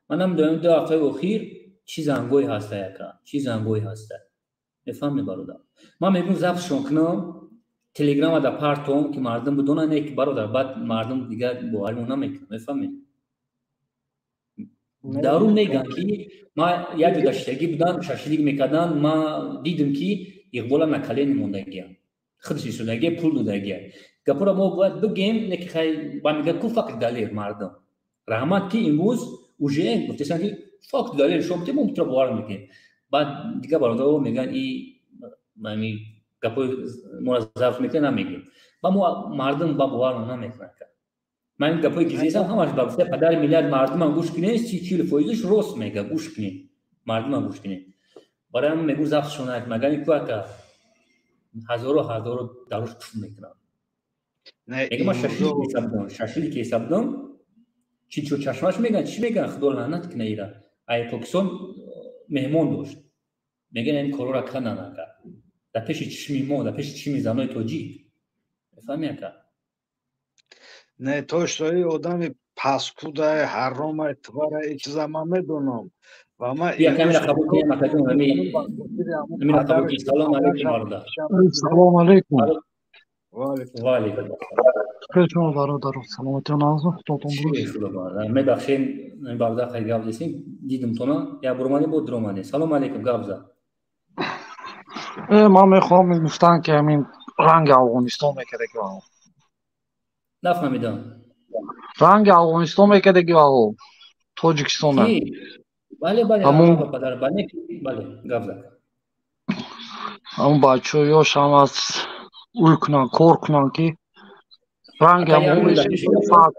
Ман намедонам ду ҳафтаи охир чӣ зангое ҳаста ака, чӣ зангое ҳаста. Мефаҳмед бародар? Ман мегӯям записшон кунам, телеграма да партом ки мардум бидонанд, не ки бародар, баъд мардум дигар боваримо намекунад. Мефаҳмед? Дарун мегӯянд ки ман як ҷо даштагӣ будам, шашлик мекарданд, ман дидам ки Иқбола на колени мондагиам, худаш истодагия, пул додагия. Гапҳоро мо бояд бигем, не ки хай ба мегӯяд ку факт далер мардум. Раҳмат ки имрӯз уже гуфтесанд ки факт далер шумо битем, мо туро бовар мекунем. Баъд дигар бародаро мегӯянд и ами гапҳои моро зарф мекунад, намегӯем. Ба мо мардум ба бовар намекунад. Ман ин гапҳои ки зистам ҳамаш ба гуфтаи падари миллат мардумам гӯш кунед, 30-40 фоизаш рост мега, гӯш кунед, мардумам гӯш кунед. Барои ҳамин мегӯм записшон накун, магар ин ку ака ҳазоро ҳазоро даруш туф мекунанд. Мегӯм ман шашлик ҳисоб дам, шашлик ҳисоб дам, чи чо чашмаш мегӯянд, чӣ мегӯянд, худо лаънат кунад ира. Ай Покистон меҳмон дошт. Мегӯянд ин корҳоро карданд ака. Дар пеши чишми мо, дар пеши чишми занои тоҷик. Мефаҳмӣ ака? Не, то что и одами паскудай, ҳаромай, тварай, и чиза ман медонам. Ва ман Бия камера қабул кунем акаҷон, амина қабул кунем. Салом алейкум бародар. Салом алейкум. Ва алейкум ассалом. Хеле шумо бародаро, саломатиён азм, худотон дуруст. Мебахшем, бародар, хай гап десем, дидим тона, як бор омадем, бо дур омадем. Салом алейкум, гап зад. Ман мехоҳам гуфтан ки ҳамин ранги Афғонистон мекардаги ваҳо. Нафаҳмидам. Ранги Афғонистон мекардаги ваҳо Тоҷикистона. Бале, бале, падар, бале, бале, гап зад. Ҳамон бачаҳо ёш ҳам аз уй кунанд, кор кунанд ки ранги ҳамон мешавад.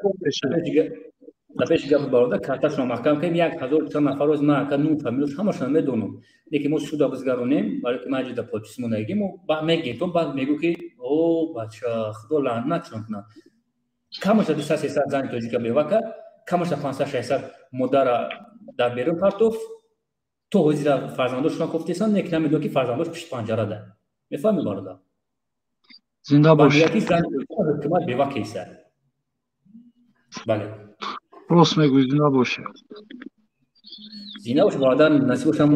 Дар пеши гап бародар карташро маҳкам кардем, 1400 нафар оз ман ака нум фамилияш ҳамашонро медонам. Лекин мо суда бизгаронем, барои ки ман ҷида подпис мондагӣ, мо баъд мегем, то баъд мегӯ ки о бача, худо лаънатшон кунад. Камаша 200-300 зани тоҷика бева кард, камаша 500-600 модара дар берун партофт, то ҳозира фарзандошона кофтесан, лекин намедонам ки фарзандош пишти панҷара да. Мефаҳмӣ бародар? Зинда бош. Зани тоҷика ҳукумат бева кеса. Бале. Рост мегӯӣ, зинда бошед. Зинда бош бародар, насиб бошам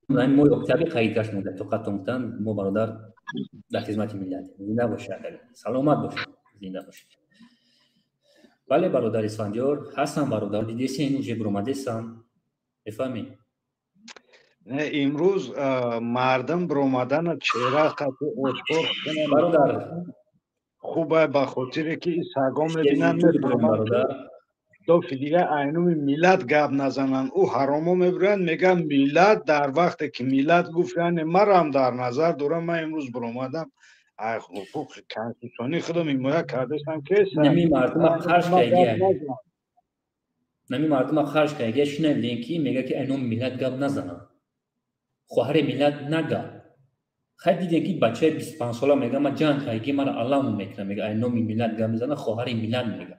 моҳи октябр қайд гашт монда тоқат гуфтан, мо бародар дар хизмати миллат. Зинда бошед, саломат бошед, зинда бошед. Бале бародар Исфандиёр, ҳастам бародар, дидесен уже биромадесам. Мефаҳмӣ? Не, имрӯз мардум биромадана чеҳра қати ошкор бародар хубай, ба хотире ки сагон мебинанд, мефаҳманд дофи дига айнуми миллат гап назананд. Ӯ ҳаромо мебироянд, мегӯянд миллат. Дар вақте ки миллат гуфт, яъне марам дар назар дорам. Ман имрӯз биромадам, ҳуқуқи конститутсионии худам ҳимоя кардастам ки нами мардума қарш кайгия, нами мардума қарш кайгия. Шунавидем ки мега ки айноми миллат гап назананд, хоҳари миллат нага. Хай дидем ки бачаи 25 сола мега ман ҷанг кайги, мара алламу мекунам, мега айноми миллат гап мезанад, хоҳари миллат мега.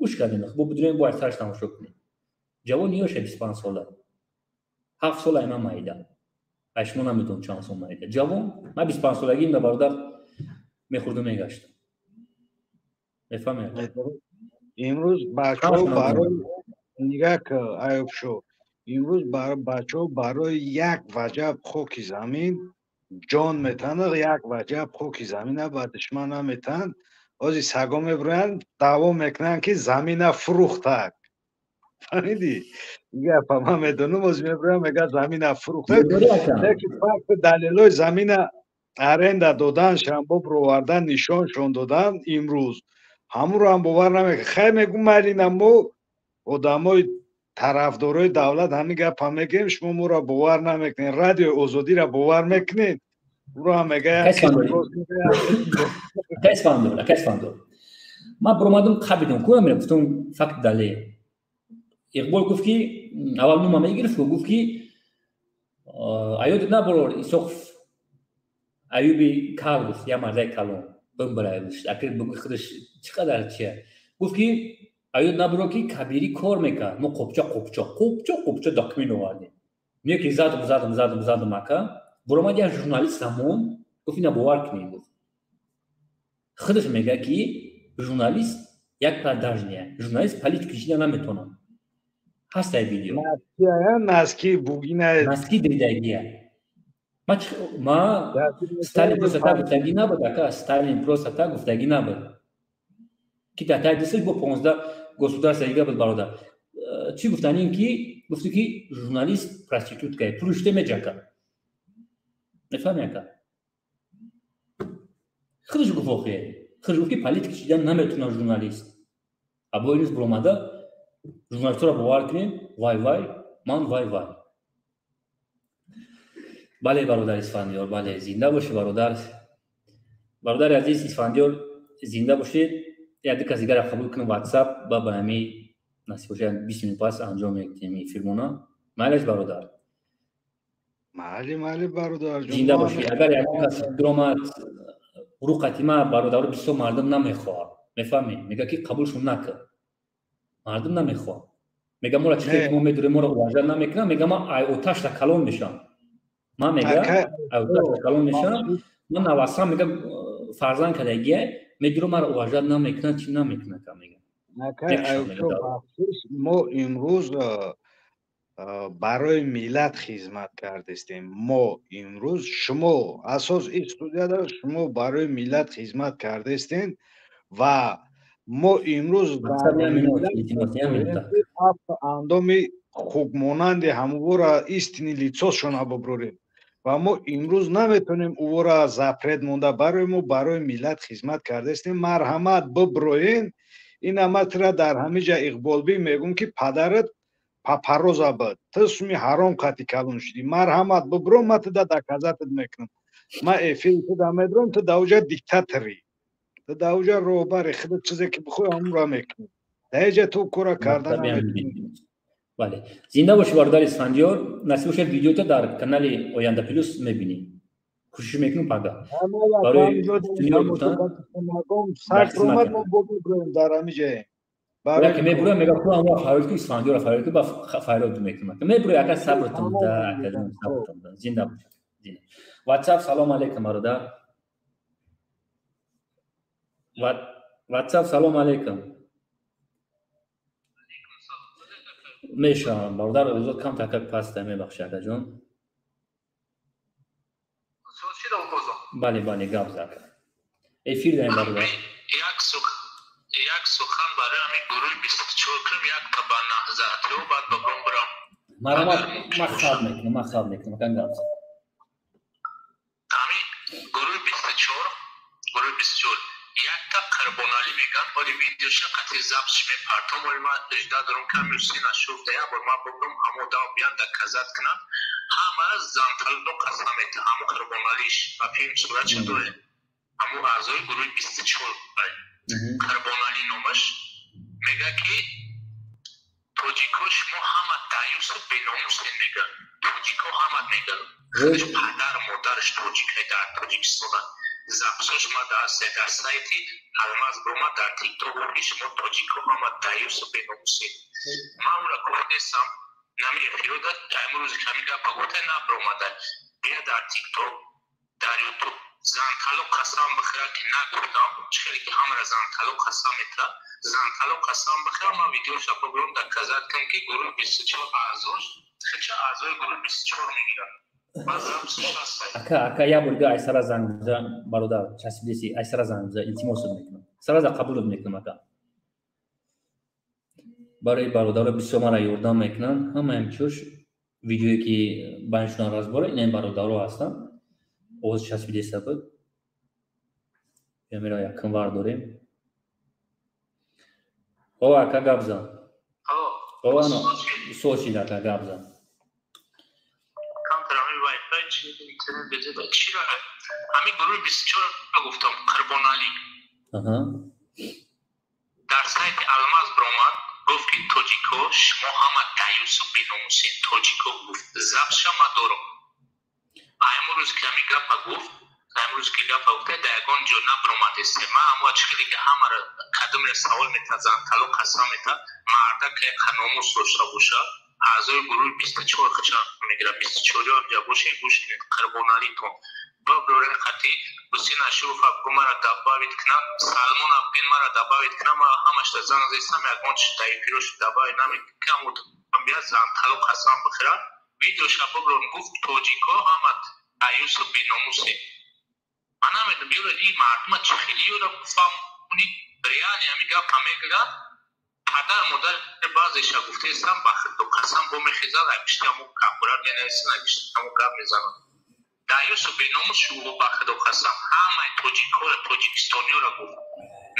Гӯш кардем, бо бидурем, бояд сараш тамошо кунем. Ҷавони ёша 25 сола, 7 сола ай ман майда, ай шумо намедонам чанд сол майда. Ҷавон, ман 25 солагиим да бародар мехӯрду мегаштам. Мефаҳмед? Имрӯз бачаҳо барои нигак Аюбшо, имрӯз бачаҳо барои як ваҷаб хоки замин ҷон метанад, як ваҷаб хоки замина ба душман наметаҳанд. Ҳози саго мебироянд, даъво мекунанд ки замина фурӯхтак. Фаҳмидӣ гапа? Ман медонам, ҳози мебироям, мегӯяд замина фурӯхтак, лекин факти далелҳои замина аренда додан, шамбо бировардан, нишоншон додан, имрӯз Ҳамуро ҳам бовар намекунад. Хай мегӯм, майли, ина мо одамои тарафдорои давлат ҳамин гапа мегӯем, шумо моро бовар намекунед. Радиои Озодиро бовар мекунед? Уро ҳам мегӯяд. Акай Исфандиёр, ман биромадам, қабидам кура мера, гуфтам, факт дале. Иқбол гуфт, ки аввал нума мегирифт, гуфт, ки аёдат набарор, Исоқов Аюби кал гуфт, я мардаи калон бимбара, акр бугӯи худаш чӣ қадар чия. Гуфт, ки аёд набаро, ки Кабирӣ кор мекард. Мо қопча, қопча, қопча, қопча документ овардем. Меё ки задум, задум, задум, задум. Ака, буромад як журналист замон, гуфт, ина бовар кунед, гуфт, худаш мега, ки журналист як продажния, журналист политика кишида наметонад. Ҳастай видео. Носки бугина. Носки дидагия. Ма Сталин просто так гуфтагӣ набуд, ака, Сталин просто так гуфтагӣ набуд, ки дар таи дасташ бо 15 государства дига буд. Бародар, чӣ гуфтанин, ки гуфти, ки журналист проститутка, пулуште меҷака, мефаҳми, ака? Худаш гуфт, охе, худаш гуфт, ки политика чидан наметавонад журналист. Або ирӯз биромада, журналистҳоро бовар кунем, вай вай, ман вай вай. Бале, бародар Исфандиёр, бале, зинда бошӣ, бародар, бародари азиз Исфандиёр, зинда бошед. Як ду кас дигарро қабул кунам, Ватсап ба ҳами насиб бошад, 20 минут пас анҷом мекунем эфирмона. Майлаш, бародар? Майли, майли, бародарҷон. Зинда бошӣ. Агар ягон кас биромад рӯқатима, бародаро, бисёр мардум намехоҳад, мефаҳмед, мега, ки қабулшон накард, мардум намехоҳад. Мега, моро чӣ мо медурем, моро уважать намекунам. Мега, ман ай оташта калон мешавам, ман, мега, ай оташта калон мешавам, ман навасам, мега, фарзанд кардагия, медурам, маро уважать намекунад, чӣ намекунад, мега. Мо имрӯз барои миллат хизмат кардистем. Мо имрӯз, шумо асос ин студияда, шумо барои миллат хизмат кардистем ва мо имрӯз андоми хубмонанди ҳамвора истинный лицошона буброрем ва мо имрӯз наметонем увора запрет монда. Барои мо, барои миллат хизмат кардастем. Марҳамат, биброен. Ин аматра дар ҳамиҷа Иқболбӣ мегӯм, ки падарат папароза буд, ту суми ҳаром қати калон шудӣ. Марҳамат, бибро, ма туда доказать мекунам. Ма эфири туда медурам, ту дар уҷа диктаторӣ, ту дар уҷа роҳбари худат, чизе ки бихоҳӣ, ҳамонро мекунӣ. Дар иҷа ту кора карда наметонӣ. Бале, зинда бошӣ, бародари Исфандиёр. Насиб бошад, видеото дар канали Оянда Плюс мебинӣ. Кӯшиш мекунем пага. Барои дар ҳамиҷаем. Ки мебурам, мега, ку ҳамро фарёд ку, Исфандиёрро фарёд ку, ба фарёд мекунам. Мебурӣ, ака, сабртон да, акаҷон, сабртон да. Зинда бошад. Ватсап, салом алейкум, бародар. Ватсап, салом алейкум. Мешавам, бародар, озод кам така паста, мебахши, акаҷон. Бале, бале, гап за, ака. Эфир даем, бародар. Як сухан барои ҳамин гурӯҳи 24 кунам, якта ба наҳзатиҳо, баъд ба бом бирам. Марҳамат, ман хаб мекунам, ман хаб мекунам, акан, гап за. Ҳамин гурӯҳи 24, гурӯҳи 24, якта Қурбоналӣ мегӯянд, оли видеоша қатъи запись мепартом. Оли ман жда дорам, ки ҳамин Ҳусейн Ашуров да як бор ман бубрам, ҳамо одам биён доказать кунанд. Ҳамаро занталло қасам мета, ҳамо Қурбоналиш ба филм суратша дорем, ҳамо аъзои гурӯҳи 24, Қурбоналӣ номаш, мега, ки тоҷико шумо ҳама даюсу беномусен, мега, тоҷико ҳама, мега, худаш падару модараш тоҷикай, дар Тоҷикистона записош ма дар сайти Алмаз брома, дар Тикток, ки шумо тоҷико ҳама даюсу беномусен. Ман ура гуфтесам, нами эфирода имрӯзи ҳамин гапа гуфта набромада, бия дар Тикток, дар Ютуб зантало қасам бихӯра, ки нагуфтам. Чӣ хеле ки ҳамара зантало қасам метра, зантало қасам бихӯра, ман видеоша бубурам, доказать кунам, ки гурӯҳи 24 аъзош хеча аъзои гурӯҳи 24 мегирад. Ака, ака, як бор дига айсара занг биза, бародар, часпидеси, айсара занг биза, илтимосот мекунам, сараза қабулот мекунам, ака. Барои бародаро бисёр мара ёрдам мекунанд, ҳамаям чош видеое ки байншудан разбора, инаи бародаро ҳастанд. Овоз часпидеса буд, ямеро якум вар дорем. О, ака, гап зан. О, ано сочи, ака, гап зан. Камтар ҳамин вайфай чи интернет безеда чира. Ҳамин гурӯҳи 24 гуфтам, Қурбоналӣ дар сайти Алмаз биромад, гуфт, ки тоҷико, шумо ҳама даюсу беномусен. Тоҷико гуфт, запсша ма дорам. Аймрӯз ки ҳамин гапа гуфт, имрӯз ки гапа гуфта, дар ягон ҷо набиромадесте. Ма ҳамоа чӣ хеле ки ҳамаро кадомре савол метад, зантало қасам метад, марда ки номус дошта бошад, аъзои гурӯҳи 24 хача мегирад. 24 ҳам ҷа бошед, гӯш кунед. Қурбоналитон биброрен хати Ҳусин Ашуров абгу мара добавить кунам, Салмон абген мара добавить кунам. Ма ҳамашта занг зестам, ягон чи дар эфирош добавить намекунам. Бия зантало қасам бихӯрад, видеоша биброрем. Гуфт, тоҷико ҳама аюсу беномусе. Ман намедонам, ёро ин мардума чӣ хеле ёро фаҳмонӣ. Реально ҳамин гапа мегӯяд. Падар модар баъзеша гуфтаестам, ба худо қасам, бо мехезад, ай пишти ҳамон капурат менависанд, ай пишти ҳамон гап мезананд. Даюсу беномус шуво, ба худо қасам, ҳамаи тоҷикҳоро, тоҷикистониёро гуфт.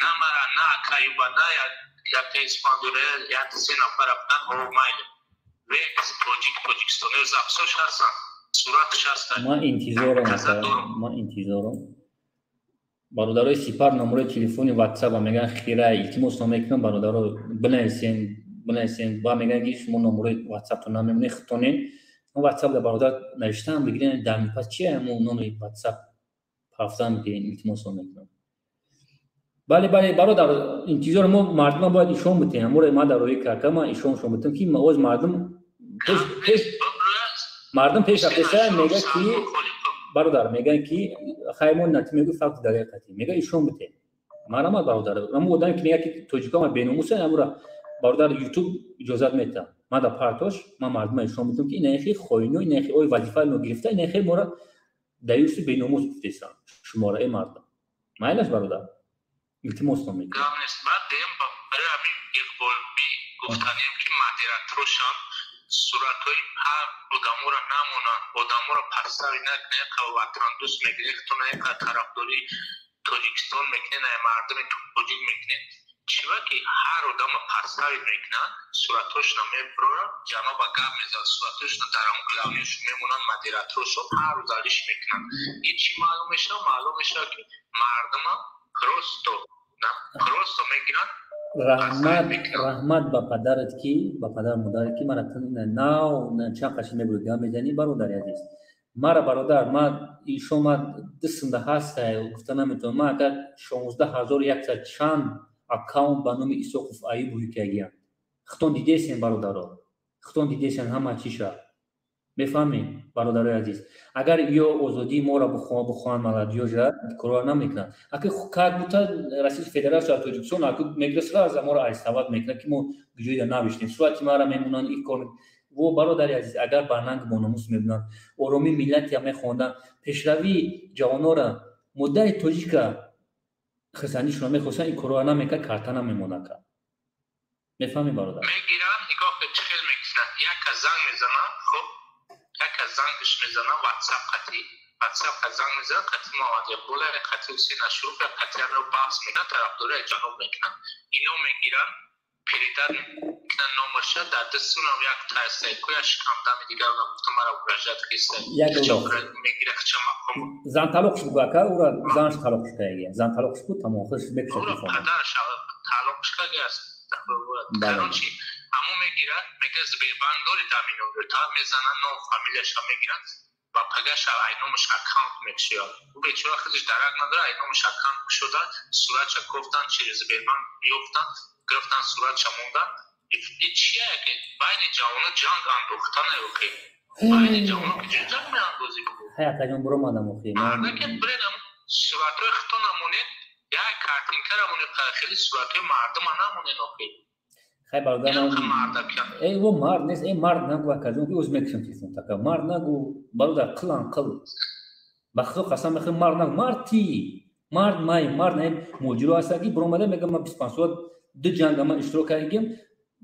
На мара, на акаюба, на яка Испандура, як се нафара будан. Ҳо, майли, векс тоҷик, тоҷикистониё запсош ҳастанд, сураташ ҳастанд. Ман интизорам, ман интизорам. Бародарои Сипар номерои телефони ватсапа мегӯянд, хира илтимос намекунам, бародаро, бинависен, бинависен. Ба мегӯянд, ки шумо номерои ватсаптон намемонед, хитонен ватсап да бародар навиштаам бигирен. Дар пас чи ҳамо номери ватсап рафтан бигирен, илтимос мекунам. Бале, бале, бародар, интизор. Мо мардума бояд ишон битем. Аморе ма дар рои какама ишоншон битем, ки оз мардум пеш, мардум пеш рафтеса. Мега ки бародар, мегӯянд, ки хаймон нати мегӯ, факт далеқати мега, ишон бите. Марамад, бародар, амо одаме ки мега, ки тоҷикома беномуса, амура, бародар, Ютуб иҷозат метаҳад. Ма дар партош ма мардума ишон битам, ки инахи хоино, инахи ой вазифаи мо гирифта, инахи мора даюсу беномус гуфтесам шумора. Э, мардум, майлаш, бародар, илтимостон мекунам. Гап нест. Баъд дем барои ҳамин Иқболби гуфтанем, ки модераторшам суратҳои ҳар одаморо намонанд, одаморо пастави накунед. Ватандӯст мегиред, худтон яқа тарафдории Тоҷикистон мекунед, ай мардуми тоҷик мекунед. Чиба ки ҳар одама пастави мекунанд, суратҳошона мебуроранд, ҷаноба гап мезанад, суратҳошона дар главниёшон мемонанд, модераторшон ҳар рӯз алиш мекунанд. Ин чӣ маълум мешавад? Маълум мешавад, ки мардума просто мегиранд. Раҳмат, раҳмат ба падарат, ки ба падару модарат, ки мара нав чанд қаши мебури, гап мезанӣ. Бародари азиз, мара, бародар, ма ишо ма дистанда ҳаста, гуфта наметавонам. Ма агар 16 100 чанд аккаунт ба номи Исоқов Аюб ҳуйкагиям, хитон дидесен, бародаро, хитон дидесен, ҳама чиша мефаҳмем. Бародарои азиз, агар ё озодии моро бихоҳанд, маладиёжа корро намекунанд. Аки как будто Российская Федерация, Тоҷикистон аки мегира, сразу моро арестовать мекунад, ки мо ҷоида навиштем, сурати мара мемонанд. Ин кор во, бародари азиз, агар ба нанг бономус мебинанд, оромии миллатия мехонданд, пешравии ҷавонора, модари тоҷика хисандишро мехостанд, ин корро намекард, карта намемонад. Мефаҳмӣ, бародар? Мегиранд, нигоҳ, чӣ хел мекунанд. Яка занг мезананд, хуб, яка зангш мезанам, ватсап қати, ватсап қа занг мезанам, қати Муҳаммад Иқбола, қати Ҳусейн Ашуров, қати ҳамро баҳс мекунанд, тарафдори ҷаноб мекунанд. Ино мегиранд, передать мекунанд номерша дар дастунам. Як тайсайкоя шикамдами дигар гуфта, мара угрожать киста мегира, хча мақом. Зан талоқш бугу, ака, ура занш талоқш каягия, зан талоқш буд, тамом, худш мекушад. Ура падарш талоқш кагиаст. Короче, ҳамо мегирад, мега, Сбербанк дори дар мино, та мезанад, ном фамилияша мегирад ва пагаша ай номаш аккаунт мекушояд. Ӯ бечора худаш дарак надорад, ай номаш аккаунт кушода, суратша кофтан, через Сбербанк ёфтан, гирифтан, суратша мондан. И чия ки байни ҷавоно ҷанг андохтан охи? Байни ҷавоно ки ҷанг меандозӣ, бугу. Ҳай, акаҷон, буромадам охи. Мардаке биренам, суратҳои худто намонед, як картинкара монед, хеле суратҳои мардума намонед охи. Хай, бародар, э, во мард нест. Э, мард нагу, акаҷон, ки оз мекушам телефон така. Мард нагу, бародар, қилан қил, ба худо қасам мехӯрам, мард нагу. Мард ти мард май мард наем. Муҳоҷиро ҳаста, ки буромада, мега, ман 25 соат ду ҷанга ман иштирок кардагим,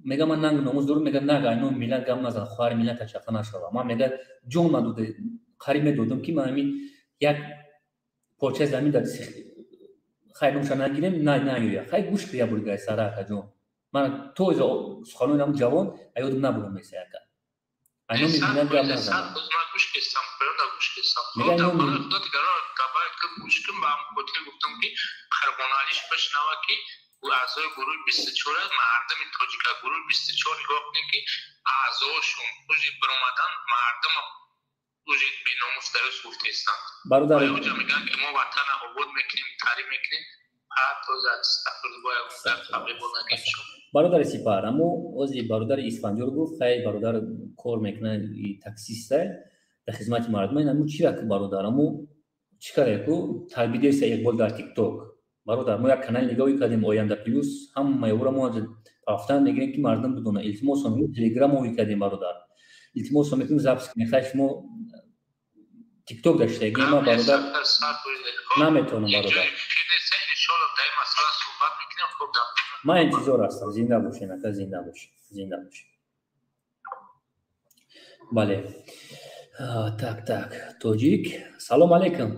мега, ман нанг номус дорам, мега, нага айно миллат гап назан, хоҳари миллата чақа нашава. Ман, мега, ҷон надода, қариб медодам, ки ман ҳамин як порчаи замин дар хайр номша нагирем, наёя. Хай, гӯш кия бургай сара, акаҷон. Ман то суханои ҳамун ҷавон аёдам набурам меса яка. Айно мебинад гап назанам. Ман гӯш кестам, поёнда гӯш кестам. Худо дигарро габай ки гӯш кун, ба ҳам хотир гуфтам ки Қурбоналиш бишнава ки аъзои гурӯҳи 24 мардуми тоҷика гурӯҳи 24 нигоҳ кунед ки аъзошон уже биромадан мардума уже беномус дарӯз гуфтаистанд. Бародар оҷа мегӯянд ки мо ватана обод мекунем, таъриф мекунем. Бародари Сипар, аммо ози бародари Исфандиёр гуфт, хай бародар кор мекунад таксиста дар хизмати мардум. Аммо чира ку бародар, аммо чӣ кара ку тарбидеса Иқбол дар ТикТок. Бародар, мо як канали нигоҳ кардем Оянда Плюс, ҳамаи ӯро мо рафтан мегирем ки мардум бидонад. Илтимос Телеграм мо кардем бародар. Илтимос мекунем запис кунем. Хай шумо ТикТок даштаги ма бародар наметавонам бародар. Ман интизор ҳастам. Зинда бошед, ака, зинда бошед, зинда бошед. Бале. Так, так. Тоҷик. Салом алейкум.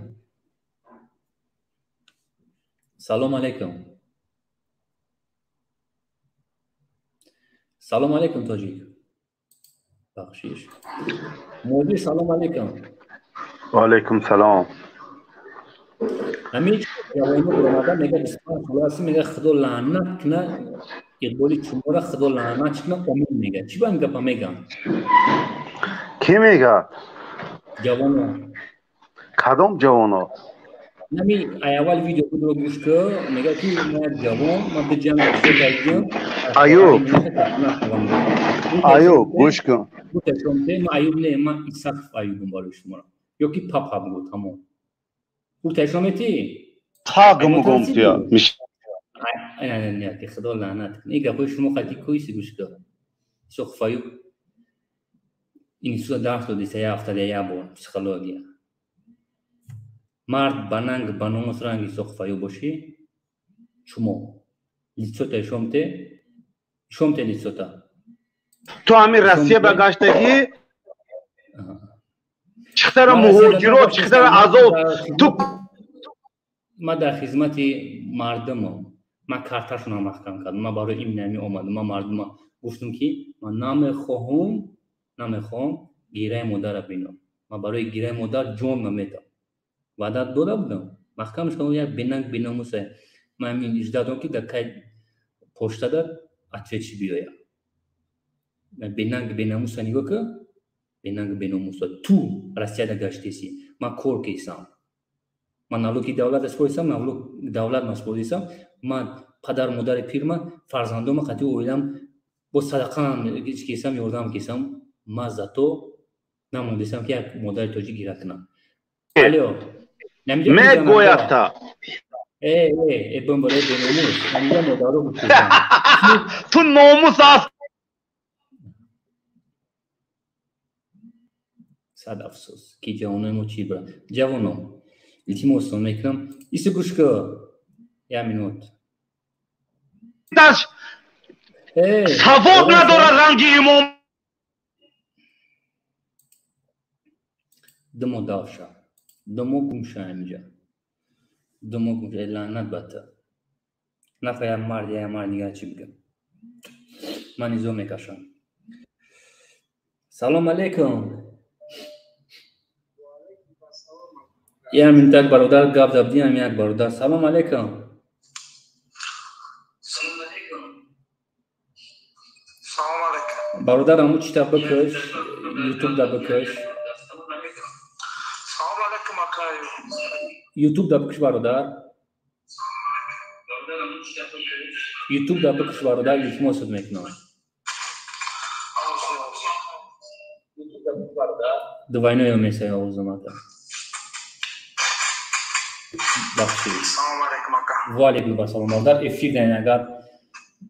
Салом алейкум. Салом алейкум, тоҷик. Бахшиш. Муди, салом алейкум. Ва алейкум салом. Ҳамин ҷавоно баромада мега 25 сола ҳастӣ, мега Худо лаънат куна Иқболи чумора, Худо лаънат куна, омин мега. Чӣ ба ин гапа мегам? Кӣ мегӯяд? Ҷавоно. Кадом ҷавоно? Нами аввал видео будро гӯш ку, мега ки ман як ҷавон, ман ду ҷанг дидам. Аюб. Аюб, гӯш кун. Ман Аюб не, ман Исақов Аюбам барои шуморо. Ё ки папа бугӯ, тамом. Гуфташо мети? Ха, гум тия. Не, ки Худо лаънат кунад. Ин гапҳои шумо қати кӯйси гӯш кун. Исоқов Аюб института дарс додиса як ҳафтада як бор психология. Мард ба нанг ба номус ранги Исоқов Аюб бошӣ, шумо лицота ишомте, ишомте лицота. Ту ҳамин Россия ба гаштагӣ чихтара муҳоҷирот, чихтара азоб. Ту ман дар хизмати мардумам. Ман карташонам маҳкам кардам. Ман барои ин нами омадам. Ман мардума гуфтам ки ман намехоҳам гираи модарро бинам. Ман барои гираи модар ҷон наметам. Ваъда дода будам. Маҳкамаш кардам, як бенанг беномуса. Ман ҳамин ижда дорам ки дар кай поштада ответчи биёяд. Бенанг беномуса нигоҳ кун. Бенанг беномуса. Ту Россияда гаштеси. Ман кор кесам. Ман налоги давлат спорисам, налог давлат ма спорисам. Ман падар модари пирма, фарзандома қати оилам бо садақаам кесам, ёрдам кесам. Ман зато намондесам ки як модари тоҷик гира кунам. Алё. Мегӯядта. Э, э, э, бомбар, э, беномус. Намиҷа модаро гуфтам. Ту номус аст. Сад афсӯс ки ҷавонои мо чӣ бира. Ҷавоно, илтимостон мекунам. Иси гӯш кун. Як минут. Савоб надорад ранги имом. Ду моҳ дав ша. Ду моҳ гум ша ҳаминҷа. Ду моҳ гум ша. Лаънат ба ту. Нафар як мард, як мард дигар чӣ бигӯям. Ман низо мекашам. Салом алейкум. Як минут як бародар гап забдиам, як бародар. Салом алейкум. Салом алейкум. Бародар, аму чита бикаш, Ютуб да бикаш. Салом алейкум, акаю. Ютуб да бикаш, бародар. Ютуб да бикаш, бародар, илтимосат мекунам. Двойной меса овозамата. Бахшид. Салом алейкум, ака. Ва алейкум ассалом. Бародар, эфир даин, агар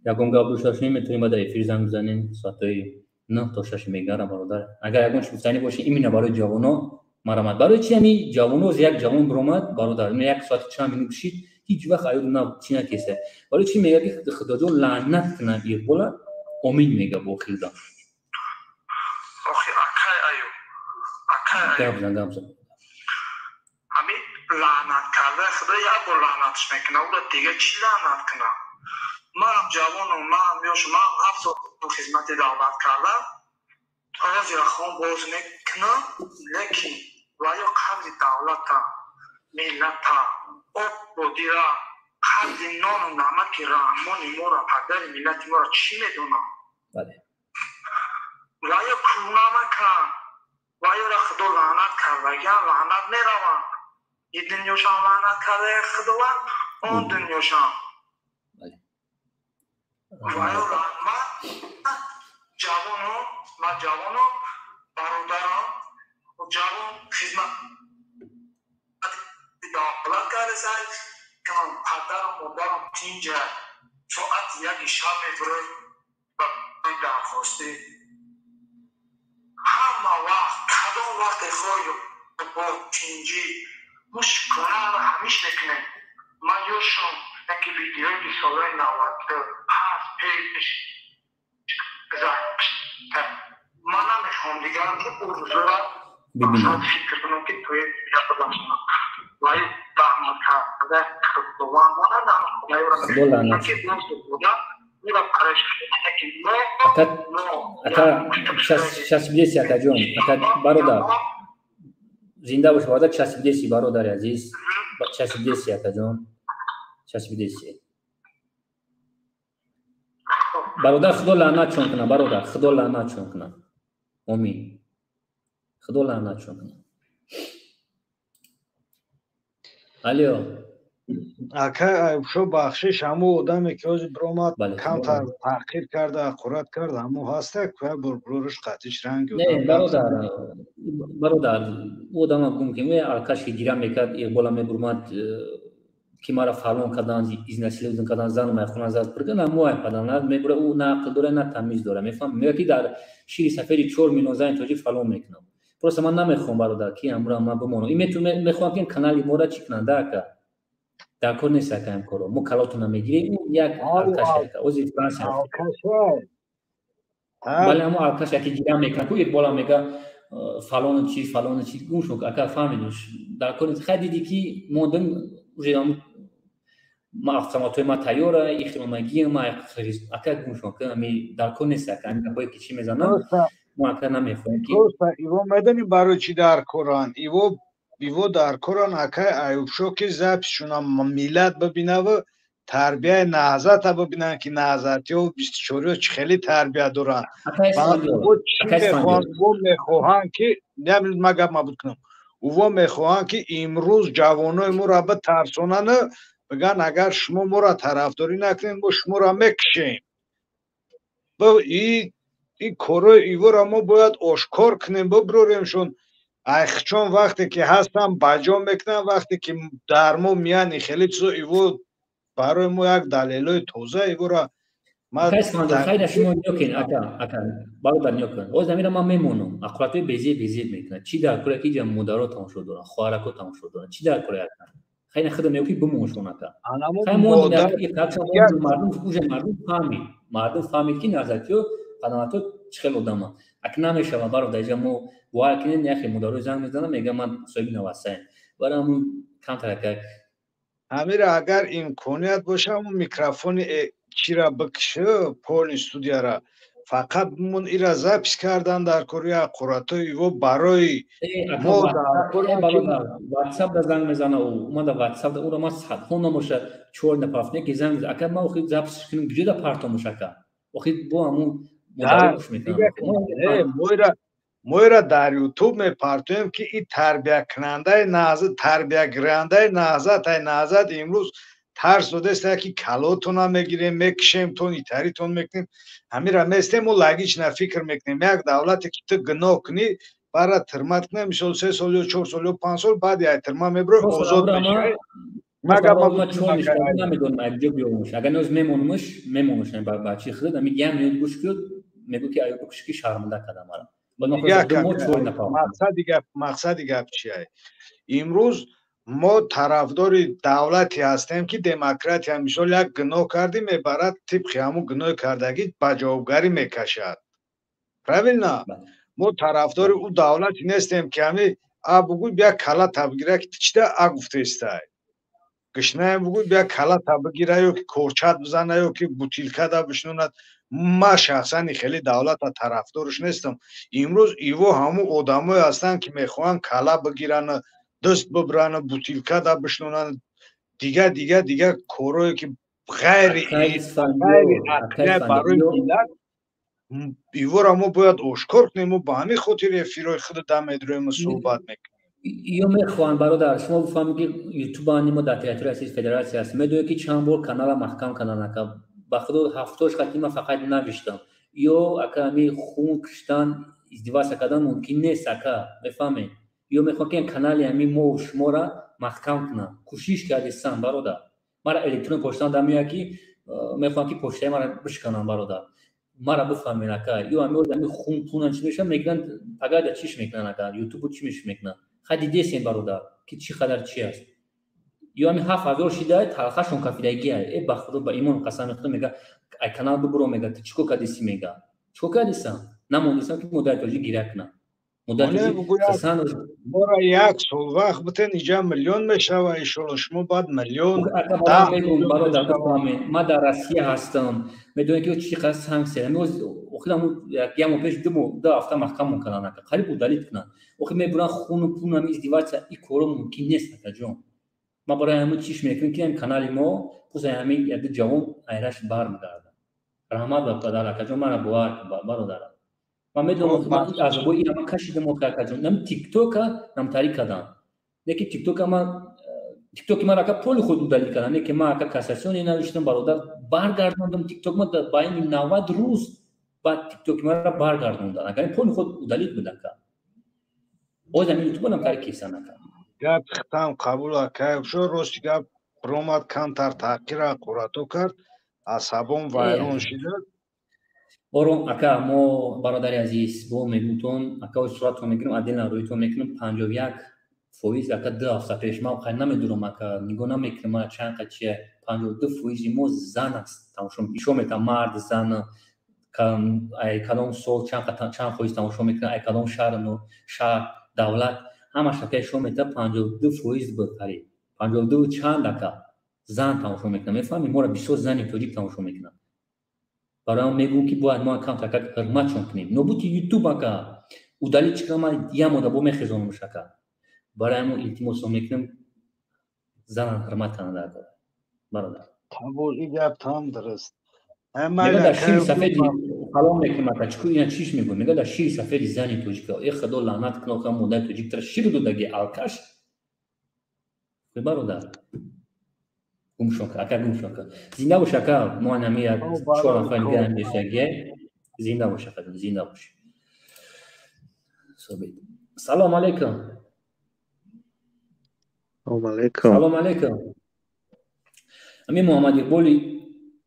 ягон гап дошта бошем, метавонем ба дар эфир занг бизанем. Соатҳои 9 то 6 мегара, бародар. Агар ягон чиз гуфтанӣ боше, именно барои ҷавоно марамад. Барои чи ҳами ҷавоно як ҷавон биромад, бародар, як соати чанд минут шид, ҳеҷ вақт аюд на чи накеса. Барои чи мега ки Худоҷон лаънат кунад Иқбола, омин мега бо охирда. Охи акай аю. Акай аю. Гап зан, гап зан. Ҳами лаънат карда Худо як бор лаънатш мекунад, ӯро дига чӣ лаънат кунад? Манам ҷавонам, манам ёш, манам 7 сол хизмати давлат кардам. Ҳозира хон боз мекунам, лекин ва ё қабзи давлата, миллата, ободира, қабзи нону намаки раҳмони моро, падари миллати моро чӣ медонам? Ва ё кӯнамакан, ва ёра Худо лаънат кардагиан, лаънат мераванд. И дунёшам лаънат кардая Худованд, он дунёшам. Ва ё ман ҷавону, ман ҷавону, бародарам, ҷавон хизмат давлат кардасай, падару модарам тинҷа, соати 1 шаб мебурад ба дархостӣ. Ҳама вақт, кадом вақте хоҳӣ бо тинҷӣ, мо шукронаро ҳамиш мекунем. Ман ёшум, яке видеои солҳои 97 пеш гузашта. Ман намехоҳам дигарам ки ӯ рӯзора мақсад фикр кунам ки тои гузаштам. Вай раҳмат карда Худованд монад, ки Ака, часпидеси, акаҷон, ака бародар, зинда бош бародар, часпидеси бародари азиз, часпидеси акаҷон, часпидеси. Бародар, Худо лаънатшон кунад, бародар, Худо лаънатшон кунад. Омин. Худо лаънатшон кунад. Алё. Ака Аюбшо, бахшиш, ҳамо одаме ки ҳозир биромад, камтар таҳқир карда, ҳақорат карда, ҳамо ҳаста, кӯя бурбурш қатиш ранг. Не, бародар, бародар, ӯ одама гум ки ӯ алкаш ки гира мекард, иқбола мебурмад, ки мара фалон кардан, изнасилован кардан, зану майхона зад пурда, на муай падан, на мебура, ӯ на ақл дора, на тамиз дора, мефаҳмам. Мегӯяд ки дар шири сафеди 4 миллион зани тоҷик фалон мекунам. Просто ман намехоҳам, бародар, ки амра ман бимонам. Ин мехоҳам ки канали мора чӣ кунанд, да ака? Дар кор нест ака ин коро. Мо калотона мегирем, як алкаш ака. Ози Франсия. Бале, ҳамо алкаш яке гира мекунад, ку иқбола мега фалону чи, фалону чи, гум шуд, ака фаҳмидуш. Дар кор нест. Хай диди ки мондем, уже ма автоматҳои ма тайёра, ихтиромагия ма ака гум шуд, ами дар кор нест ака. Ами гапое ки чӣ мезанам, мо ака намехоҳем ки. Просто иво медонӣ барои чӣ дар коранд? Иво дар коран акай Аюбшо ки записшуна миллат бибинаву тарбияи наҳзата бибинанд, ки наҳзатиҳо 24-ё чӣ хеле тарбия доранд. Чӣ мехоҳанд ки ман гап мабуд кунам, уво мехоҳанд ки имрӯз ҷавонои моро битарсонану бигӯянд агар шумо моро тарафдорӣ накунед, мо шуморо мекушем. Ин корҳои ивора мо бояд ошкор кунем, биброремшон. Айхчон вақте ки ҳастам баҷо мекунам, вақте ки дар мо мияни хеле чизо иво барои мо як далелои тоза ивора. Хайра шумо нёкен, ака, ака, бародар нёкен. Оз амира ман мемонам. Ақлатои безеб безеб мекунад. Чӣ дар кора ки ҷа модаро тамошо доранд, хоҳарако тамошо доранд. Чӣ дар кора ака? Хайна худо мегӯ ки бимоншон ака. Хай мардум, уже мардум фаҳмид. Мардум фаҳмид ки назатиё қадамато чӣ хел одама. Ак намешава бародар, иҷа мо вай кунем, яхе модарои занг мезанам, мегӯям ман соҳиби навасаем. Барои ҳамун камтар ака. Амира, агар имконият боша, ҳамун микрофони чира бикши, полни студияра. Фақат мун ира запис кардан дар кори ҳақоратҳои иво барои мо дар кори. WhatsApp да занг мезана ӯ. Ман да WhatsApp да ӯро ман садҳо намоша чор нафар не ки занг мезана. Ака ман охир запис кунам, куҷо да партомуш ака? Охир бо ҳамун Моира дар Ютуб мепартоем ки и тарбиякунандаи наҳзат, тарбиягирандаи наҳзат, ай наҳзат имрӯз тарс додест, ки калотона мегирем, мекушем, тон итаритон мекунем. Ҳамира местем, мо логично фикр мекунем. Як давлате ки ту гуноҳ кунӣ, бара тирмат кунем, мисол 3 сол ё 4 сол ё 5 сол, баъди ай тирма мебурӣ, озод мешавӣ. Намедонам айб ҷо биёмуш. Агар ноз мемонумуш, мемонуш бачи худ, ами як минут гӯш куд, мегӯ ки аюб кушки шарманда кардам мара. Мақсади гап чия? Имрӯз мо тарафдори давлате ҳастем ки демократия, мисол як гуноҳ кардӣ, мебарад тибқи ҳамун гуноҳи кардагӣ ба ҷавобгарӣ мекашад. Правильно? Мо тарафдори ӯ давлате нестем ки ҳами а бугӯй бия кала табгира ки чида а гуфтаистай. Гишнаем бугӯй, бия калата бигира ё ки корчат бизана ё ки бутилкада бишнонад. Ман шахсан хеле давлата тарафдорш нестам. Имрӯз иво ҳамун одамое ҳастанд, ки мехоҳанд кала бигиранд, даст бибиранд, бутилкада бишнонанд, дигар дигар дигар корое ки ғайри барои миллат. Ивора мо бояд ошкор кунем. Мо ба ҳамин хотир эфирҳои худ дам медроем, суҳбат мекунем. Ё мехоҳанд, бародар, шумо бифаҳмед, ки ютубани мо дар территорияи Российской Федерация аст. Медонед, ки чанд бор канала маҳкам карданд, ака. Ба худо, ҳафтош хати ман фақат навиштам. Ё ака, ҳами хун киштан, издеваться кардан мумкин нест, ака, мефаҳмед? Ё мехоҳанд, ки канали ҳами мо шуморо маҳкам кунанд. Кӯшиш кардистан, бародар. Мара электрон почтаам дар меояд, ки мехоҳанд, ки почтаи мара бишкананд, бародар. Мара бифаҳмед, ака. Ё ҳами хун пунан чӣ мешавад, мегиранд, пагада чиш мекунанд, ака, ютубу чӣ меш мекунанд. Хай, дидесем, бародар, ки чӣ қадар чи аст. Ё ҳами 7000 шида, талхашон кафидагия. Э, ба худо, ба имон қасам худо, мега, ай канал бибуро, мега, ту чӣ кор кардиси, мега. Чӣ кор кардисам? Намондисам, ки модари тоҷик гиря кунам. Мора як сол вақт битен, иҷа миллион мешава, иншолло. Шумо баъд миллион. Бародар, ман дар Россия ҳастам, медонед, ки чӣ қадар санксия. Охир як моҳ пеш, 2 ҳафта маҳкамон карданд, ака, қариб удалить кунанд. Охир мебуранд хуну пунам, издеваться, ин коро мумкин нест, акаҷон. Ман барои ҳамин чиш мекунем, ки ҳамин канали мо пус ҳамин яду ҷавон айраш бармегардад. Раҳмат ба падар, акаҷон, мара бовар кун, бародар. Ман медонам, азобои ина ман кашидам, охир, акаҷон. Нам тиктока намтарӣ кардам, не ки тиктока ман, тиктоки ман, ака, поли худ удалить кардам, не ки ман, ака, кассационе навиштам, бародар, баргардондам тикток. Ман дар байни 90 рӯз баъд тиктоки маро баргардондан, ака, поли худ удалить буд, ака. Боз ҳамин ютуба намтарӣ кисан, ака. Гап хитам қабул, ака. Шо рости гап ромад, камтар таъқира қурато кард, асабом вайрон шида. Ором, ака. Мо, бародари азиз, бо мегӯтон, ака, суратон мегирам, отдельно рӯитон мекунам. 51%, ака, 2 ҳафта пеш ман хай намедурам, ака, нигоҳ намекунам чанд қа чия. 52% мо зан аст тамошо ишо метам, мард, зан, кадом сол чанд фоиз тамошо мекунад, ай кадом шаҳр, шаҳр, давлат, ҳамаш, ака, ишо мета. 52% буд, қариб 52 чанд, ака, зан тамошо мекунад, мефаҳмӣ? Моро бисёр зани тоҷик тамошо мекунад. Барои он мегӯм, ки бояд мо камтар ҳурматшон кунем. Нобути ютуб, ака, удалить чӣ кунам, ман як мода бо мехезонамш, ака. Барои ҳамон илтимосо мекунем, занан ҳурмат кунанд, ака, бародар. Қабул, и гап там дуруст. Мега, дар шири сафеди калом мекунем, ака, чӣ ина чиш мегӯ, мега, дар шири сафеди зани тоҷика. Э, худо лаънат кунад, ка модари тоҷик тара шир додаги, алкаш, бародар. Гумшон, ака, гумшон. Зинда бош, ака. Мо ҳами як чор нафар дига мешаги. Зинда бош, ака, зинда бош. Салом алейкум. Салом алейкум. Салом алейкум. Ами Муҳаммад Иқболи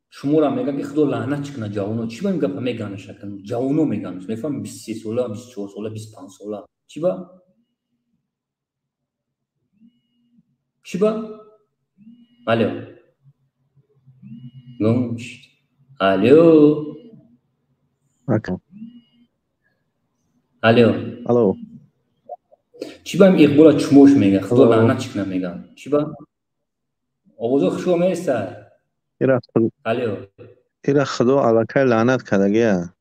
шуморо мегӯяд, ки худо лаънат чӣ кунад ҷавоно. Чӣ ба ин гапа меганаш, ака? Ҷавоно меганаш, мефаҳми? 23 сола, 24 сола, 25 сола. Чӣ ба, чӣ ба? Алло, гум шуд. Алло, алло. Алло. Чӣ ба Иқбола чумош мега, худо лаънат чӣ кунад меган? Чӣ ба? Овозо хушо места. Алло. Ира худо аллакай лаънат кардагия.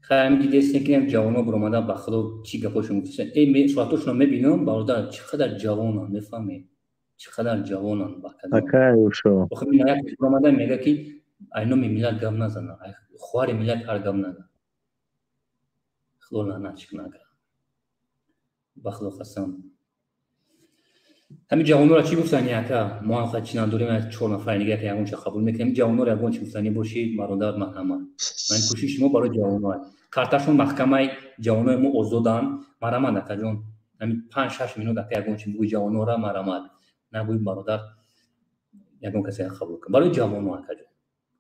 Хайм, дидесем, ки ҷавоно биромада, ба худо, чӣ гапошон гуфтасан. Э, суратошонро мебинам, бародар, чӣ қадар ҷавонанд, мефаҳмед? Чӣ қадар ҷавонанд. Омада мега, ки ай номи миллат гап назана, ай хоҳари миллат ҳар гап назан. Худо лаънат чӣ кунад, ба худо қасам. Ҳамин ҷавонора чӣ гуфтани, ака? Мо ҳам чӣ надорем, чор нафар дига, ки ягон ча қабул мекунем. Ҳамин ҷавонора ягон чӣ гуфтанӣ бошӣ, бародар, марҳамат. Ман кӯшиши мо барои ҷавоно. Карташон маҳкамаи, ҷавонои мо озоданд. Марҳамат, акаҷон, ҳамин 5-6 минут, ака, ягон чӣ бугӯи ҷавонора, марҳамат. Нагӯи, бародар, ягон касе қабул кун. Барои ҷавоно, акаҷон,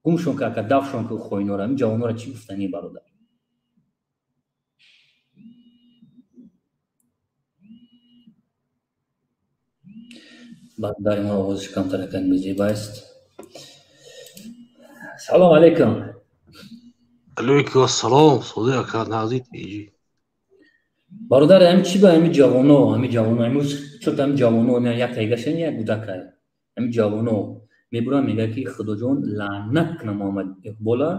гумшон ка, ака, дафшон ку хоинора. Ҳамин ҷавонора чӣ гуфтанӣ, бародар? Бародари мо овозиш камтар якан безеба аст. Салом алейкум. Алейкум ассалом, содиқ ака, назид иҷи. Бародар, ҳами чӣ ба ҳами ҷавоно, ҳами ҷавоно, имрӯз чӯт ҳами ҷавоно, як тайгашан як гудакай. Ҳами ҷавоно мебурам, мега ки Худоҷон лаънат кунам Муҳаммад Иқбола,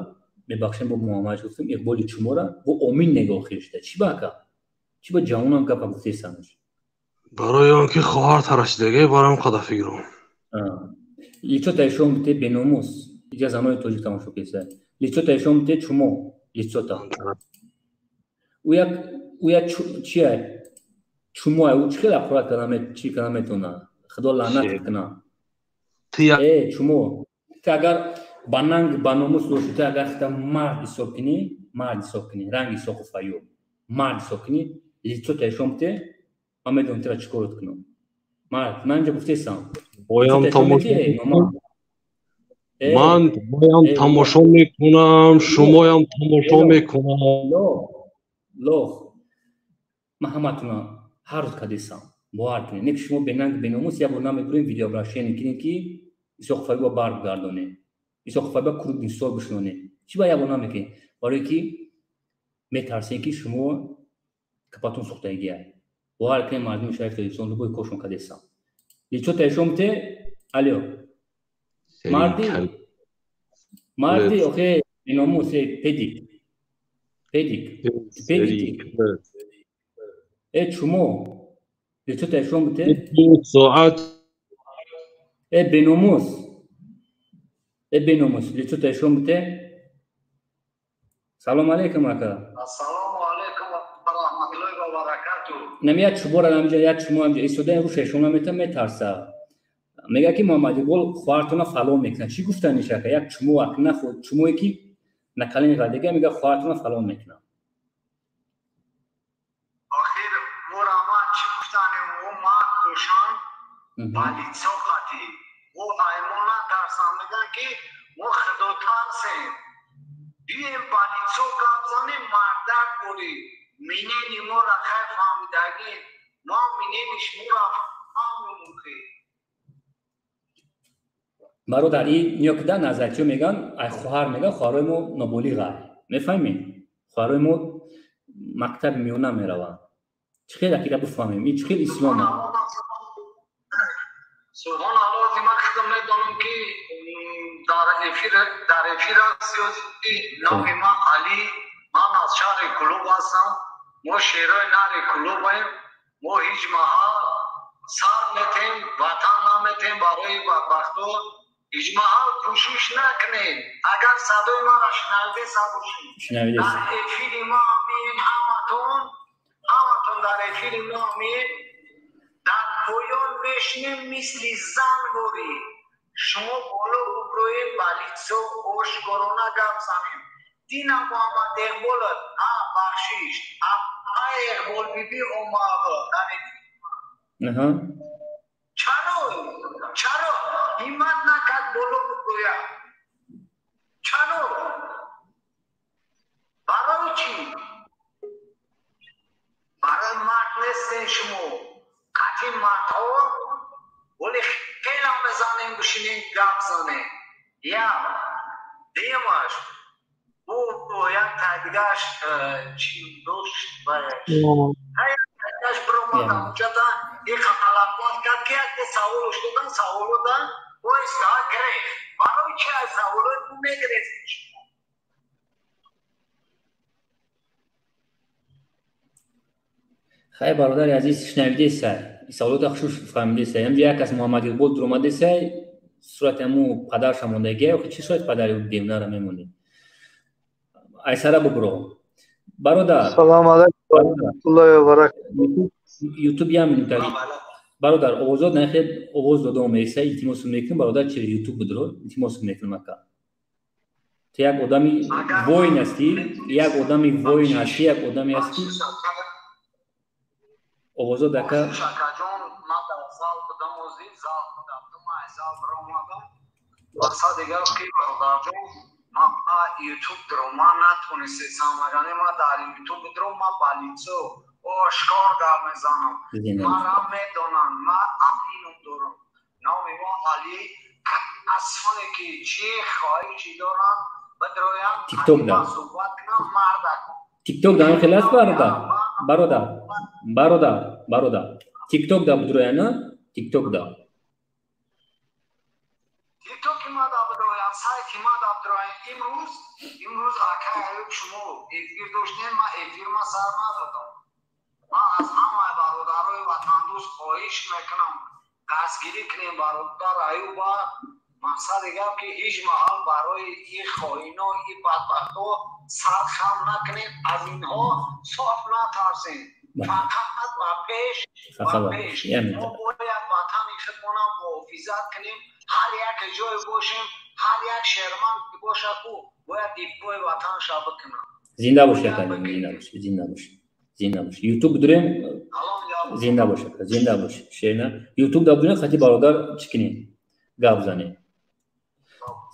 мебахшем бо Муҳаммад гуфтем Иқболи чумора, бо омин нега охир шуда. Чӣ ба ака? Чӣ ба ҷавонам гапа гуфтесанаш? Барои он ки хоҳар тарашидаге, барои он қадар фикрум. Лицота ишон бите беномус. Иҷа занои тоҷик тамошо кеса. Лицота ишон бите чумо, лицота. Уя чия? Чумо, ӯ чӣ хел ақурат карда, чӣ карда метавона? Худо лаънат кунад. Э, чумо, ту агар ба нанг ба номус бошӣ, ту агар хита мард ҳисоб кунӣ, мард ҳисоб кунӣ, ранги Исоқу Файюб, мард ҳисоб кунӣ, лицота ишон бите, ман медонам тура чӣ корот кунам. Мард, ман инҷа гуфтесам. Боям тамошо ман боям тамошо мекунам, шумоям тамошо мекунам. Лох, ман ҳаматона ҳар рӯз кадесам. Бовар кунед, не ки шумо бенанг беномус як бор намебурем видеообращение кунем ки Исоқ Файюба баргардонем. Исоқ Файюба круглый стол бишинонем. Чӣ ба як бор намекунем? Барое ки метарсем ки шумо капатон сӯхтагия. Бовар кунед, мардуми шариф Тоҷикистон любой кошон кадесам. Лицота ишон бите, алё. Марди, марди, охе беномус, э, педик. Педик. Педик. Э, чумо. Лицота ишон бите. Соат. Э, беномус. Э, беномус. Лицота ишон бите. Салом алейкум, ака. Ассалому алейкум ва раҳматуллоҳи ва баракатуҳ. Нами як чубора намиҷа, як чумо ҳамҷа истода, руш ишон намета, метарса. Мега ки Муҳаммад Иқбол хоҳартона фалон мекунад. Чӣ гуфтаниш, ака? Як чумо ак наход, чумое ки накалини ғалдега, мега хоҳартона фалон мекунад. Охир мора ман чӣ гуфтанем, ӯ мард бошанд ба лицо хати. Ӯ аймо натарсан, мегӯянд ки мо худотарсем. Бием ба лицо гап занем, мардак бурӣ. Минени моро хай фаҳмидагӣ, мо минени шуморо фаҳмем ки. Бародар, и ниё ки да назарчиё мегӯянд, ай хоҳар мегӯянд, хоҳарои мо ноболиғай. Мефаҳмед? Хоҳарои мо мактаби миёна мераванд. Чӣ хел акида бифаҳмем? Ин чӣ хел ислом аст? Субҳон Аллоҳ, ман худам медонам ки дар эфир аст ё номи ман Али, ман аз шаҳри Кулуб ҳастам. Мо шерои нари Кулубаем. Мо ҳеҷ маҳал сар метем, ватан наметем барои бадбахтҳо. Ҳеҷ маҳал кӯшиш накунед. Агар садои маро шунавидеса бошед. Дар эфири мо амин ҳаматон, ҳаматон дар эфири мо амин. Дар поён мешинем мисли зан бурӣ. Шумо боло буброед ба лицо ошкорона гап занем. Дина Муҳаммад Иқбол, а бахшиш, апа Иқбол биби омад дар эфири ма. Чаро? Чаро ҳиммат накард боло буброяд? Чаро? Барои чӣ? Барои мард нестен шумо. Қатъи мардҳо вале хелам мезанем, бишинем гап занем. Як дуюмаш ӯ як тайдигааш чӣ дошт баяш. Ҳаяш биромад ҳамҷата и қалақмат кард ки якте саволш додан, саволо дан оиста гирефт. Барои чи аз саволои ӯ мегирефт шумо? Хай, бародари азиз, шунавидесай, саволота хушуш фаҳмидесай. Ҳамҷа як кас Муҳаммад Иқбол дуромадесай, сурати ҳаму падарша мондагия, охи чӣ сурати падари девнара мемонӣ? Айсара бубро. Бародар. Салому алайкум ва раҳматуллоҳи ва баракатуҳ. Ютуб як минута. Бародар, овозот нахед, овоз дода омеса, илтимос мекунам, бародар, через ютуб будро, илтимос мекунам, ака. Ту як одами воин ҳастӣ, як одами воин ҳастӣ, як одаме ҳастӣ. Овозот ака. Акаҷон, ман дар зал будам, ози зал будам, ман аз зал баромадам. Мақсади гап ки бародарҷон, ман ютуб дро, ман натонистесам, агар ман дар ютуб дро, ман ба лицо ошкор гап мезанам. Мара медонанд, ман Али ном дорам. Номи мо Али. Асоне ки чӣ хоҳиши доранд, бидроянд, Тикток да. суҳбат кунам, мардак. Тикток дар хел аст, бародар? Бародар, бародар, бародар, тикток да будрояна, тикток да. Тиктоки ма да будроян, сайти ма да будроян. Имрӯз акай Аюб, шумо эфир доштем, ма эфир ма сар надодам. Ман аз ҳамаи бародарои ватандӯст хоҳиш мекунам, дастгирӣ кунем бародар Аюба. Мақсади гап, ки ҳеҷ маҳал барои ин хоино, ин бадбахтҳо сар хам накунем, аз инҳо соф натарсем, фақат ба пеш, ба пеш. Мо бояд ватани худмонам муҳофизат кунем. Ҳар як ҷое бошем, ҳар як шерманд ки бошад, ӯ бояд дифои ватанша бикунад. Зинда бошед, акаҷон, зинда бошед, зинда бошед, зинда бошед. Ютуб дурем, зинда бошед, зинда бошед. Шерна ютуб да будем, хати бародар чӣ кунем, гап занем.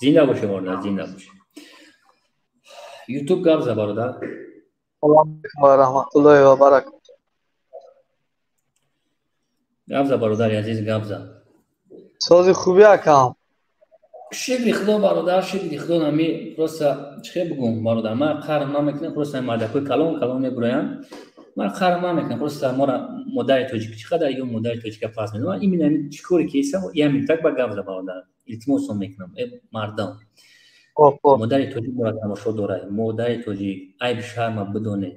Зинда бошед, бародар, зинда бошед. Ютуб гап за, бародар. Ва раҳматуллоҳи ва баракатуҳ. Гап за, бародари азиз, гап за. Сози хуби, акам? Шукри худо, бародар, шукри худо. Нами просто чӣ хел бигӯм, бародар, ман қарм намекунам, просто мардакҳои калон калон мебуроянд, ман қарм намекунам. Просто мора модари тоҷик чӣ қадар ё модари тоҷика пас медонам. Именно чӣ коре ки ҳестам, ямин так ба гап за, бародар, илтимосон мекунам. Э мардам, модари тоҷик мора тамошо дорад. Модари тоҷик, айб шарма бидонед.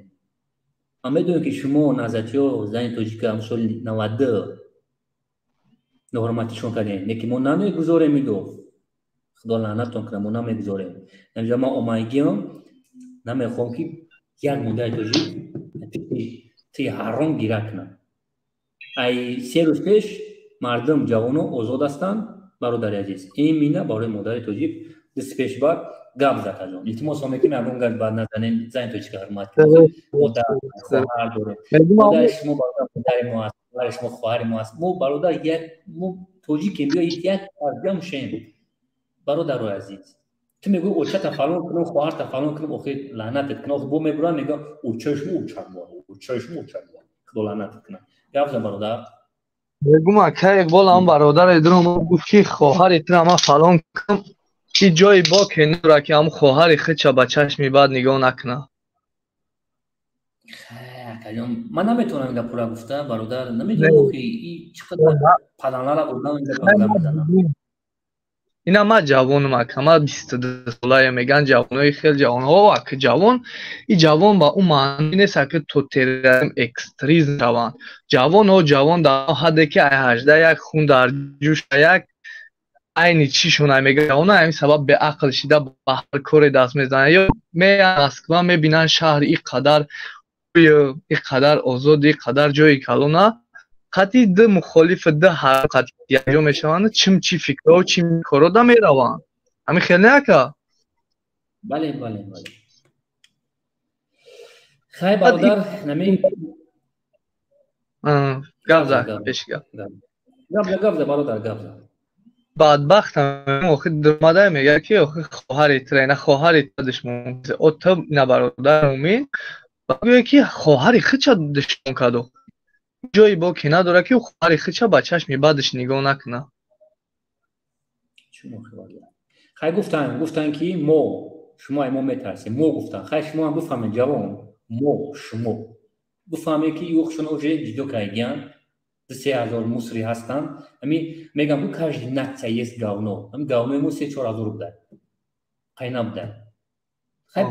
Ман медонем, ки шумо назатиё зани тоҷика соли 92 ноҳурматишон кардем, лекин мо намегузорем идо. Худо лаънатон кунад, мо намегузорем. Намҷа ман омайгиам, намехоҳам, ки як модари тоҷик ти ҳаром гира кунад. Ай 3 рӯз пеш мардум, ҷавоно озод ҳастанд, бародари азиз. Имина барои модари тоҷик дасти пеш бар гап зад, аҷон. Илтимос мекунем, ягон гап бад назанем, зани тоҷика ҳурмат кунем. Модар, хоҳар дорем. Модари шумо, бародар, модари мо аст, хоҳари шумо хоҳари мо аст. Мо, бародар, як мо тоҷикем, биё як тарбия мешавем. Бародарои азиз, ту мегӯӣ очата фалон кунам, хоҳарта фалон кунам, охир лаънатет кунам. Охир бо мебурам, мегӯям очаи шумо оча мо, очаи шумо оча мо. Худо лаънатет кунад. Гап зан, бародар. Мегум, акай Иқбол, ҳам бародари дурум гуфт, ки хоҳари тура ман фалон кунам, ки ҷои боке надорад, ки ҳам хоҳари худша ба чашми бад нигоҳ накунад. Акаҷон, ман наметавонам ин гапро гуфта, бародар, намедонам, ки чӣ қадар паданара бурдам, ин гапро гап мезанам. Ина ман ҷавонам, ака, ман 22 солаям. Мегӯянд ҷавонои хел ҷавонҳо, ака, ҷавон и ҷавон ба ӯ маъни нест, ака, то терроризм, экстремизм шаванд. Ҷавонҳо ҷавон дар он ҳадде, ки ай 18 як хун дар ҷӯша, як айни чишона мегӯянд. Ҷавона ҳамин сабаб беақл шида ба ҳар коре даст мезананд. Ё меянд Москва, мебинанд шаҳр и қадар, и қадар озод, и қадар ҷои калона, қатъи ду мухолифи ду ҳар қатъи якҷо мешаванд, чим чӣ фикрҳо, чӣ корро да мераванд. Ҳамин хел не, ака? Бале, хай, бародар, нами Гап за, пеши гап. Гап за, гап за, бародар, гап за. Бадбахтам, охир дуромада мегӯяд, ки охир хоҳари тура, ина хоҳари тура душмон о ту, ина бародар мӯмин гӯяд, ки хоҳари худша душмон кард. Ҷои боке надорад, ки хоҳари худша ба чашми бадаш нигоҳ накунад. Хай, гуфтанд, ки мо шумо мо метарсем, мо гуфтанд. Хай, шумо ҳам бифаҳмед, ҷавон, мо шумо бифаҳмед, ки юхшон уже ҷудо кардагиянд, 2-3 ҳазор мусри ҳастанд. Ами мегам, ку каждый нация есть говно. Ами говнои мо 3-4 ҳазор буда, қай набуда. Хай,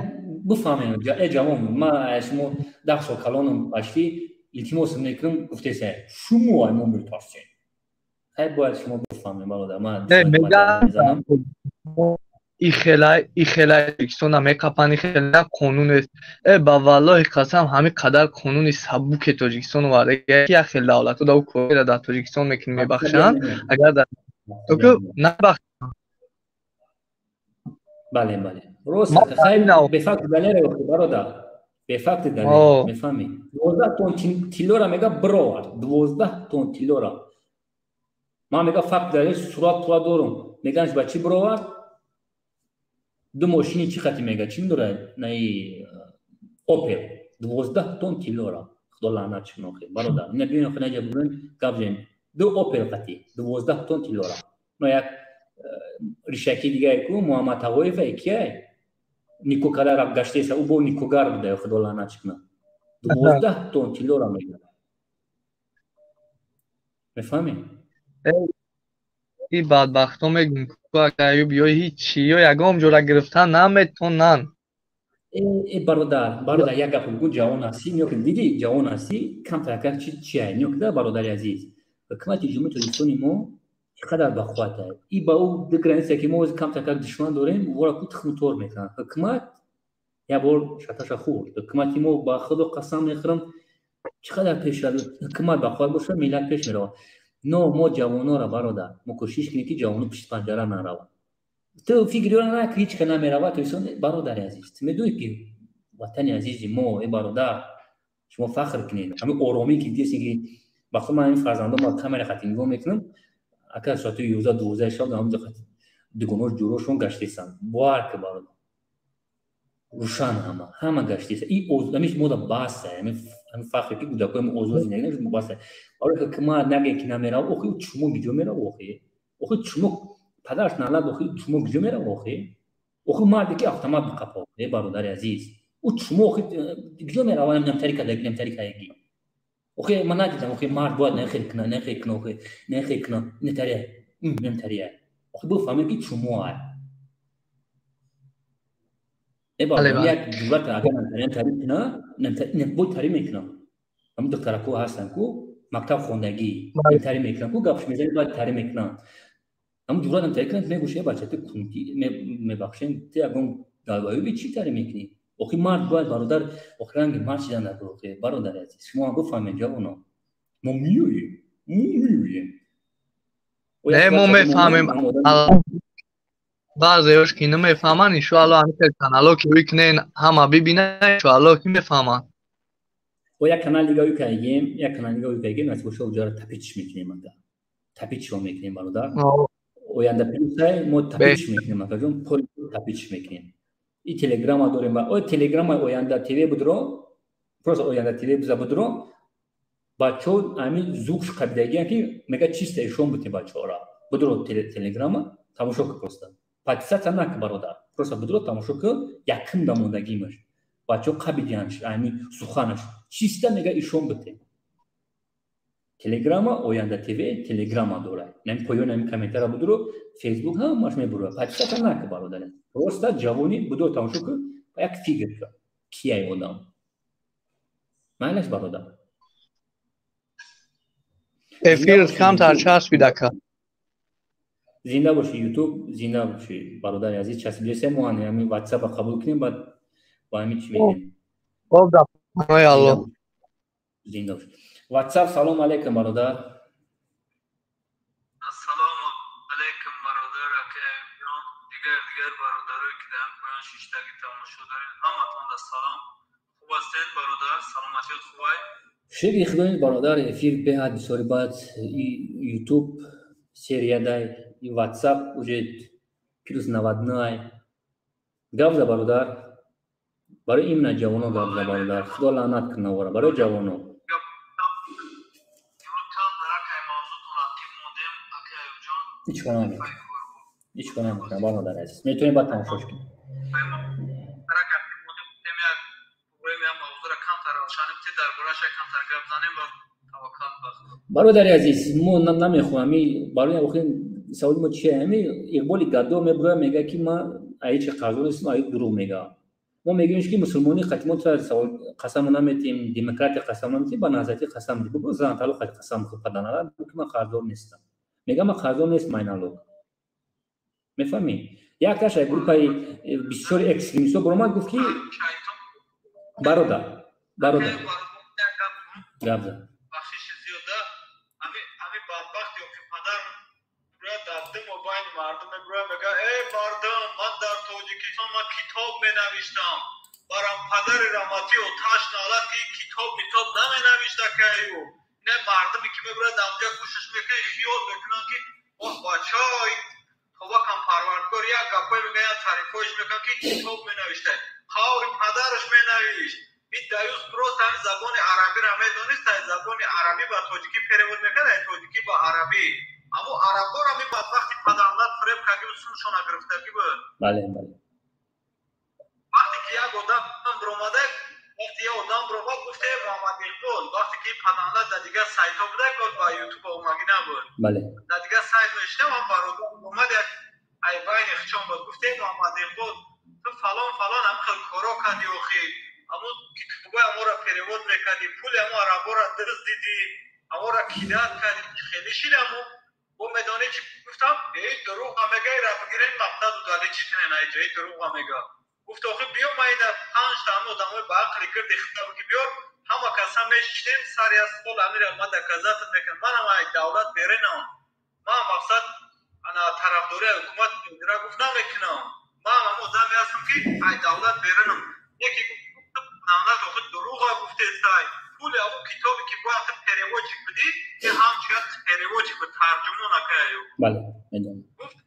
бифаҳмед, э ҷавон, ма шумо 10 сол калонам почти, илтимос мекунам. Гуфтеса, шумо ай мо метарсем. Хай, бояд шумо бифаҳмед, бародар, ман мезанам. И хелай Тоҷикистона меқапанд, и хела қонун нест. Э, ба валлоҳи қасам, ҳамин қадар қонуни сабуке Тоҷикистон оварда, ки як хел давлатҳо да корера дар Тоҷикистон мекунӣ, мебахшанд, агар дар набахшанд. Бале, рост. Хай, бефакти далера, бародар, бефакти далер, мефаҳмӣ? 12 тонн тиллора мега бировард, 12 тонн тиллора. Ман мега факт далер, сурат пула дорум. Меганш, ба чӣ бировард? Ду мошини чӣ хати мега, чӣ медорад, наи Опел, 12 тонн тиллора. Худо лаънат шумо. Охир, бародар, ина биён, охир наҷа бурен, гап зем. Ду Опел хати 12 тонн тиллора. Но як ришаки дигае ку Муҳаммад Ҳавоев кияй никокара рафт гаштеса, ӯ бо никогар буда. Худо лаънат кунад. 12 тонн тиллоро мегирад. Мефаҳмӣ? И бадбахтҳо мегӯм, Аюб, ё ҳичи, ё ягон ҷора гирифтан наметонанд. Э бародар, бародар, як гап бигӯ, ҷавон ҳастӣ, ниё ки дидӣ, ҷавон ҳастӣ, камтар чи чия, ниё ки да, бародари азиз. Ҳукумати Ҷумҳурии Тоҷикистони мо чӣ қадар бақувват аст. И ба ӯ ду граница ки мо камтар душман дорем, вора ку тухмутор мекунанд. Ҳукумат як бор шаташа хӯрд. Ҳукумати мо, ба Худо қасам мехӯрам, чӣ қадар пеш равад, ҳукумат бақувват бошад, миллат пеш меравад. Но мо ҷавонора, бародар, мо кӯшиш кунем, ки ҷавоно пишти панҷара нараванд. Ту фикр ёра на, ки ҳеч ка намеравад. Тоҷикистон, бародари азиз, ту медонӣ, ки ватани азизи мо, э бародар, шумо фахр кунед. Ҳамин оромӣ ки дидесем, ки ба худ ман ҳамин фарзандон камера хати нигоҳ мекунам, ака, соати 11-12 шаб ҳамҷо хати дугонош ҷурошон гаштесанд. Бовар ки, бародар, рӯшан ҳама гаштеса. И ҳамиш мода баса, ҳамин фахре ки кӯдакои мо озод зиндагӣ мекунанд, баса. Барои ҳукумат нагӯе, ки намерав, охи чумо гиҷо мерав, охи чумо падараш налад, охи чумо гиҷо мерав, охи марде ки автомат биқапа, э бародари азиз, ӯ чумо охи гиҷо мерава, намтари кадаги, намтари кадаги. Охи ман надидам, охи мард бояд нахел куна, нахел куна, охи нахел куна, нетария, немтария. Охи бифаҳмед, ки чумо ай. Э бародар, як ҷуръат агар намтари куна, бо тари мекунам. Ҳамин духтарако ҳастанд ку мактаб хондагӣ, тари мекунам ку, гапш мезанӣ, бояд тари мекунам. Ҳамин ҷуръат намтари кунам, мегӯш, э бача, ту кунки мебахшем, ту ягон далбаюби чӣ тари мекунӣ? Охи мард бояд, бародар, охи ранги мард шидан дар охи, бародари азиз, шумо ҳам бифаҳмед, ҷавоно. Мо меоем, мо меоем. Не, мо мефаҳмем. Баъзеёш ки намефаҳманд, иншоалло ҳамин канало ки викнен, ҳама бибинанд, иншоалло ки мефаҳманд. О, як канал дига ӯ кайгем, як канал дига ӯ кайгем, насиб боша, уҷара тапичш мекунем, ака. Тапичшо мекунем, бародар. Оянда плюсай мо тапичш мекунем, акаҷон, пол тапичш мекунем. И телеграма дорем, о телеграма Оянда ТВ будро, просто Оянда ТВ биза будро, бачаҳо ҳамин зукш қабидагиан, ки мега чиста ишон бутем бачаҳора. Будро телеграма, тамошо ки, просто. Подписаться нак, бародар. Просто будро тамошо ки, якум дамондагимаш. Бачаҳо қабидианш, ҳамин суханаш. Чиста мега ишон бутем. Телеграма Оянда ТВ телеграма дорад. Нами поёни ҳамин комментара будро, Фейсбук ҳамаш мебуро. Подписаться нак, бародар. Просто ҷавонӣ будро тамошо ки, як фикр ки кияй одам. Майлаш, бародар. Эфир камтар часпид, ака. Зинда бошӣ, Ютуб, зинда бошӣ, бародари азиз, часпидесе, мо ҳамин ватсапа қабул кунем, баъд бо ҳамин чӣ мекунем. Хоб, дар паноҳи Аллоҳ. Зинда бош. Ватсап, салом алейкум, бародар. Ассалому алайкум, бародар ака Аюбҷон, дигар бародарое ки дар поён шиштагӣ тамошо доред, ҳаматонда салом. Хуб ҳастед, бародар? Саломатиёт хубай? Шукри худои, бародар, эфир беҳад бисёри, баъд Ютуб серия дай, и ватсап уже плюс 99. Гап за, бародар, барои именно ҷавоно гап за, бародар, Худо лаънат кунад вора, барои ҷавоно. Ҳеҷ кор намекунам, ҳеҷ кор намекунам, бародари азиз, метавонем баъд тамошош кунем. Бародари азиз, мо намехоҳам, барои охир саволи мо чия? Ами Иқболи гадо мебурояд, мега, ки ман аи чи қарздор нестам, аи дурӯғ мега. Мо мегӯем, ки мусулмонӣ қати мо қасам наметиҳем, демократия қасам наметиҳем, ба наҳзатӣ қасам медиҳем. Бубо, зан талоқ қати қасам хӯр, паданала, ки ман қарздор нестам. Мега, ман қарздор нестам, ай налог. Мефаҳмӣ? Якташ як группаи бисёри экстремистҳо баромад, гуфт, ки бародар, бародар, гап зад. Бахшиши зиёда, ами бадбахт ё ки падар дар байни мардум мебурояд, мега: «Эй мардум, ман дар Тоҷикистон ман китоб менавиштам». Барам падари раҳматӣ оташ налад, ки китоб митоб наменавишта каю. Не, мардуме ки мебурад дар гӯшаш мекунад, хиёл мекунанд, ки оҳ, бачаи тобакам парвардгор, як гапое мегӯяд, як тарифоиш мекунад, ки китоб менавишта. Қаври падараш менавишт. Ин даюс просто ҳамин забони арабиро медонист, аз забони арабӣ ба тоҷикӣ перевод мекард, аз тоҷикӣ ба арабӣ. Аммо арабҳоро ҳамин бадбахти падарлат фиреб карди, суншона гирифтагӣ буд. Бале, бале. Вақте ки як одам биромада, вақте Одам бировад гуфте Муҳаммад Иқбол вақте ки паданда дар дигар сайтҳо буда, кор ба ютуб омагӣ набуд. Бале. Дар дигар сайт мешинам, ҳам бародар омад як айбайни хичон буд. Гуфте Муҳаммад Иқбол ту фалон фалон ҳам хел коро кардӣ охи. Аммо китобҳои аморо перевод мекардӣ, пули амо араборо дизд дидӣ, аморо кидат кардӣ, хеле шид амо. Бо медонӣ чӣ гуфтам? Эй дурӯға мега, ира бигирен мақсаду далел чӣ кунен айҷа, эй дурӯға мега. Гуфт охи биё ман ина 5 та ҳама одамои ба ақли гирди хита бигӣ биёр, ҳама каса мешинем сари аз стол амира ман доказать мекунам. Манам ай давлат беренам. Ман мақсад ана тарафдории ҳукумат ира гуфт намекунам. Ман ҳам одаме ҳастам ки ай давлат беренам. Яке гуфт навнат охи дурӯға гуфтестай. Пули ҳамон китобе ки бояд ту переводчик будӣ, ин ҳамчун переводчик буд, тарҷумон акаю. Бале, медонам. Гуфт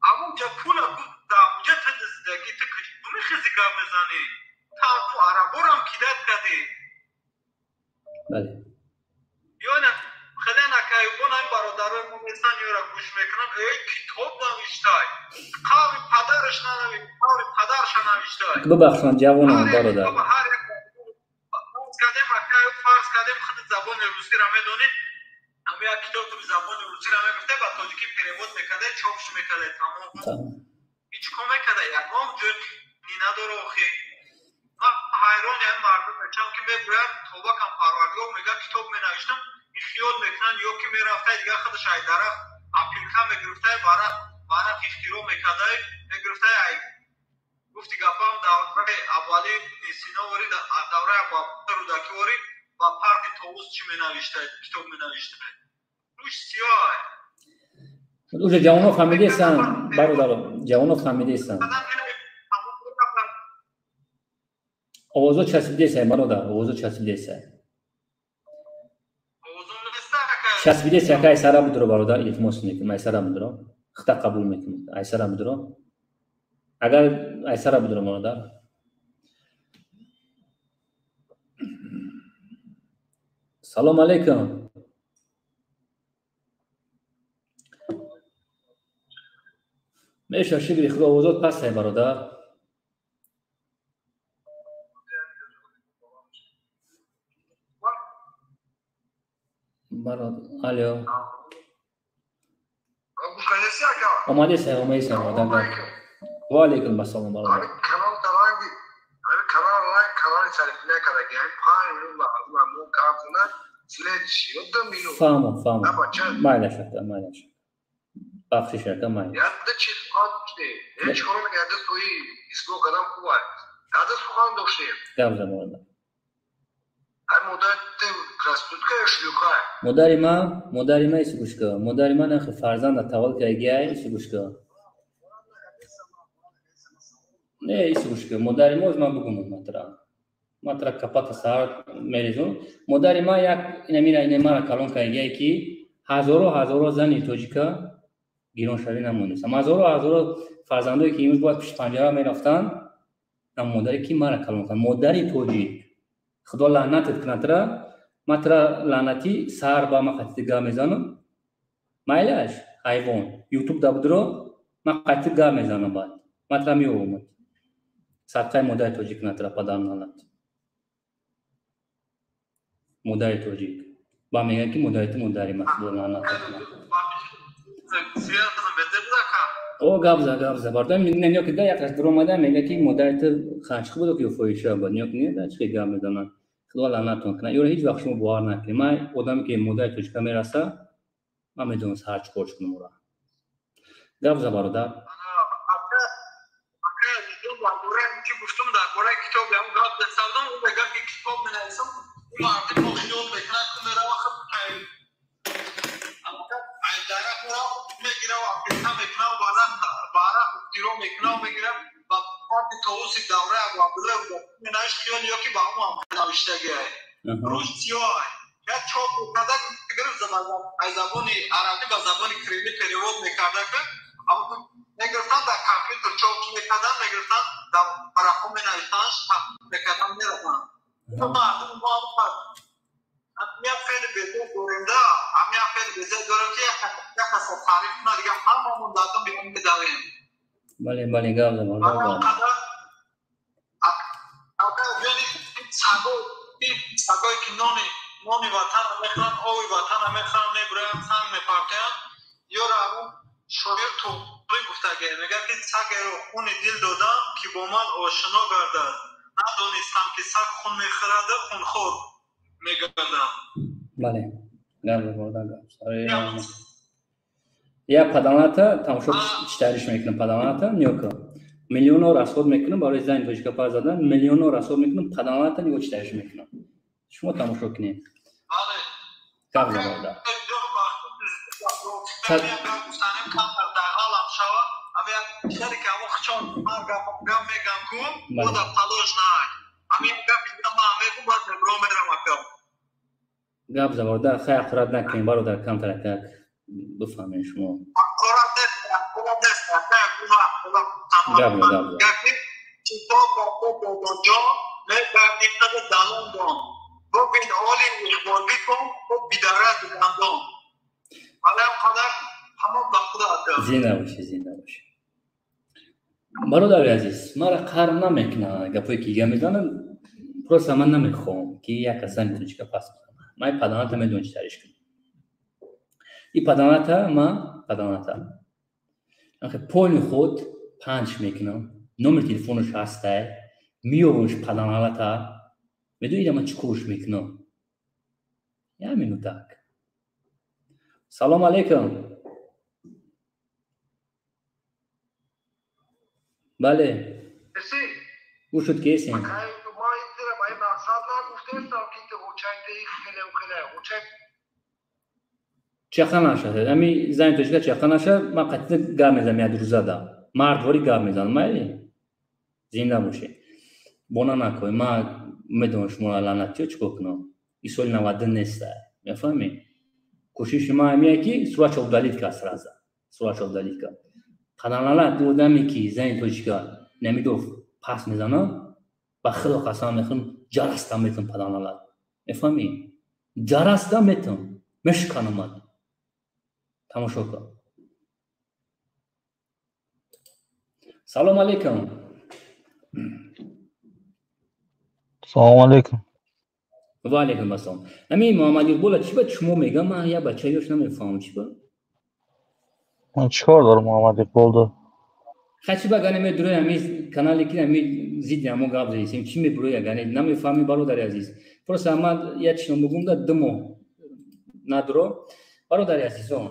ҳамонҷа пула гуфт дар ҳамонҷа ту дуздагӣ, ту куҷо мехези гап мезанӣ? Ту ҳамон араборам кидат кардӣ. Бале. Ё на хеле накаю, бо ҳамин бародарои мо нестан, ёра гӯш мекунам, эй китоб навиштай. Қаври падараш нанавишт, қаври падарша навиштай. Бубахшанд ҷавонам бародар. Ҳар як кардем акаю, фарз кардем худи забони русиро медонӣ, ҳама як китоби забони русиро мегуфте, ба тоҷикӣ перевод мекарда, чопш мекарда, тамом. Ҳеҷ кор мекарда, ягон ҷой ни надора охи. Ман ҳайрони ҳамин мардум мешавам ки мегӯяд тоба кам парвардигор, мегӯяд китоб менавиштам, ин хиёл мекунанд ё ки мерафтай дигар худаш ай дарахт апилка мегирифтай, варақ ихтироъ мекардай, мегирифтай ай гуфти гапам давраи аввали Синовори, давраи Абуабдуллоҳ Рӯдакиворӣ ба парти товус чӣ менавиштай, китоб менавиштай. Рӯш сиёҳ. Уже ҷавоно фаҳмидестанд, бародаро, ҷавоно фаҳмидестанд. Овозо часпидесай, бародар, овозо часпидесай. Часпидесай, ака айсара будро, бародар, илтимос мекунам, айсара будро. Хита қабул мекунам, айсара будро. Агар айсара будро, бародар. Салом алейкум. Меша шукри худо овозот пастай, бародар. Бародар, алло. Омадесай, омадесай, бародар. Ва алейкум ассалом, бародар. Канал таранги, канал ранг, канали сарифина кардаги, ҳамин 5 минут мардум мо гап занад, следующий 2 минут. Фаҳмам, фаҳмам. Майлаш ака, майлаш. Бахшиш ака, майлаш. Яда чи сухан доштем? Ҳеҷ кор намекунем, яда суи ислоҳ кардан хуб аст. Яда сухан доштем. Гап зан, бародар. Ҳай модари ту проститутка ё шлюха? Модари ман ису гӯш кун. Модари ман нахи фарзанда таваллуд кардагиай, ису гӯш кун. Не, ису гӯш кун. Модари мо ман бугум матра. Матра капата саҳар мерезум. Модари ман як инамира ина мара калон кардагиай ки ҳазоро ҳазоро зани тоҷика гироншавӣ намонистам. Ҳазоро ҳазоро фарзандое ки имрӯз бояд пишти панҷара мерафтанд, на модаре ки мара калон кард. Модари тоҷик. Худо лаънатат кунад тра. Ман тра лаънатӣ саҳар ба ман қатъи гап мезанам. Майлаш, ҳайвон. Ютуб да будро, ман қатъи гап мезанам баъд. Ман тра меовамад. Садқаи модари тоҷик кунад тра падарам лаънат. Модари тоҷик. Ба мегӯянд ки модари ту модари ман, худо лаънатат кунад. О, гап за, гап за. Бародар, нё ки да як раз дуромада мегӯяд ки модари ту ханчиқ буд ё фоҳиша буд. Нё ки не да чӣ гап мезананд. Худо лаънатон кунад. Ёро ҳеҷ вақт шумо бовар накунед. Ман одаме ки модари тоҷика мераса, ман медонам саҳар чӣ кор кунам ӯра. Гап за, бародар. Чӣ гуфтум дар бораи китоб, ҳамон гап даставдам, ӯ мегӯяд ки китоб менависам, ӯ мардум мо хиёл мекунад, ку мерава худ ай дарахт мерава мегира ва апилка мекунад ва баъзан варақ ихтироъ мекунад мегира ба парти товуси давраи Абуабдуллоҳ менавишт, хиёл ё ки ба ҳамон ҳам навиштагиай. Рӯш сиёҳ як чоп мекарда, гирифт аз забони арабӣ ба забони кириллӣ перевод мекарда, ки мегирифтанд дар компютер чоп мекардан, мегирифтанд дар варақҳо менавиштанд, мекардан мерафтанд. Мардум мо ҳамин хеле безор дорем да, ҳамин хеле безор дорем ки як каса таъриф кунад, дигар ҳамамон дардум берун медавем. Бале, бале, гап зан, бародар. Сагое ки нони ватанро мехӯранд, оби ватанро мехӯранд, мебуранд, санг мепартоянд. Ёро ҳамун шоир Туғрӣ гуфтагӣ, мегӯяд ки сагеро хуни дил додам, ки бо ман ошино гардад. Надонистам ки саг хун мехӯраду хунхор мегардад. Бале, гап гап. Я паданата тамошо читариш мекунам, паданата нёка. Миллионо расход мекунам барои зани тоҷика пар задан, миллионо расход мекунам, паданата нигоҳ читариш мекунам. Шумо тамошо кунед. Гап забарда. Гап забарда, хай ақрат накунем, бародар, камтар как бифаҳмед шумо. Гап гап. Зинда бошӣ, зинда бошӣ. Бародари азиз, маро қарр намекунад гапое ки га мезанам, просто ман намехоҳам ки як кас зани тоҷика пас бизанад. Ман паданата медонам чӣ тариш кунам. И паданата ма паданата. Пони худ панч мекунам, номер телефонаш ҳастай, меёвамш паданалата, медонӣ ман чӣ корш мекунам? Як минутак. Салом алейкум. Бале. Гӯш шуд ки эсем. Чақа нашад. Ами зани тоҷика чақа нашад, ман қатъи гап мезанам як рӯзада. Мардворӣ гап мезанам, майли? Зинда бошед. Бона накой. Ман медонам шуморо лаънатиё чӣ кор кунам. Ин соли 92 неста. Мефаҳмед? Кӯшиши ман ҳамие ки суратшо удалить кард сразу. Суратшо удалить кард. Паданалат одаме ки зани тоҷика намедов пас мезанам, ба худо қасам мехӯрам, ҷараста метам паданалат. Мефаҳмӣ? Ҷараста метам, мешиканамад. Тамошо кун. Салом алейкум. Салом алейкум. Ва алейкум ассалом. Ами Муҳаммад Иқбола чӣ ба шумо мегӯям, ман як бача ёш намефаҳмам чӣ ба? Ман чӣ кор дорам Муҳаммад Иқболда? Хай чӣ ба гане медурӯи ами канале ки ами зидди ҳамо гап задисем, чӣ мебурӯи агане намефаҳмӣ бародари азиз. Просто ман як чиз мегӯм да ду моҳ надуро. Бародари азизон,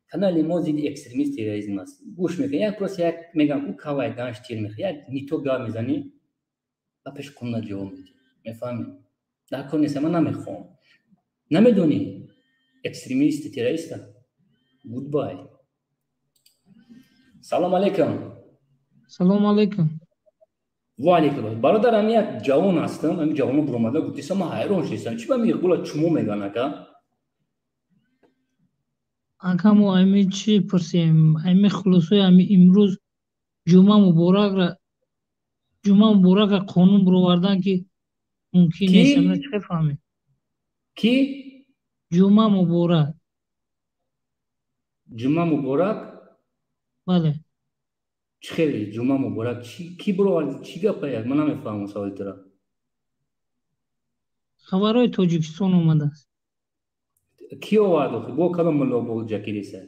канали мо зидди экстремист терроризм аст. Гӯш мекунӣ, як просто як мегам ӯ кавай ганш тир мехӯрӣ, як нито гап мезанӣ ба пеш қонуна ҷавоб медиҳӣ. Мефаҳмӣ? Дар кор нест, ман намехоҳам. Намедонӣ экстремист террориста? Goodbye. Салом алейкум. Салом алейкум. Ва алейкум. Бародар, ами як ҷавон ҳастам, ами ҷавоно буромада гуфтисам, ман ҳайрон шудистам. Чӣ ба ми Иқбола чумо мегӯянд, ака? Ака, мо ами чӣ пурсем? Ами хулосаи ами имрӯз ҷумъа муборакра қонун буровардан ки мумкин нест. Ама чӣ фаҳмем? Ки? Ҷумъа муборак. Ҷумъа муборак? Бале. Чӣ хеле ҷумъа муборак? Ки буровард? Чӣ гапая? Ман намефаҳмам саволи тура. Хабарҳои Тоҷикистон омадааст. Ки овард охи? Бо кадом мулло бо ҷакириса?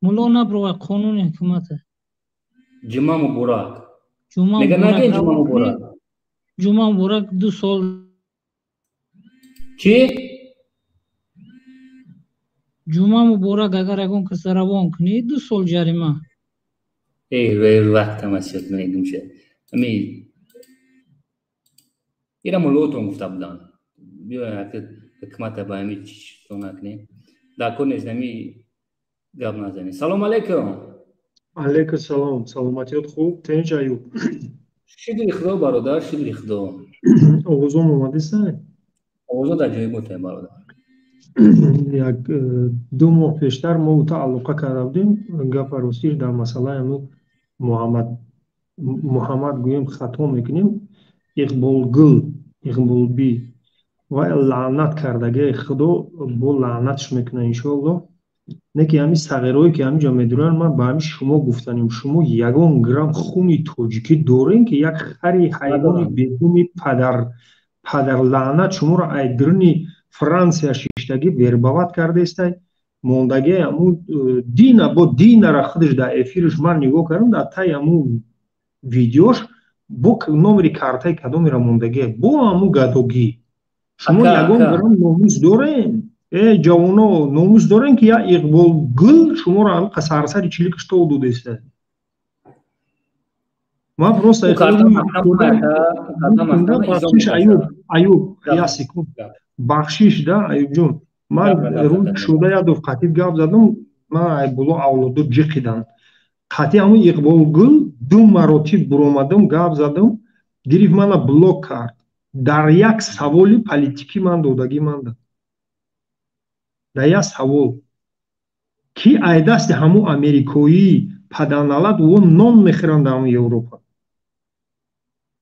Мулло набуровард, қонуни ҳукумата. Ҷумъа муборак. Мега нагӯем ҷумъа муборак? Ҷумъа муборак 2 сол. Чӣ? Ҷумъа муборак агар ягон каса равон кунӣ 2 сол ҷарима. Эй, вақтам аст мегум ше. Ами ира муллотон гуфта буданд. Биё ҳукумата ба ами чизо накунем. Дар кор нест ами гап назанем. Салом алейкум. Алейкум салом. Саломатиёт хуб? Тинч Аюб? Шукри Худо бародар, шукри Худо. Овозом омадиста? Овозо дар ҷои буд бародар. Як 2 моҳ пештар мо ӯ тааллуқа карда будем, гапа ростиш дар масъалаи ҳамун Муҳаммад гӯем хато мекунем, Иқболгул, Иқболби ва лаънат кардагии Худо бо лаънатш мекунад иншоаллоҳ. Не ки ҳамин сағирое ки ҳамин ҷо медуранд, ман ба ҳамин шумо гуфтанем, шумо ягон грамм хуни тоҷикӣ дорем ки як хари ҳайвони бедуми падар Падарлаънат шуморо ай дуруни Франсия шиштагӣ вербовать кардестай. Мондагӣ ҳамун дина бо динара худаш дар эфирш ман нигоҳ кардам, дар таи ҳамун видеош бо номери картаи кадомера мондагӣ, бо ҳамун гадогӣ. Шумо ягон грам номус дорем? Э, ҷавоно, номус дорем, ки я Иқболгул шуморо ҳамқа сарсари чиликаш тов додеста? Ман просто бахшиш, Аюб, Аюб, як секунд, бахшиш да, Аюбҷон. Ман рӯи шуда як дуф қатиб гап задам, ман айбуло авлодо ҷиқидан. Қатъи ҳамун Иқболгул ду маротиб буромадам, гап задам, гирифт мана блок кард. Дар як саволи политикӣ ман додагӣ манда. Дар як савол, ки ай дасти ҳамун америкоӣ паданалат ӯ нон мехӯранд дар ҳамун Европа.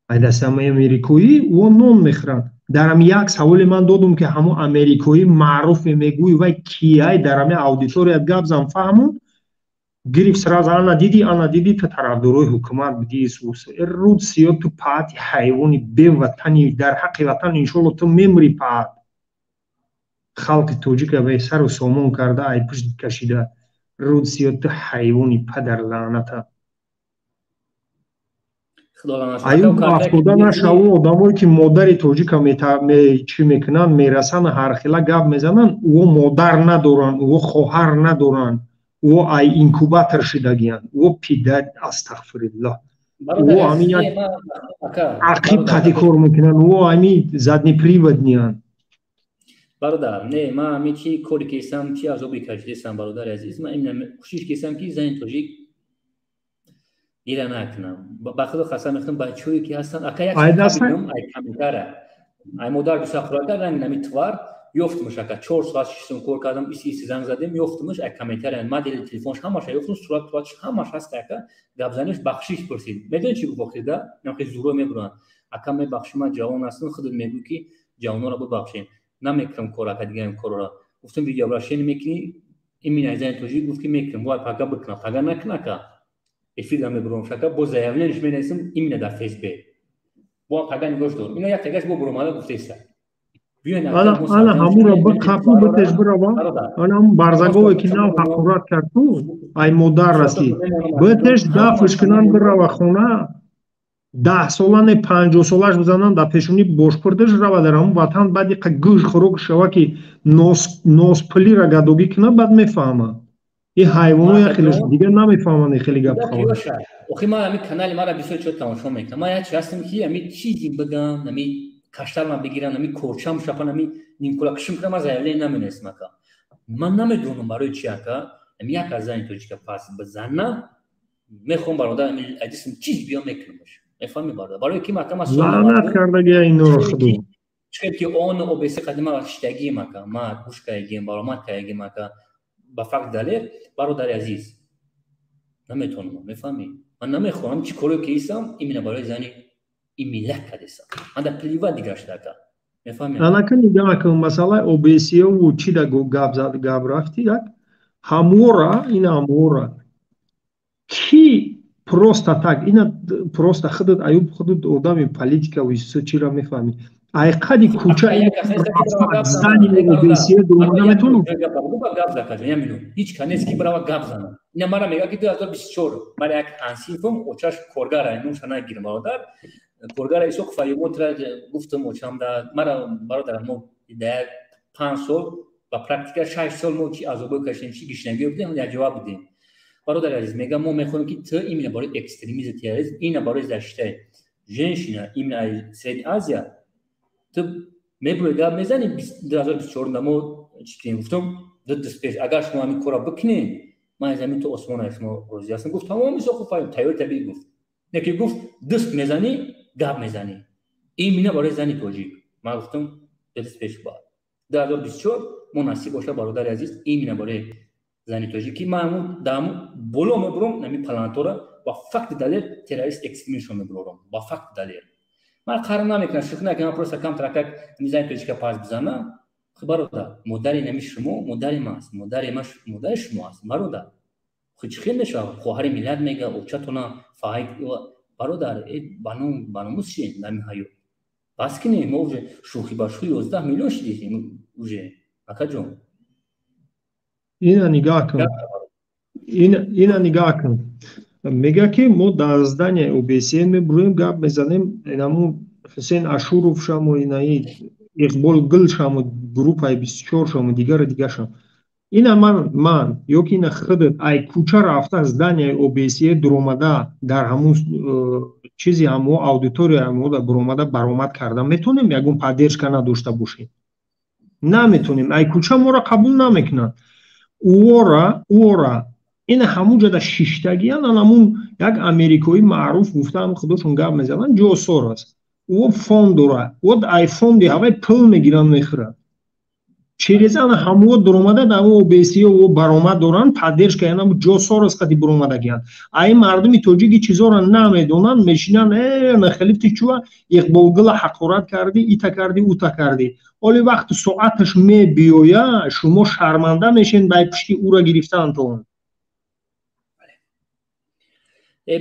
Ай дасти ҳамун америкоӣ ӯ нон мехӯранд. Дар ҳами як саволе ман додум, ки ҳамун америкоӣ маъруфе мегӯй, вай кияй, дар ҳами аудиторият гап зан, фаҳмун. Гирифт сразу: ана диди, ана диди, ту тарафдорои ҳукумат будӣ. Руд сиё, ту паати ҳайвони беватани, дар ҳаққи ватан иншолло ту мемри. Паат халқи тоҷика бесару сомон карда, ай пушт кашида. Руд сиё, ту ҳайвони падарлаъната. Аюб, афтода нашаву. Одамое ки модари тоҷика чӣ мекунанд, мерасанд, ҳархела гап мезананд, ӯ модар надоранд, ӯ хоҳар надоранд, ӯ ай инкубатор шидагиянд, ӯ пидар, астағфириллоҳ, ӯ ҳамин як ақиб қати кор мекунанд, ӯ ҳамин заднеприводный анд. Бародар, не, ман ҳамин чи коре кесам, чи азобе кашидесам, бародари азиз, ман именно кӯшиш кесам, ки зани тоҷик гира накунам. Ба худо қасам мехӯрам, бачаҳое ки ҳастанд, ака, як ай каментара, ай модар бисахӯрака ранг нами твар ёфтумаш, ака, 4 соат шиштум, кор кардам, иси иси занг задем, ёфтумаш, ай комментария, модели телефонш ҳамаша ёфтум, сурат туратш ҳамаш ҳаст, ака. Гапзаниш, бахшиш пурсид. Медони чӣ гуфт охирида? Хел зуро мебуранд: ака, мебахши, ман ҷавон ҳастам, худат мегӯй, ки ҷавононро бибахшем, намекунам кор, ака, дигарам корро. Гуфтам: видеообращение мекунӣ именно аз зани тоҷик? Гуфт, ки мекунам, вай пага бикунам. Пага накун, ака, эфир мебурам, шака, бо заявление ш менависам именно дар ФСБ, бо пага нигоҳш дорам. Ино як тагаш бо буромада гуфтеста. Ана ҳамуро қапу битеш бирава, ана ҳамун барзагове, ки нав ҳақорат кард, ту ай модар расид, битеш дафш кунанд, бирава хона, 10 сола не, 50 солаш бизананд дар пешонӣ, бошпурдаш рава дар ҳамун ватан, баъди гӯш хӯрок шава, ки носпулира гадогӣ кунад, баъд мефаҳмад. Ин ҳайвоно як хеле дигар намефаҳманд, хеле гап. Охи, ман ҳамин канали мара бисёр чо тамошо мекунам. Ман як чи ҳастам, ки ҳамин чизи бигам, ҳамин каштарма бигирам, ҳамин корчам шапан, ҳамин нимкула кишм кунам, ман заявление наменависам, ака. Ман намедонам барои чи, ака, ҳамин як аз зани тоҷика пас бизана мехоҳам, бародар, ҳамин аҷисм чиз биё мекунамаш, мефаҳми, бародар, барои ки ака, ман лаънат кардагия инора худо. Чиқел ки он ОБС қадима шидагием, ака, ма гӯш кардагием, баромад кардагием, ака, ба факт далер. Бародари азиз, наметавонам, мефаҳмӣ, ман намехоҳам. Чӣ коре ки истам, именно барои зани ин миллат кардесам, ман дар плевать дигар шуда, ака, мефаҳмӣ. Анака нигоҳ кун, масъалаи ОБСЕву чӣ да гап зад, гап рафти, як ҳамвора ин ҳамвора ки просто так ина просто худат, Аюб, худат одами политика чира мефаҳмӣ, айқади кӯча зани ОБСЕ дуромада метавонам. Ҳеҷ ка нест, ки бирава гап занам. Ина мара мега, ки 2024 мара як ҳансинфом очаш коргара, нумша нагирам, бародар, коргара исоқ фаримотра гуфтам, очамда мара, бародар, мо дар 5 сол ба практика 6 сол мо чи азобо кашидем, чи гишнагиё будем, як ҷавоб будем. Бародари азиз, мега, мо мехоҳем, ки ту именно барои экстремизм, терроризм, ина барои защита и женщина именно Средняя Азия ту мебурӣ, гап мезанӣ. 2024 мо чӣ кунем? Гуфтам: ду даст пеш, агар шумо ҳамин корро бикунед, ман аз ҳамин то осмона шумо розӣ ҳастам. Гуфт: тамом, исоқу фаҳм, тайёр табиӣ. Гуфт не, ки гуфт: даст мезанӣ, гап мезанӣ именно барои зани тоҷик. Ман гуфтам: ду даст пеш, баъд 2024 мо насиб боша, бародари азиз, именно барои зани тоҷик, ки ман дар боло мебурам ҳамин палантора, ба факти далел террорист экстремистшон мебурорам, ба факти далел. Ман қарм намекунам, шӯхӣ накунам, просто камтаракак зани тоҷика пас бизанам. Бародар, модари нами шумо модари ман аст, модари ма модари шумо аст, бародар. Чӣ хел мешавад? Хоҳари миллат мега, очатона фаҳай, бародар, ба номус чи нами ҳаёт. Бас кинем, мо уже шӯхӣ ба шӯхӣ 11 миллион шидем уже, акаҷон. Ина нигаҳ кун. Ина нигаҳ кун. Мега ки мо дар здания ОБСЕ мебурем, гап мезанем, инаму Ҳусейн Ашуров шаму, инаи Иқбол Гул шаму, группаи 24 шаму, дигару дигар шам. Ина ман ё ки ина худат ай кӯча рафта здания ОБСЕ дуромада дар ҳамун чизи ҳамо аудитория ҳамо буромада баромад карда метонем, ягон поддержка надошта бошем? Наметонем. Ай кӯча моро қабул намекунанд. Уора ина ҳамун ҷода шиштагиян, анамун як америкоӣ маъруф гуфтаам, худошон гап мезананд, Ҷо Сорос. Ӯ фонд дора, ӯ ай фонди ҳавай пул мегиранд, мехӯранд. Через ана ҳамуо дуромада дар ОБСЕ ӯ баромад доранд, поддержка янам Ҷо Сорос қати буромадагиянд. Ай мардуми тоҷики чизоро намедонанд, мешинанд, нахелиф ти чуа Иқболгула ҳақорат кардӣ, ита кардӣ, ута кардӣ. Оли вақти соаташ мебиёя, шумо шарманда мешен ба пушти ӯра гирифтаантон.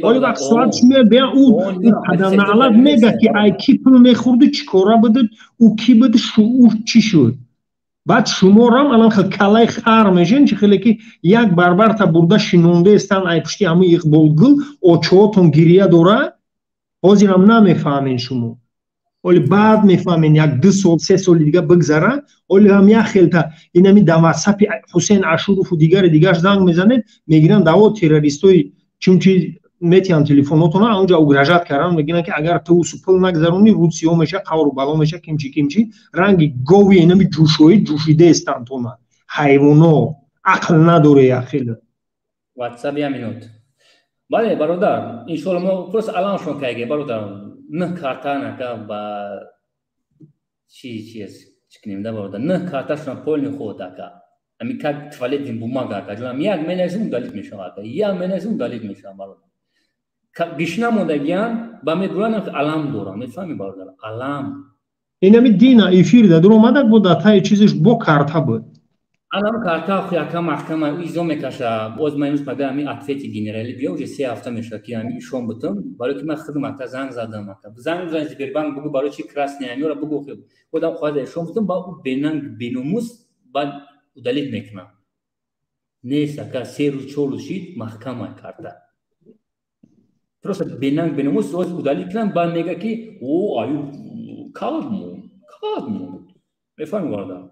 Оли вақт соаташ мебия, ӯ падарнаълат мега ки ай ки пул мехӯрду, чӣ кора буд, ӯ ки буд, ӯ чӣ шуд. Баъд шуморам алан хел калаи хар мешен, чӣ хеле ки як барбарта бурда шинондаестан ай пушти ҳамун Иқболгул, очоотон гирия дора, ҳозирам намефаҳмен шумо. Оли баъд мефаҳмен, як 2 сол, 3 соли дига бигзара, оли ҳам як хелта инами дар ватсапи Ҳусейн Ашурову дигари дигарш занг мезанед, мегиранд даво террористои чунчи метиҳанд телефонотона, онҷа угрожать кардан, мегиранд ки агар ту усу пул нагзаронӣ, рӯд сиёҳ меша, қавру бало меша, кимчи кимчи, ранги гови инами ҷӯшоӣ ҷӯшидаестанд тона. Ҳайвоно, ақл надоре як хеле. WhatsApp як минут. Бале, бародар, иншоалло мо просто аламшон кайге, бародар, нӯҳ карта нака ба чи чиз чӣ кунем да, бародар, нӯҳ карташон полни худ ака. Ами как туалетный бумага ака, ҷонам, як менависем удалить мешавад ака, як менависем удалить мешавад, бародар. Гишна мондагиян ба мебуранд, алам дорам, мефаҳми, бародар, алам. Инами дина эфир да дуромадак бо датаи чизиш бо карта буд. Алам карта ху яка маҳкама изо мекаша. Боз ман имрӯз пага ами ответи генерали бия, уже 3 ҳафта мешавад ки ами ишон бутам, барои ки ман худам ака занг задам ака. Занг зан Сбербанк бугу барои чи красный амиёра бугу хуб. Худам хоҳад ишон бутам, ба ӯ бенанг беномус баъд удалить мекунам. Нест ака, 3 рӯз 4 рӯз шид маҳкама карта. Просто бенанг беномус оз удалить кунам, баъд мега ки о аю калд монд, калд монд. Мефаҳми, бародар?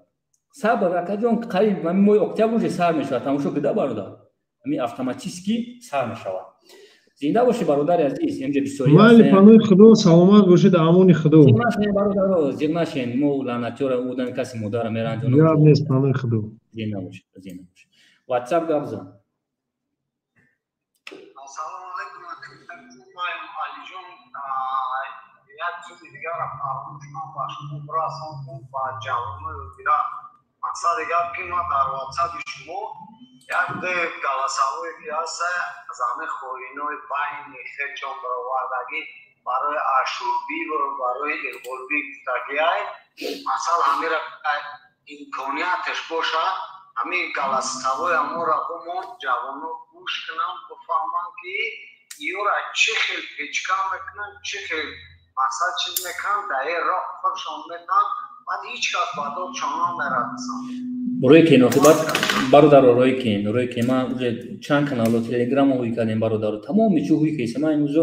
Сабр, акаҷон, қариб ҳамин моҳи октябр уже сар мешавад, тамошо кида, бародар. Ҳамин автоматически сар мешавад. Зинда бошӣ, бародари азиз, инҷа бисёри Майли, панои Худо, саломат бошед, амони Худо. Зиқ нашен, бародаро, зиқ нашен, мо лаънатиёра одами каси модара меранҷонам. Гап нест, панои Худо. Зинда бошед, зинда бошед. WhatsApp гап зан. Ассалому алайкум, Алиҷон, як чизи дигарро фаромӯш ман ба шумо бирасондум, ба ҷавонои дигар. Мақсади гап ки ман дар ватсапи шумо як ду голосовое ки ҳаста, аз ҳамин хоинои байни хечон баровардагӣ барои Ашурбӣ ва барои Иқболбӣ гуфтагиай. Масал ҳамира имконияташ бошад, ҳамин голосовое ҳамонро бимон, ҷавоно гӯш кунанд, бифаҳманд ки иёра чӣ хел печка мекунанд, чӣ хел мақсад чиз мекунанд, дар ин роҳ худшон метаванд, баъд ҳеҷ кас ба додшон намерасанд. Рӯй кен, охи баъд бародаро, рӯй кен, рӯй кен. Ман уже чанд каналҳо телеграммо ҳуй кардем, бародаро, тамоми чӣ ҳуй кардем. Ман имрӯзо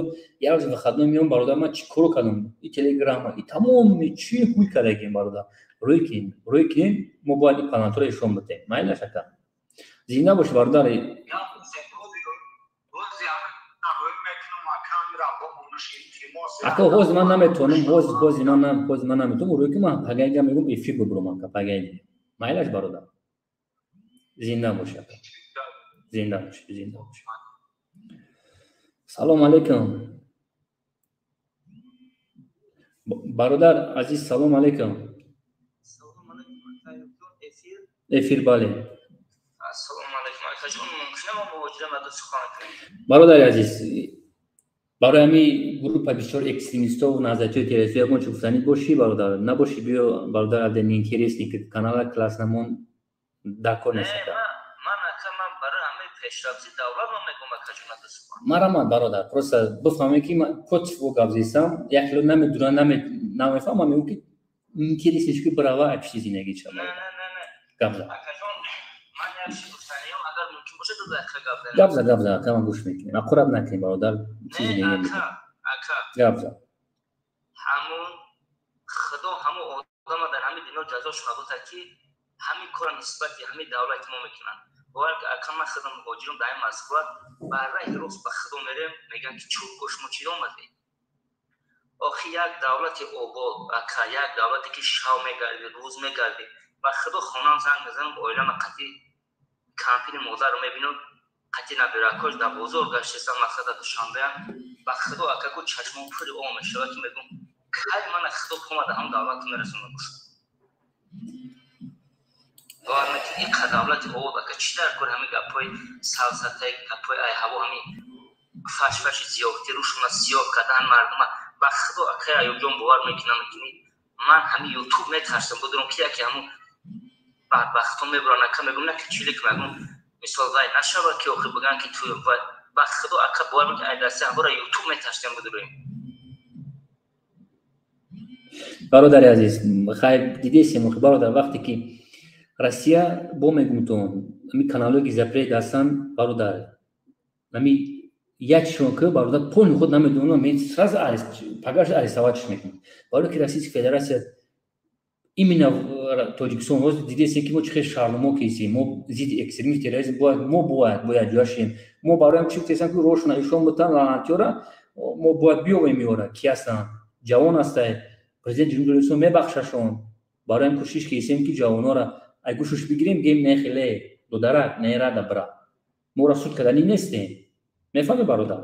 як рӯз выходной меом, бародар, ман чӣ коро кардам? И телеграмма, и тамоми чӣ ҳуй кардагем, бародар. Рӯй кен, рӯй кен, мо бояд ин палантора ишон битем. Майлаш, ака. Зинда бош, бародар. Ака, ҳозир ман наметавонам, ҳозир ман наметавонам, рӯй ки ман пагайга мегӯм эфир бибурам, ака, пагайга. Майлаш, бародар. Зинда бош, ака. Зинда бош, зинда бош. Салом алейкум. Бародар азиз, салом алейкум. Эфир, бале. Ассалому алайкум, акаҷон, мумкин мо муҳоҷирам ба сухан кунем? Бародари азиз, барои ҳамин группа бисёр экстремистову назарияҳои террористӣ ягон чӣ гуфтанӣ бошӣ, бародар, набошӣ, биё, бародар, аде неинтересный канала класс намон дар кор нест, ака. Ман ака Ака, ман барои ҳамаи пешрафти давлат ман мегӯм, акаҷон, адасухан. Марамад, бародар, просто бифаҳме, ки ман против о гап зестам. Як хело намедуран, намефаҳмам, мегӯм, ки интересиш ки бирава пишти зиндагӣ ча. Не, не, не, не. Гап за. Акаҷон, ман як чиз гуфтаниям, агар мумкин бошад, 2 дақиқа гап занем. Гап за, гап за, ака, ман гӯш мекунем. Ақурат накунем, бародар, чизи Не, дига. Ака, ака. Гап за. Ҳамун худо ҳамун одама дар ҳамин дино ҷазошон надода, ки ҳамин кора нисбати ҳамин давлати мо мекунанд. Бовар ки, ака, ман худам муҳоҷирам дар ин Москва, ба раҳи рост ба худо мерем, мегӯянд, ки чӯбко шумо чиро омадед? Охи, як давлати обод, ака, як давлате, ки шав мегардӣ, рӯз мегардӣ. Ба худо, хонаам занг мезанам, оилама қатъи кампини модарро мебинам, қатъи набиракош дар бозор гаштесам, мақсад дар Душанбеам. Ба худо, ака, ку чашмон пури об мешавад, ки мегӯм, кай мана худо помада ҳам давлату мерасонда бошад. Бовар мекунӣ, иқа давлати обод, ака, чӣ дар кор ҳамин гапҳои савсатаи, гапҳои ай ҳаво, ҳамин фашфаши зиёдти рӯшона сиёҳ кардан мардума. Ба худо, акай Аюбҷон, бовар мекунӣ, намекунӣ, ман ҳамин Ютуб метарсам будурам, ки яке ҳамун бадбахтон мебуран, ака, мегӯм, на ки чилик, мегӯм, мисол, вай нашавад, ки охир бигӯянд, ки ту вай. Ба худо, ака, бовар мекунӣ, ай дасти ҳамбора Ютуб метарсидам будуроем. Бародари азиз, хайр, дидесем, охи, бародар, вақте ки Россия бо мегумтон, ами каналҳое ки запрет ҳастанд, бародар, ами якшон ки, бародар, полни худ намедонам, сразу пагаш арестовать мекунад, барое ки Российская Федерация именно Тоҷикистон. Ҳозир дидесем, ки мо чӣ хел шарномо кисем, мо зидди экстремизм, терроризм бояд, мо бояд ҷояшем. Мо бароям чӣ гуфтесам, ки рошона ишон бутан лаънатёра, мо бояд биёвем, ёра ки ҳастанд, ҷавон ҳастай, президенти Ҷумҳурии Тоҷикистон мебахшашон. Бароям кӯшиш кисем, ки ҷавонора ай гӯшуш бигирем, гем не хеле додарак нерада бира, моро суд карданӣ нестем, мефаҳми, бародар?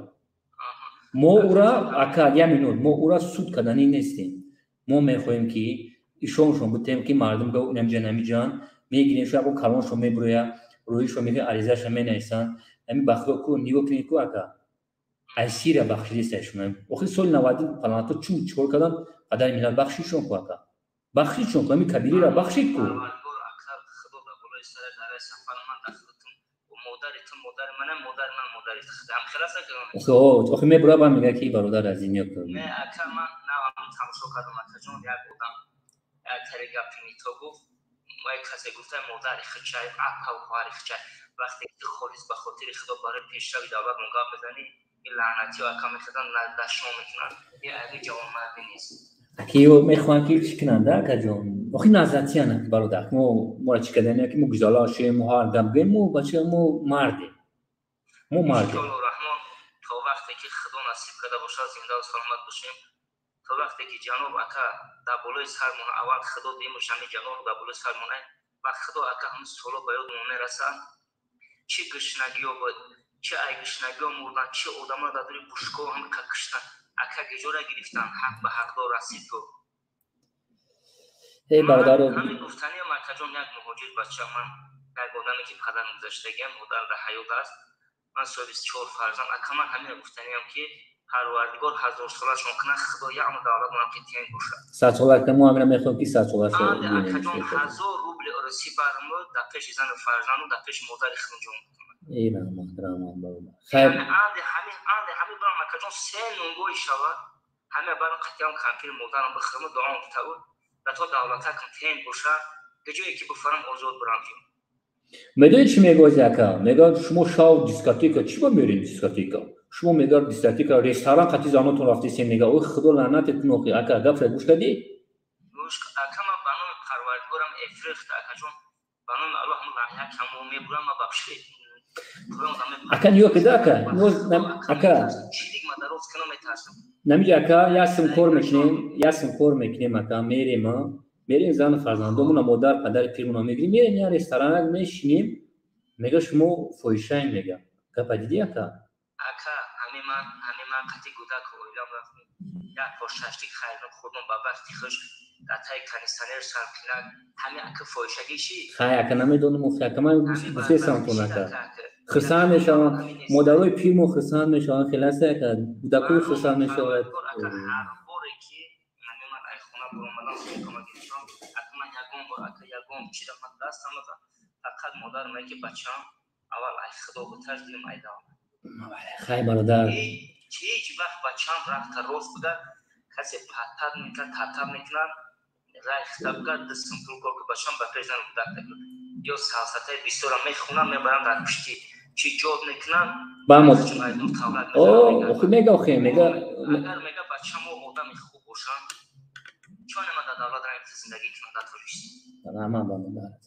Мо ура, ака, як минут, мо ура суд карданӣ нестем. Мо мехоҳем, ки ишоншон бутем, ки мардум га намиҷа намиҷан мегирем, шу ягон калоншон мебуроя, рӯишон мегирем, аризаша менависанд. Ами ба худо, ку нигоҳ кунед, ку, ака, ай Сирия бахшидеста шуна. Охири соли 90 паланато чун чикор кардан, падари миллат бахшидшон ку, ака, бахшидшон ку, ами Кабирира бахшид ку. Парвардигор, ака, худо дар болои сара дараи сафар ман дар худатон, модари ту модари манам, модари ман модари ту, ҳам хел аст, ака? Охи, охи, мебура ба мега, ки бародар аз ин ёк. Не, ака, ман нав ҳамин тамошо кардам, акаҷон, як одам як тари гапи нито гуфт, як касе гуфта, модари хичай, апа, хоҳари хичай. Вақте ки холис ба хотири худо барои пешрави давлат мо гап мезанӣ, ин лаънатиё, ака, мехезанд, дашно мекунанд, ин айби ҷавонмардӣ нест. Аки ё мехоҳанд, ки чӣ кунанд, акаҷон? Охи, назатиян, бародар, мо мора чӣ кардани, ки мо гузала шем, мо ҳар гап гӯем, мо бача, мо мардем, мо мардем. Иншоалло раҳмон, то вақте ки худо насиб карда бошад, зиндаву саломат бошем, то вақте ки ҷаноб, ака, дар болои сармон, аввал худо, дуюмаш ҳамин ҷаноб дар болои сармон. Ба худо, ака, ҳамин соло ба ёдмон мерасад, чӣ гушнагиё буд, чӣ ай гушнагиё мурдан, чӣ одамо дар дури бушкоҳ ҳамин куштан, ака, гиҷора гирифтан, ҳақ ба ҳақдор расид ку. Эй, бародаро. Ҳамин гуфтаниам, акаҷон, як муҳоҷир бача, ман як одаме, ки падарам гузаштагиам, модар дар ҳаёт аст, ман соҳиби чор фарзанд, ака, ман ҳамина гуфтаниам, ки Парвардигор ҳазорсолашон кунад, худо яъму давлатмонам ки тенг бошад. Садсола, ка, мо ҳамина мехоҳем, ки садсола. Анде, акаҷон, 1000 рубли русӣ бармо дар пеши зану фарзанду дар пеши модари худам ҷон бикунам. Эй, раҳмат, раҳмат, бародар, хайр. Анде ҳамин, анде ҳамин барам, акаҷон, се нунгои шава, ҳамин барам, қатиам кампири модарам бихӯрму дуом гуфтабуд, да то давлатакам тенг боша, ҷое ки бифарам, озод бурам ҷон. Медонед, чӣ мегӯяд, ака? Мегӯяд, шумо шав дискотека чӣ ба меред, дискотека шумо, мегӯяд, дискотека, ресторан қати занотон рафтесем, мега. Ой, худо лаънате кун. Охи, ака, гапша гӯш кардӣ? Гӯш, ака, ман ба номи Парвардигорам эфрихт, акаҷон, ба номи Аллоҳ, ҳамн якамо мебурам, ма бабши. Ака, нигоҳ кида, ака, ака, намиҷа, ака, ясм кор мекунем, ясм кор мекунем, ака, мерем, мерем, зану фарзандомона, модар, падари пирмона мегирем, мерем я ресторанак мешинем, мега, шумо фоҳишаем, мега. Гапа дидӣ, ака? Ака, ҳамин ман қати гудаку оилам рафтем, як бор шашлик харидам, хӯрдам, ба вақти хуш дар таи кондитсионер сарқинак. Ҳамин, ака, фоҳишагӣ чӣ? Хай, ака, намедонам, охи, ака, ман гуфтесам тон, ака, хурсанд мешаванд модарои пирмо, хурсанд мешаванд, хеласе, ака, кӯдакои хурсанд мешавад. Ҳар боре ки ҳамин ман ай хона баромадам, сумкама гирифтам, ака, ман ягон бор, ака, ягон чиза ман дастам надодам, фақат модарам ки бачаам Аввал ай Худо битарс, дуюм ай давлат. Хай, бародар. Ҳеҷ вақт бачаам рафта рост буда, касе паттат мекунад, татаб мекунад, рай хита бугад, дастам пул кор ки бачаам ба пеш зан кудак ё савсатаи бисёра мехунам, мебарам дар пишти чӣ ҷод мекунам. Бамот. О, охи мега, охи мега. Агар мега бачамо одами хуб бошанд, чон ма дар давлат ранг зиндагӣ кунам дар Тоҷикистон. Раҳмат ба модарат.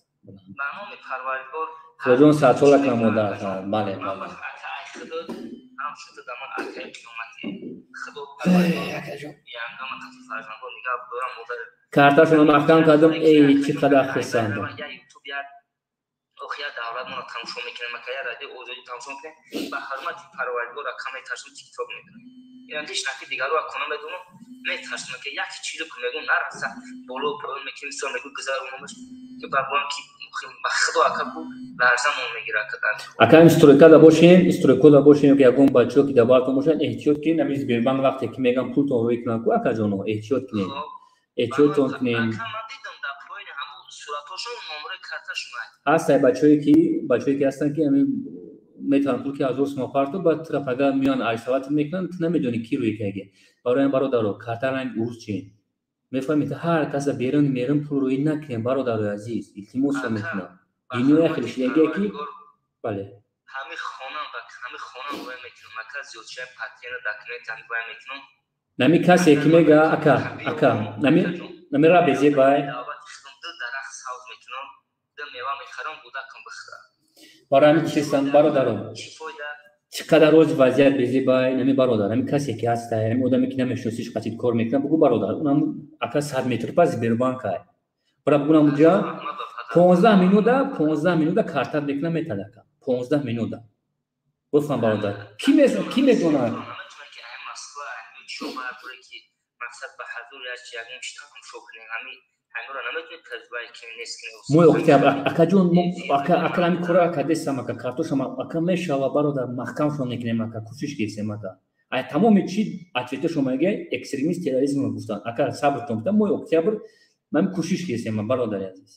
Ба номи Парвардигор. Худоҷон садсола кунам модарат. Бале, бале. Худо ҳам шуда дар ман акаи қиёматӣ. Худо Парвардигор янгама қати фарзандон нигаҳ дорам модар. Карташонро маҳкам кардам, эй, чӣ қадар хурсандам. Я ютуб, я ох, я давлат моро тамошо мекунем, ака, я радио Озодӣ тамошо мекунем. Ба ҳурмати Парвардигор ака метарсам, тикток мекунам. Инам ҳеч наки дигарро акона медонам, метарсам, ки яке чизо ки мегӯм нараса боло поён мекунем, мисол мегӯ гузаронамаш ки барборам ки ба Худо ака ку ларзамон мегира ака дар. Ака, ин стройкада бошем, стройкода бошем, ки ягон бачаҳо ки дар бартон бошанд, эҳтиёт кунед. Ҳамин Сбербанк вақте ки мегӯям пултон рӯй кунанд ку, акаҷоно, эҳтиёт кунед, эҳтиётон кунед. Ака, ман дидам дар поёни ҳамун суратҳошон номраи карташон ҳастай. Бачаҳое ки ҳастанд, ки ҳамин метавонанд пул ки 1000 сума парту, баъд тура пага меоянд арсават мекунанд, ту намедонӣ ки рӯй карди. Барои бародаро, карта ранг урус чи мефаҳмед, ҳар каса берун мерун пул рӯй накунем. Бародарои азиз, илтимосро мекунам, дунё як хеле шидагие ки, бале. Ҳами хонам ва ҳами хонам рӯй мекунам, ака, зиёдшаи патена документам рӯй мекунам. Нами касе ки мега, ака, ака, нами ра безебай. Давлати худам ду дарахт савз мекунам, ду мева мехарам, кӯдакам бихӯрад. Барои ҳамин чизам, бародаро, чӣ фоида? Чӣ қадар рози вазъият безебай, нами бародар, ҳамин касе ки ҳастай, ҳамин одаме ки намешиносиш, қатид кор мекунад, бугӯ: бародар, унам ака 100 метр пас Сбербанк ай, бара бугӯнам уҷа 15 минута, 15 минута картат мекунам, метад, ака, 15 минута. Гуфтам, бародар, ки медонад. Наметавонад ки ай Москва чиё бардоре ки мақсад ба ҳазур як чи ягон чи тамошо кунем, ҳами ҳамиро наметавонед таҷрибаи ки нест кунем. Мои октябр, акаҷон, ака, ака, ҳамин кора ака дестам, ака, картошам, ака, мешава, бародар, маҳкамшон мекунем, ака, кӯшиш кесем, ака. Ай тамоми чи ответашон мега экстремист, терроризм гуфтан, ака, сабртон гуфтан. Мои октябр ман кӯшиш кесем, бародари азиз,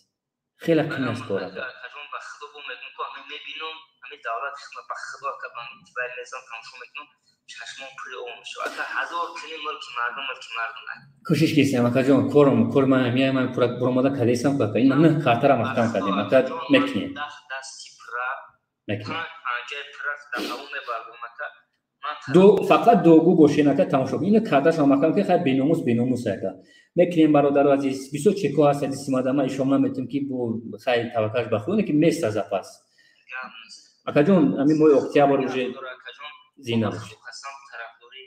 хеле қин аст кор, ака. Акаҷон, ба Худо бо мегӯм ку ҳами мебинам ҳами давлати худма, ба Худо, ака, ба вай мезанам, тамошо мекунам, чашмон пури об мешавад, ака. Ҳазор кунӣ, мулки мардум мулки мардум. Кӯшиш кесем, акаҷон, корм кор ман ҳамия ман буромада кардесам, ака, ин на картара маҳкам кардем, ака, мекунем. Дасти пура. Мекунем. Панҷаи пура дар ҳаво мебардум, ака. Ду фақат дуогӯ бошен, ака, тамошо ина карташон маҳкам ки хай беномус, беномус, ака, мекунем. Бародару азиз, бисёр чеко ҳаст, азиз симада, ман ишом наметум ки бо хай таваккалш ба Худо, ки места запас, акаҷон, ҳамин моҳи октябр уже зинда бош. Ҳастам тарафдори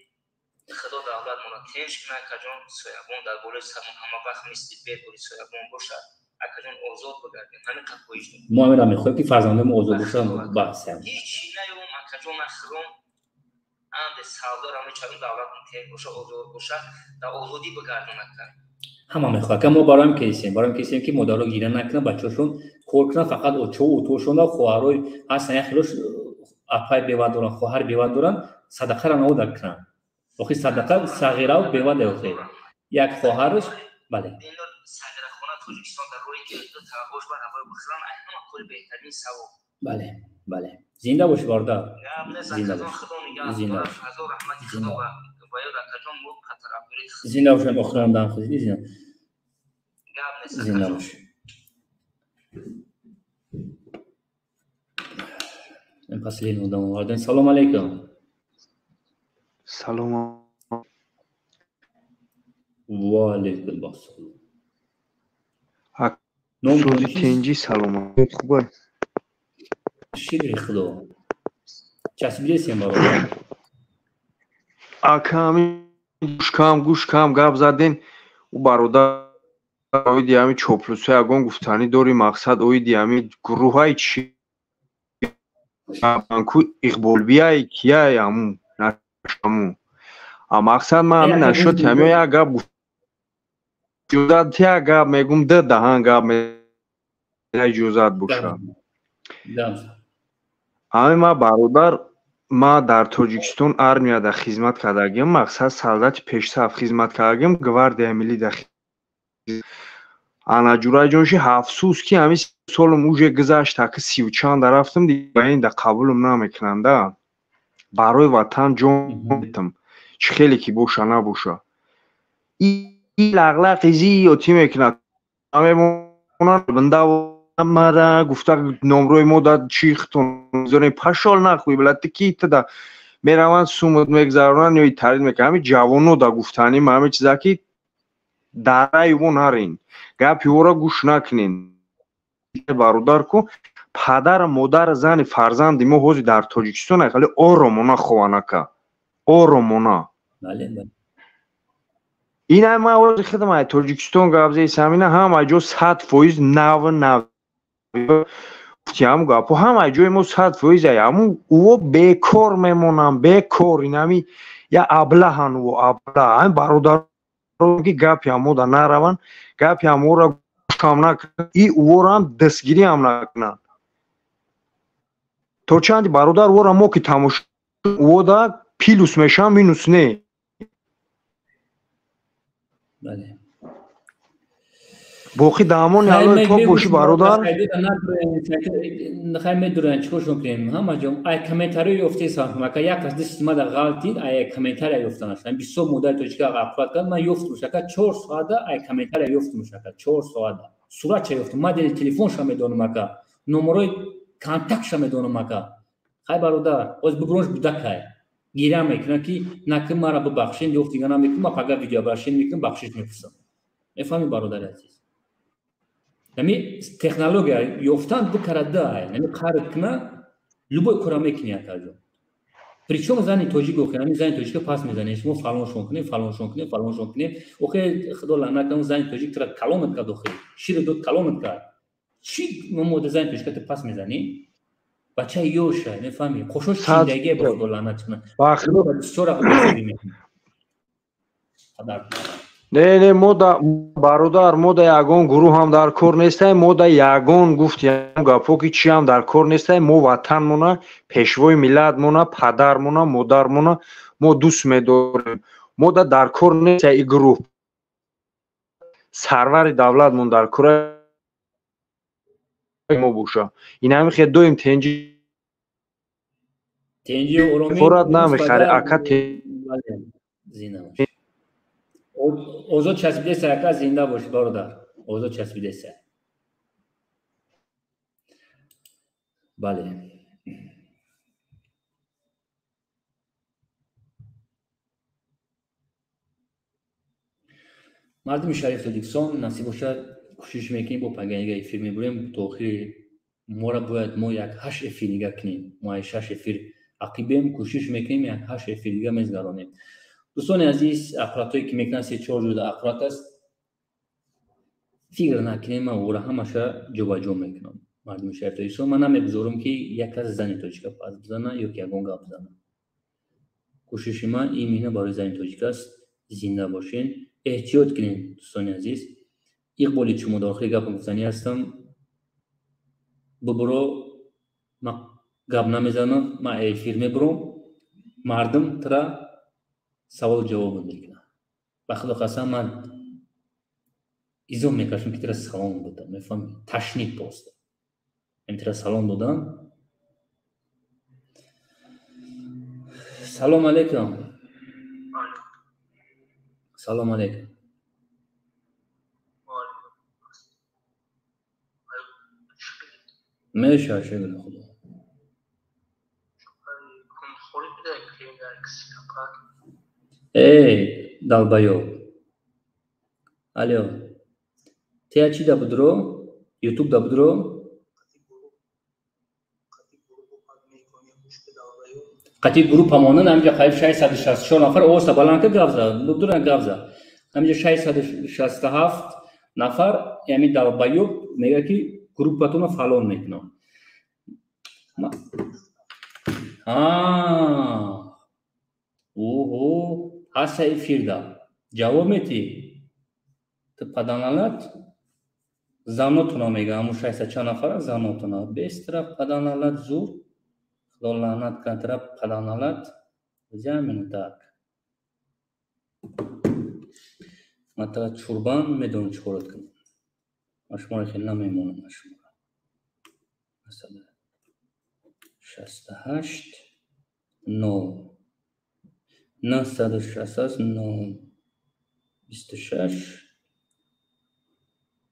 Худо давлатмона тинч кунад, акаҷон, соябон дар болои сармон ҳама вақт мисли бедори соябон бошад, акаҷон, озод бигардем, ҳамин қад хоҳиш дорем. Мо ҳаминро мехоҳем, ки фарзандои мо озод бошанд, бас. Ҳечи наём, акаҷон, ман худом анде савдора мечавем, давлатмон тинч боша, озод бошад, дар озодӣ бигардон, ака. Ҳама мехоҳад, ака. Мо бароям кесем, бароям кесем, ки модаро гира накунанд, бачаҳошон кор кунанд, фақат очову утошонда хоҳарҳои ҳастан, як хелош апай бева доранд, хоҳар бева доранд, садақаро наода кунанд. Охи садақа сағирав бева да, охи як хоҳараш, бале. Сағирахона Тоҷикистон дар роҳи ки таваққуш бар ҳавои бихӯранд, ай ҳама кори беҳтарин савоб. Бале, бале, зинда бош, бародар, зинда бош, зинда бош. Ҳазор раҳмати Худо ба ёд, акаҷон, мо тарафдори. Зинда бошам, охирам дам худӣ, зинда, зинда бош. Последний одам овардем. Салом алейкум. Салом. Ва алейкум ассалом. Сӯзи тинҷӣ, саломат, хубай? Шукри Худо, часпидесем, бародар. Ака, ҳамин гӯшкам, гӯшкам, гап заден, ӯ бародар оиди ҳамин чоплусо ягон гуфтанӣ дори? Мақсад оиди ҳамин гурӯҳҳаи чи ку иқболбияй кияй ҳамун нашаму а мақсад ман ҳамин нашоти ҳамин як гап иҷозат, як гап мегум, д даҳан гап иҷозат боша. Ҳамин ман, бародар, ман дар Тоҷикистон армияда хизмат кардагиам, мақсад солдати пешсаф хизмат кардагиам, гвардияи миллида. Ана ҷураҷонши афсӯс ки ҳамин солам уже гузашт, аки сию чанда рафтам, ба ин да қабулам намекунанда. Барои ватан ҷон метам, чӣ хеле ки боша набоша. И лағлақи зиётӣ мекунад, мара гуфта номрои мо да чи хитон мегузорем, пашол нахӯй била, ти ки тада мераванд сумут мегузаронанд ё тарид мекунанд. Ҳамин ҷавоно да гуфтаним ҳамин чиза ки дараи мо нарин, гапи ӯро гӯш накунен. Бародар ку падар, модар, зани, фарзанди мо ҳозир дар Тоҷикистон хеле оромона хованака, оромона. Ина ман ҳозир худам ай Тоҷикистон гап зесам, ина ҳама ҷо 100% нав нав гуфтиам гапо, ҳама ҷои мо 100% ай ҳамун ӯо бекор мемонанд, бекор. Инами я аблаҳан ӯ абла. Ҳамин бародарон ки гапи ҳамода нараванд, гапи ҳаморо гӯшам накунанд, и ӯворам дастгирӣ ҳам накунанд. То чанди бародар ӯро мо ки тамошо ӯода плюс мешавам, минус не. Боқӣ даҳмони аллои пок бошӣ бародар. Хай медурен, чикор шон кунем? Ҳама ҷо ай комментариё ёфтесам, ака як кас дисти мада ғалтид, ай комментария ёфтанаш. Бисёр модари тоҷика ақват кард, ман ёфтумш ака 4 соата ай комментария ёфтумш ака 4 соата. Суратша ёфтум, модели телефонша медонам ака, номерои контактша медонам ака. Хай бародар, оз бибронш будакай. Гира мекунам ки накун мара бибахшен, ёфт дига намекунам, ма пага видеообращение мекунам, бахшиш мепурсам. Мефаҳми бародари азиз? Нами технология ёфтан бикарада, нами қариб куна любой кора мекунӣ акаҷон. Причём зани тоҷик охе, нами зани тоҷика пас мезанед, шумо фалоншон кунем, фалоншон кунем, фалоншон кунем. Охе худо лаънат кунад, зани тоҷик тура калонат кард охе, широ дод калонат кард. Чӣ мода зани тоҷика ту пас мезанӣ? Бачаи ёша, мефаҳмӣ? Қошош чиндагие ба худо лаънат кунад. Бисёра худо мекунад. Қадар. Не, не, мо да бародар, мо да ягон гурӯҳ ҳам дар кор нестаем, мо да ягон гуфтиам гапҳо ки чӣ ҳам дар кор нестаем. Мо ватанмона, пешвои миллатмона, падармона, модармона мо дӯст медорем. Мо да дар кор нестаем и гурӯҳ. Сарвари давлатмон дар кор мо боша. Ин ҳамин хел доим тенҷи форат намехаре, ака озод часпидеса ака, зинда бошӣ бародар, озод часпидеса. Бале, мардуми шариф Тоҷикистон насиб бошад, кӯшиш мекунем бо паганига эфир мебурем. То охири мора бояд мо як 8 эфир дига кунем. Мо 6 эфир ақибем, кӯшиш мекунем як 8 эфир дига мезгаронем. Дӯстони азиз, ақратҳое ки мекунанд 3-4 ҷуда ақрат аст, фикр накунем, ман ӯра ҳамаша ҷобаҷо мекунам. Мардуми шариф Тоҷикистон, ман намегузорам ки як кас зани тоҷика пас бизана ё ки ягон гап бизана. Кӯшиши ман именно барои зани тоҷик аст. Зинда бошен, эҳтиёт кунем дӯстони азиз. Иқболи шумо дар охири гапам гуфтанӣ ҳастам. Бубуро, ман гап намезанам, ман эфир мебурам, мардум тура савол ҷавоб мекунад. Ба худо қасам, ман изом мекашам ки тура салом додам, мефаҳмӣ? Ташнид просто. Ман тура салом додам. Салом алейкум. Салом алейкум. Меша шукр худо. Эй, долбоёб. Алло. Ты чӣ да будро? Ютуб да будро? Қати группа монан ҳамҷа қариб 664 нафар овоза баланд кард гап зад. Будро гап зад. Ҳамҷа 667 нафар, яъне долбоёб мегӯяд ки группатонро фалон мекунам. Оҳо, ҳаста эфирда. Ҷавоб метӣ? Ту паданалат занотуна мега, ҳамун 600 чанд нафара занотуна. Бестра паданалат зур. Худо лаънат кунад тра паданалат. Замину так. Ман тра чурбан медонам чӣ корот кунам. Ман шуморо хеле намемонам, ман шуморо. 968 0 968 0 26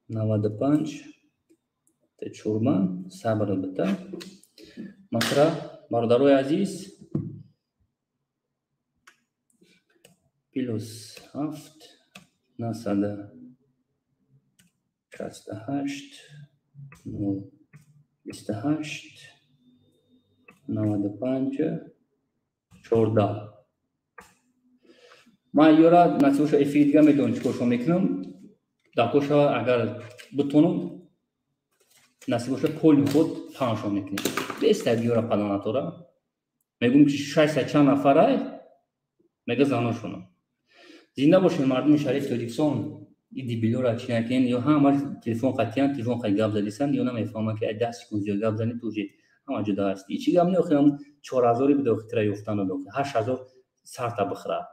95 чурма сабр бита. Масра бародарои азиз плюс 7 968 0 28 95 14. Ман ёра насибоша эфири дига медонам чӣ коршо мекунам. Дакоша агар битонам насибоша поли худ паҳншон мекунем. Бестаг ёра паданатора. Мегӯм ки 600 чанд нафарай мега заношонам. Зинда бошед мардуми шарифи Тоҷикистон. И дебилёра чӣ накунед, ё ҳамаш телефон қатиян, телефон қай гап задисан, ё намефаҳманд ки 10 секунд зиёд гап зани ту уже ҳама ҷудо ҳастӣ. Чӣ гап не, охирам 4000 буда охитра ёфтану дохи 8000 сарта бихӯра.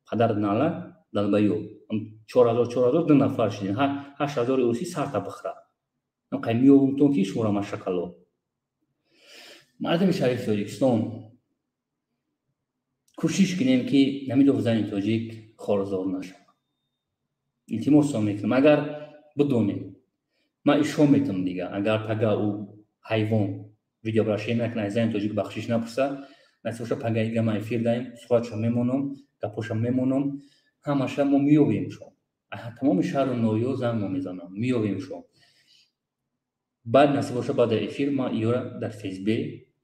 Падар нала далбаё. 4000 4000 ду нафар шидин. 8000 русӣ сарта бихӯра. Қай меёбумтон ки шуморо машакало. Мардуми шарифи Тоҷикистон кӯшиш кунем ки намидов зани тоҷик хорзор нашавад. Илтимоссон мекунам, агар бидонем, ман ишон метавонам дига, агар пага ӯ ҳайвон видеообращение накунад, зани тоҷик бахшиш напурса, насибоша пага дига ман эфир даем, суҳбатшо мемонам, гапоша мемонам, ҳамаша мо меёбемшон. Тамоми шаҳру ноҳиё занг мо мезанам, меёбемшон. Баъд насибоша баъд эфир ман иёра дар ФСБ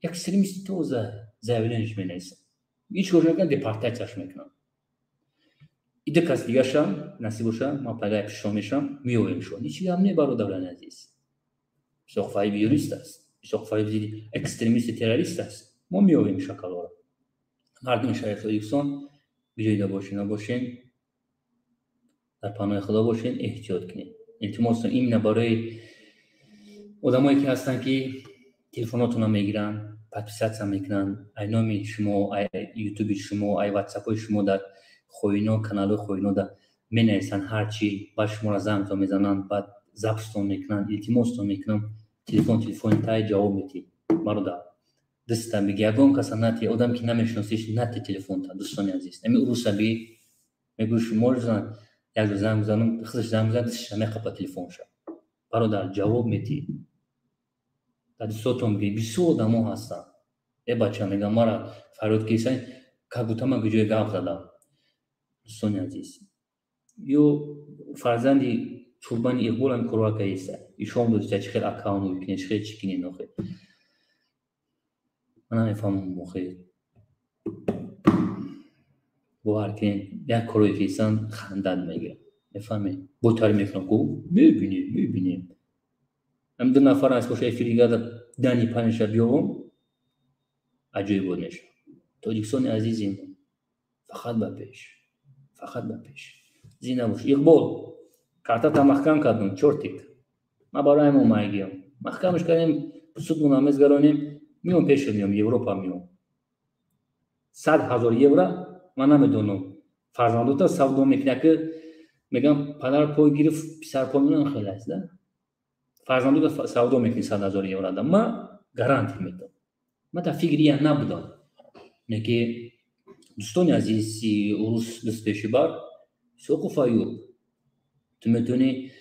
экстремист тоза заявлениеш менависам. Ҳеҷ кор накунам, депортатсияш мекунам. Ида кас дигаша насибоша ман пагай пишон мешам, меёбемшон. Ҳеҷ гап не, бародарони азиз. Исоқ Фаиб юрист аст, Исоқ Фаиб зидди экстремисти террорист аст. Мо меёбем шакалора. Мардуми шарифи Тоҷикистон биҷоида бошед, набошед, дар паноҳи Худо бошед, эҳтиёт кунед. Илтимос именно барои одамое ки ҳастанд ки телефонотонро мегиранд, подписатсия мекунанд, ай номи шумо, ай ютуби шумо, ай ватсапҳои шумо дар хоино, каналҳои хоино да менависанд ҳар чи, баъд шуморо зангтон мезананд, баъд запистон мекунанд. Илтимостон мекунам, телефон телефони тай ҷавоб метӣ. Бародар, дастта биги, ягон каса нати, одам ки намешиносиш, нати телефонта, дӯстони азиз. Ами уруса биги, мегӯ шумо як рӯз занг мезанам, худаш занг мезанад, дасташа меқапа телефонша. Бародар, ҷавоб метӣ. Дар дӯстотон биги, бисёр одамо ҳастанд. Э бача, мегам мара фарёд кисан, как будто ман ҷое гап задам. Дӯстони азиз, ё фарзанди чурбани Иқбол ҳам корро кардааст. Ишон додиста чӣ хел аккаунт мекунед, чӣ хел чӣ кунед охир. Ман намефаҳмам охир. Бовар кунед, як корое ки исан хандат мегирад. Мефаҳмед? Ботари мекунам ку мебинем, мебинем. Ҳам ду нафар аз боша эфир дигар дани панҷша биёвам, аҷоибот мешавад. Тоҷикистони азизи мо фақат ба пеш, фақат ба пеш. Зинда бош. Иқбол, картата маҳкам кардум, чортик. Ман барои ҳамон майгиям. Маҳкамаш кардем, судмона мезгаронем, миём пешо миём, Европа миём. 100 000 евро ман намедонам. Фарзандота савдо мекунад ки мегам падар пой гирифт, писар пой мекунад, хеле аст, да? Фарзандота савдо мекунӣ 100 000 евро да. Ман гарантия медам. Ман дар фикри я набудам. Неки дӯстони азизи урус дӯст пеши бар, Исоқов Аюб, ту метавонӣ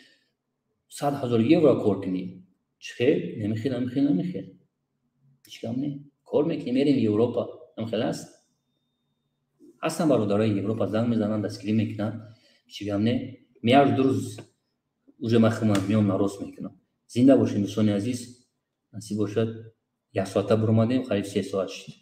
100 000 евро кор кунӣ. Чӣ хел? Намехел, намехел, намехел. Ҳеҷ гап не. Кор мекунӣ, мерем Европа. Намехел аст? Ҳастан бародарои Европа занг мезананд, дастгирӣ мекунанд. Ҳеҷ гап не. Меяр ду рӯз уже ман худам меом нарос мекунам. Зинда бошед дӯстони азиз. Насиб бошад, як соата буромадем, қариб 3 соат шуд.